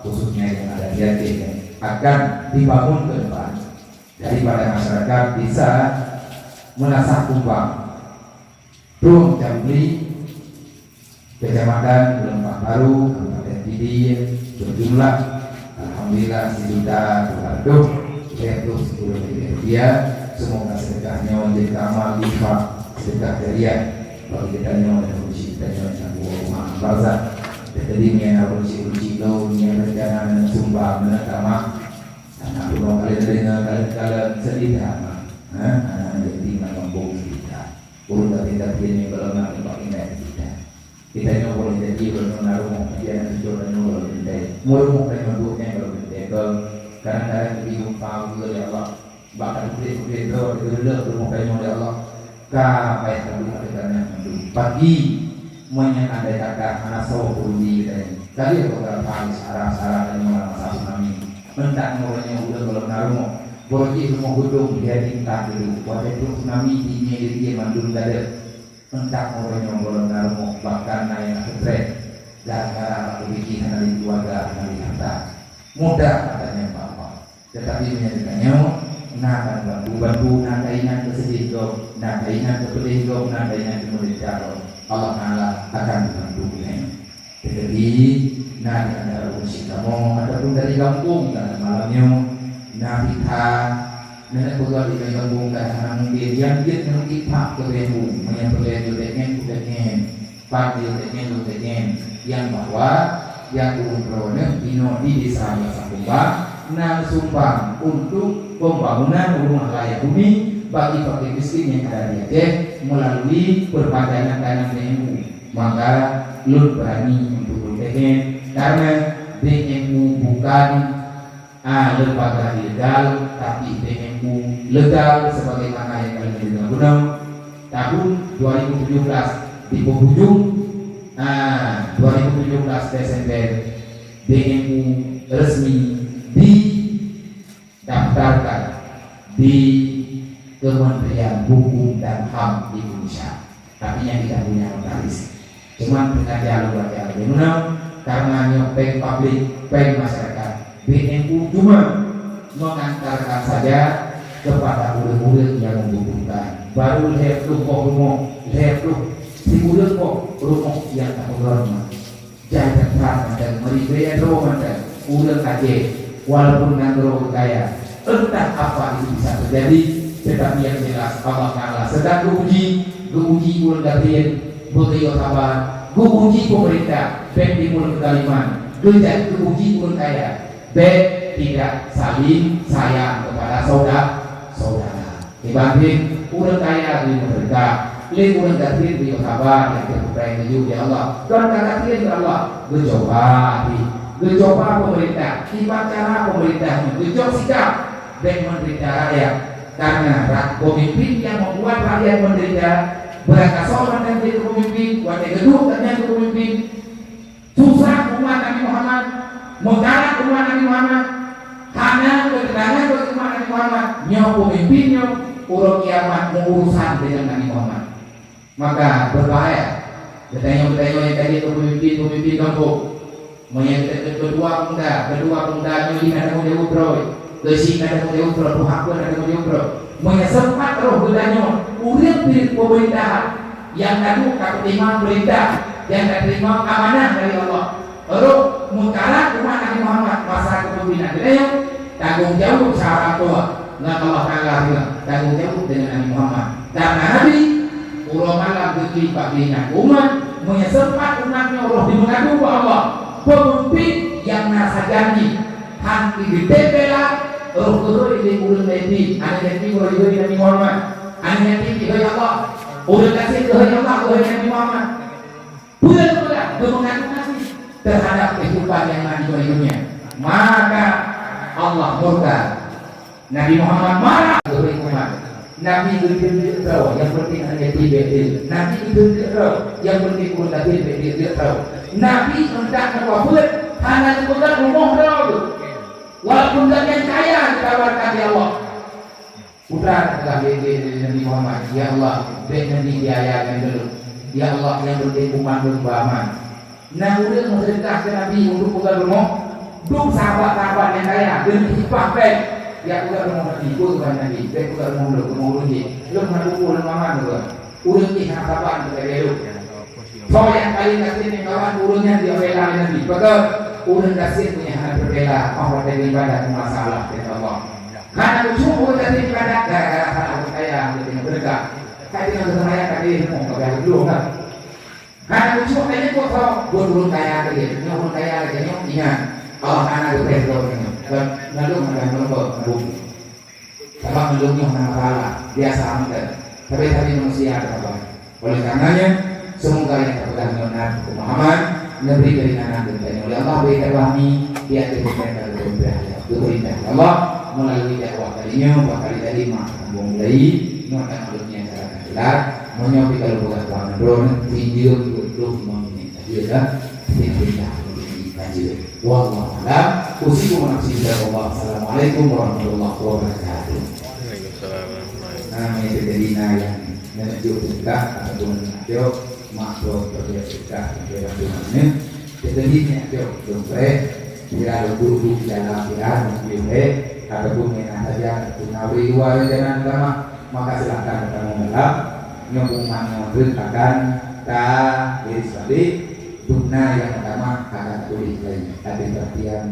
khususnya yang ada di Aceh, yang akan dibangun ke depan. Daripada masyarakat bisa meunasah kumbang, Trueng Cambli, Kecamatan Geulumpang Baru, Kabupaten Pidie, berjumlah, alhamdulillah, sijuta dua ratus lhèe ploh sikureueng ribèe rupiah. Semoga sedekah nyoe jeuet keu amal infak, sedekah jariah bagi geutanyoe dan geutanyoe nyang geuwoe u alam barzakh. Teukeudi nyang na ureueng chik-ureueng chik lôn nyang rencana neusumbang, neutamah. Aneuk bunoe ka lheueh teudeungoe, ka lheueh, ka lheueh seudeh that, mak. Hah? Aneuk-aneuk yatim lam gampông seudeh that. Ureueng gasien-gasien nyang gohlom na teumpat tinggai seudeh that. Geutanyoe boleh jadi ureueng na rumoh, tapi aneuk cucu tanyoe gohlom teuntèe. Meureumoh tanyoe duek nyan gohlom teuntèe. Kon kadang-kadang geuyue geumpa lé Allah. Bak ka teubiet-biet droe, teugeuleuh rumoh tanyoe lé Allah. Ka payah taduek ateueh gobnyan mandum. Pagi, meunyoe andai kata hana soe peuduli geutanyoe, ka lheueh beberapa hari syedara-syedara tanyoe lam masa tsunami. Meuntang uroe nyoe ureueng gohlom na rumoh, boh jih rumoh geudong di ateueh intan geudong. Watèe trok tsunami, dinie-dinie mandum gadôh. Meuntang uroe nyoe gohlom na rumoh, bahkan na nyang na seutrès gara-gara bak kondisi hana lé keuluwarga, hana lé hareuta. Mudah katanyong bak Allah. Teutapi meunyoe geutanyoe na bantu-bantu, na taingat keu seudeh gob, na taingat keu peudeh gob, na taingat keu meudesya gob, Allah Taala akan bantu geutanyoe. Teutapi na di antara ureueng sikamoe ataupun dari gampông ka malam nyoe, na fitha, na peugah di gampông ka hana mungken, nyang jeuet ngon infak keu B M U, meunyoe peureulèe jeuet nyan, jeuet nyan. Pat lôn tanyong, lôn tanyong, nyang bahwa nyang ureueng droeneuh inoe di Desa Meunasah Kumbang na sumbang untuk pembangunan rumah layak huni bagi fakir miskin yang ada di Aceh melalui perpanjangan tangan B M U. Maka lôn berani untuk lôn tanyong karena B M U bukan Ah, lembaga ilegal, tapi B M U legal sebagaimana yang kalian dengar benar. Tahun dua ribu tujuh belas di penghujung, ah, dua ribu tujuh belas Desember, B M U resmi didaftarkan di Kementerian Hukum dan HAM Indonesia. Tapi nyang tidak punya notaris. Cuman sengaja lôn baca lagèe meunan, karena nyoe péng publik, péng masyarakat. B M U cuma mengantarkan saja kepada ureueng-ureueng yang membutuhkan. Baru lhèe ploh boh rumoh, lhèe ploh sikureueng boh rumoh nyang tapeugöt nyoe. Jai that mantong, meuribèe droe mantong, ureueng Aceh, walaupun nanggroe kaya, entah apa itu bisa terjadi, tetapi yang jelas Allah Taala sedang geuuji, geuuji ureueng gasien, beugeuyue sabar, geuuji pemerintah, bèk timbul keuzaliman, geujak geuuji ureueng kaya, bèk tidak saling sayang kepada saudara-saudara. Dibanding ureueng kaya geuyue meureuka, lé ureueng gasien geuyue sabar nyang teupeugah geuyue, ya Allah. Kon ka gasien, ya Allah, geucoba até, geucoba pemerintah, kiban cara pemerintah nyoe geucok sikap bèk menderita rakyat. Karena ra-, pemimpin yang membuat rakyat menderita, beurangkasoe mantong jeuet keu pemimpin, watèe geuduek gobnyan keu pemimpin, susah umat Nabi Muhammad, meukarat umat Nabi Muhammad, hana keuteunangan bagi umat Nabi Muhammad. Nyoe peumimpin nyoe uroe kiamat meuurusan deungon Nabi Muhammad. Maka beubahaya geutanyoe-geutanyoe nyang ka jeuet keu peumimpin-peumimpin gampông. Meunyoe geutanyoe keudua pemuda, keudua pemuda nyoe jih na tanggông jaweueb droe, keuchik na tanggông jaweueb droe, peuhak pun na tanggông jaweueb droe. Meunyoe seumpat roh geutanyoe ureueng piléh peumeurintahan, nyang ka duek ka teurimong peurintah, nyang ka teurimong amanah dari Allah. Roh meukarat umat Nabi Muhammad masa keupeumimpinan geutanyoe, tanggông jaweueb syedara tuha ngon Allah Taala, tanggông jaweueb deungon Nabi Muhammad. Karena Nabi uroe malam geuklik bak keuingat umat, meunyoe seumpat umat nyoe roh jimeungadu bak Allah, peumimpin nyang na sajan jih, han geutém bela, roh geuhôi lé ureueng laén pih. Aneuk yatim roh geuhôi Nabi Muhammad. Aneuk yatim geuhôi Allah. Ureueng gasien geuhôi Allah, geuhôi Nabi Muhammad. Peue pula geumeungadu kasih terhadap kehidupan yang na di dunia? Maka Allah murka. Nabi Muhammad marah geuhôi umat. Nabi geuteubiet droe, nyang penting aneuk yatim bèk teubiet. Nabi geuteubiet droe, nyang penting ureueng gasien bèk teubiet droe. Nabi meudak ngon wafeuet, hana geupeugah rumoh droe. Walaupun gobnyan kaya, ditawarkan, "Ya Allah." Putra teupeugah lé, lé, lé Nabi Muhammad, "Ya Allah, bèk Nabi biaya ngon lôn. Ya Allah, nyang penting umat lôn beuaman." Na ureueng meuseudeukah keu Nabi untuk peugöt rumoh, dum sahabat-sahabat nyang kaya, keuneuk hibah bèk, "Ya, peugöt rumoh Nabi, peue keuban Nabi, bèk peugöt rumoh lôn, rumoh ureueng jih. Lôn hana buku, lôn aman," kheun. Ureueng jih hana saban keu lagèe lôn. Soe nyang paleng gasien ngon kawan, ureueng nyan jibela lé Nabi. Pakon? Ureueng gasien meunyo hana teubela, óh watèe ibadat masalah, kata Allah. Hana khusyuk ureueng gasien ibadat gara-gara hana ureueng kaya, ureueng nyang beureukat. Ka deungoe seumayang, ka deungoe ka lheueh lôn, kan? Hana khusyuk tanyoe kok, buet ureueng kaya lagèe nyoe, ureueng kaya lagèe nyoe, ingat, Allah hana geupreh droe tanyoe. Dan lalu makan meureumpok, meureumpok. Sabab mandum nyoe hana masalah, biasa mantong. Tapi, tapi manusia ada apa? Oleh karenanya, semoga yang terpegang nyoe na pemahaman, neubri keuringanan keu tanyoe. Ya Allah, beri kami di atas yang kami berperintah. Ya Allah, melalui dakwah tadi nyoe, bakal jadi mak sambung lagi, nyoe tanyoe dunia cara Meunyoe pih ka lôn peugah bak droeneuh, sijeuem peuet ploh limong minyék ka jeuet, dah. Sijeuem peuet ploh limong minyék ka jeuet. Wallahu a'lam. Usikum wa nafsi bittaqwallah. Assalamualaikum warahmatullahi wabarakatuh. Waalaikumsalam warahmatullahi wabarakatuh. Nah, ini jadi na nyang neujok sedekah ataupun neujok mak droe peureulèe sedekah, peureulèe bantuan nyoe. Teukeudi nyak jok dompet, sira lôn duek-duek di dalam sira lôn piôh hék, ataupun meunan saja, ataupun na ureueng luwa rencana meutamah, maka silahkan meutamah dalam. Nyoe pengumuman nyoe treuk akan tairis balik, dum na nyang meutamah akan tatuléh lagi. Até perhatian.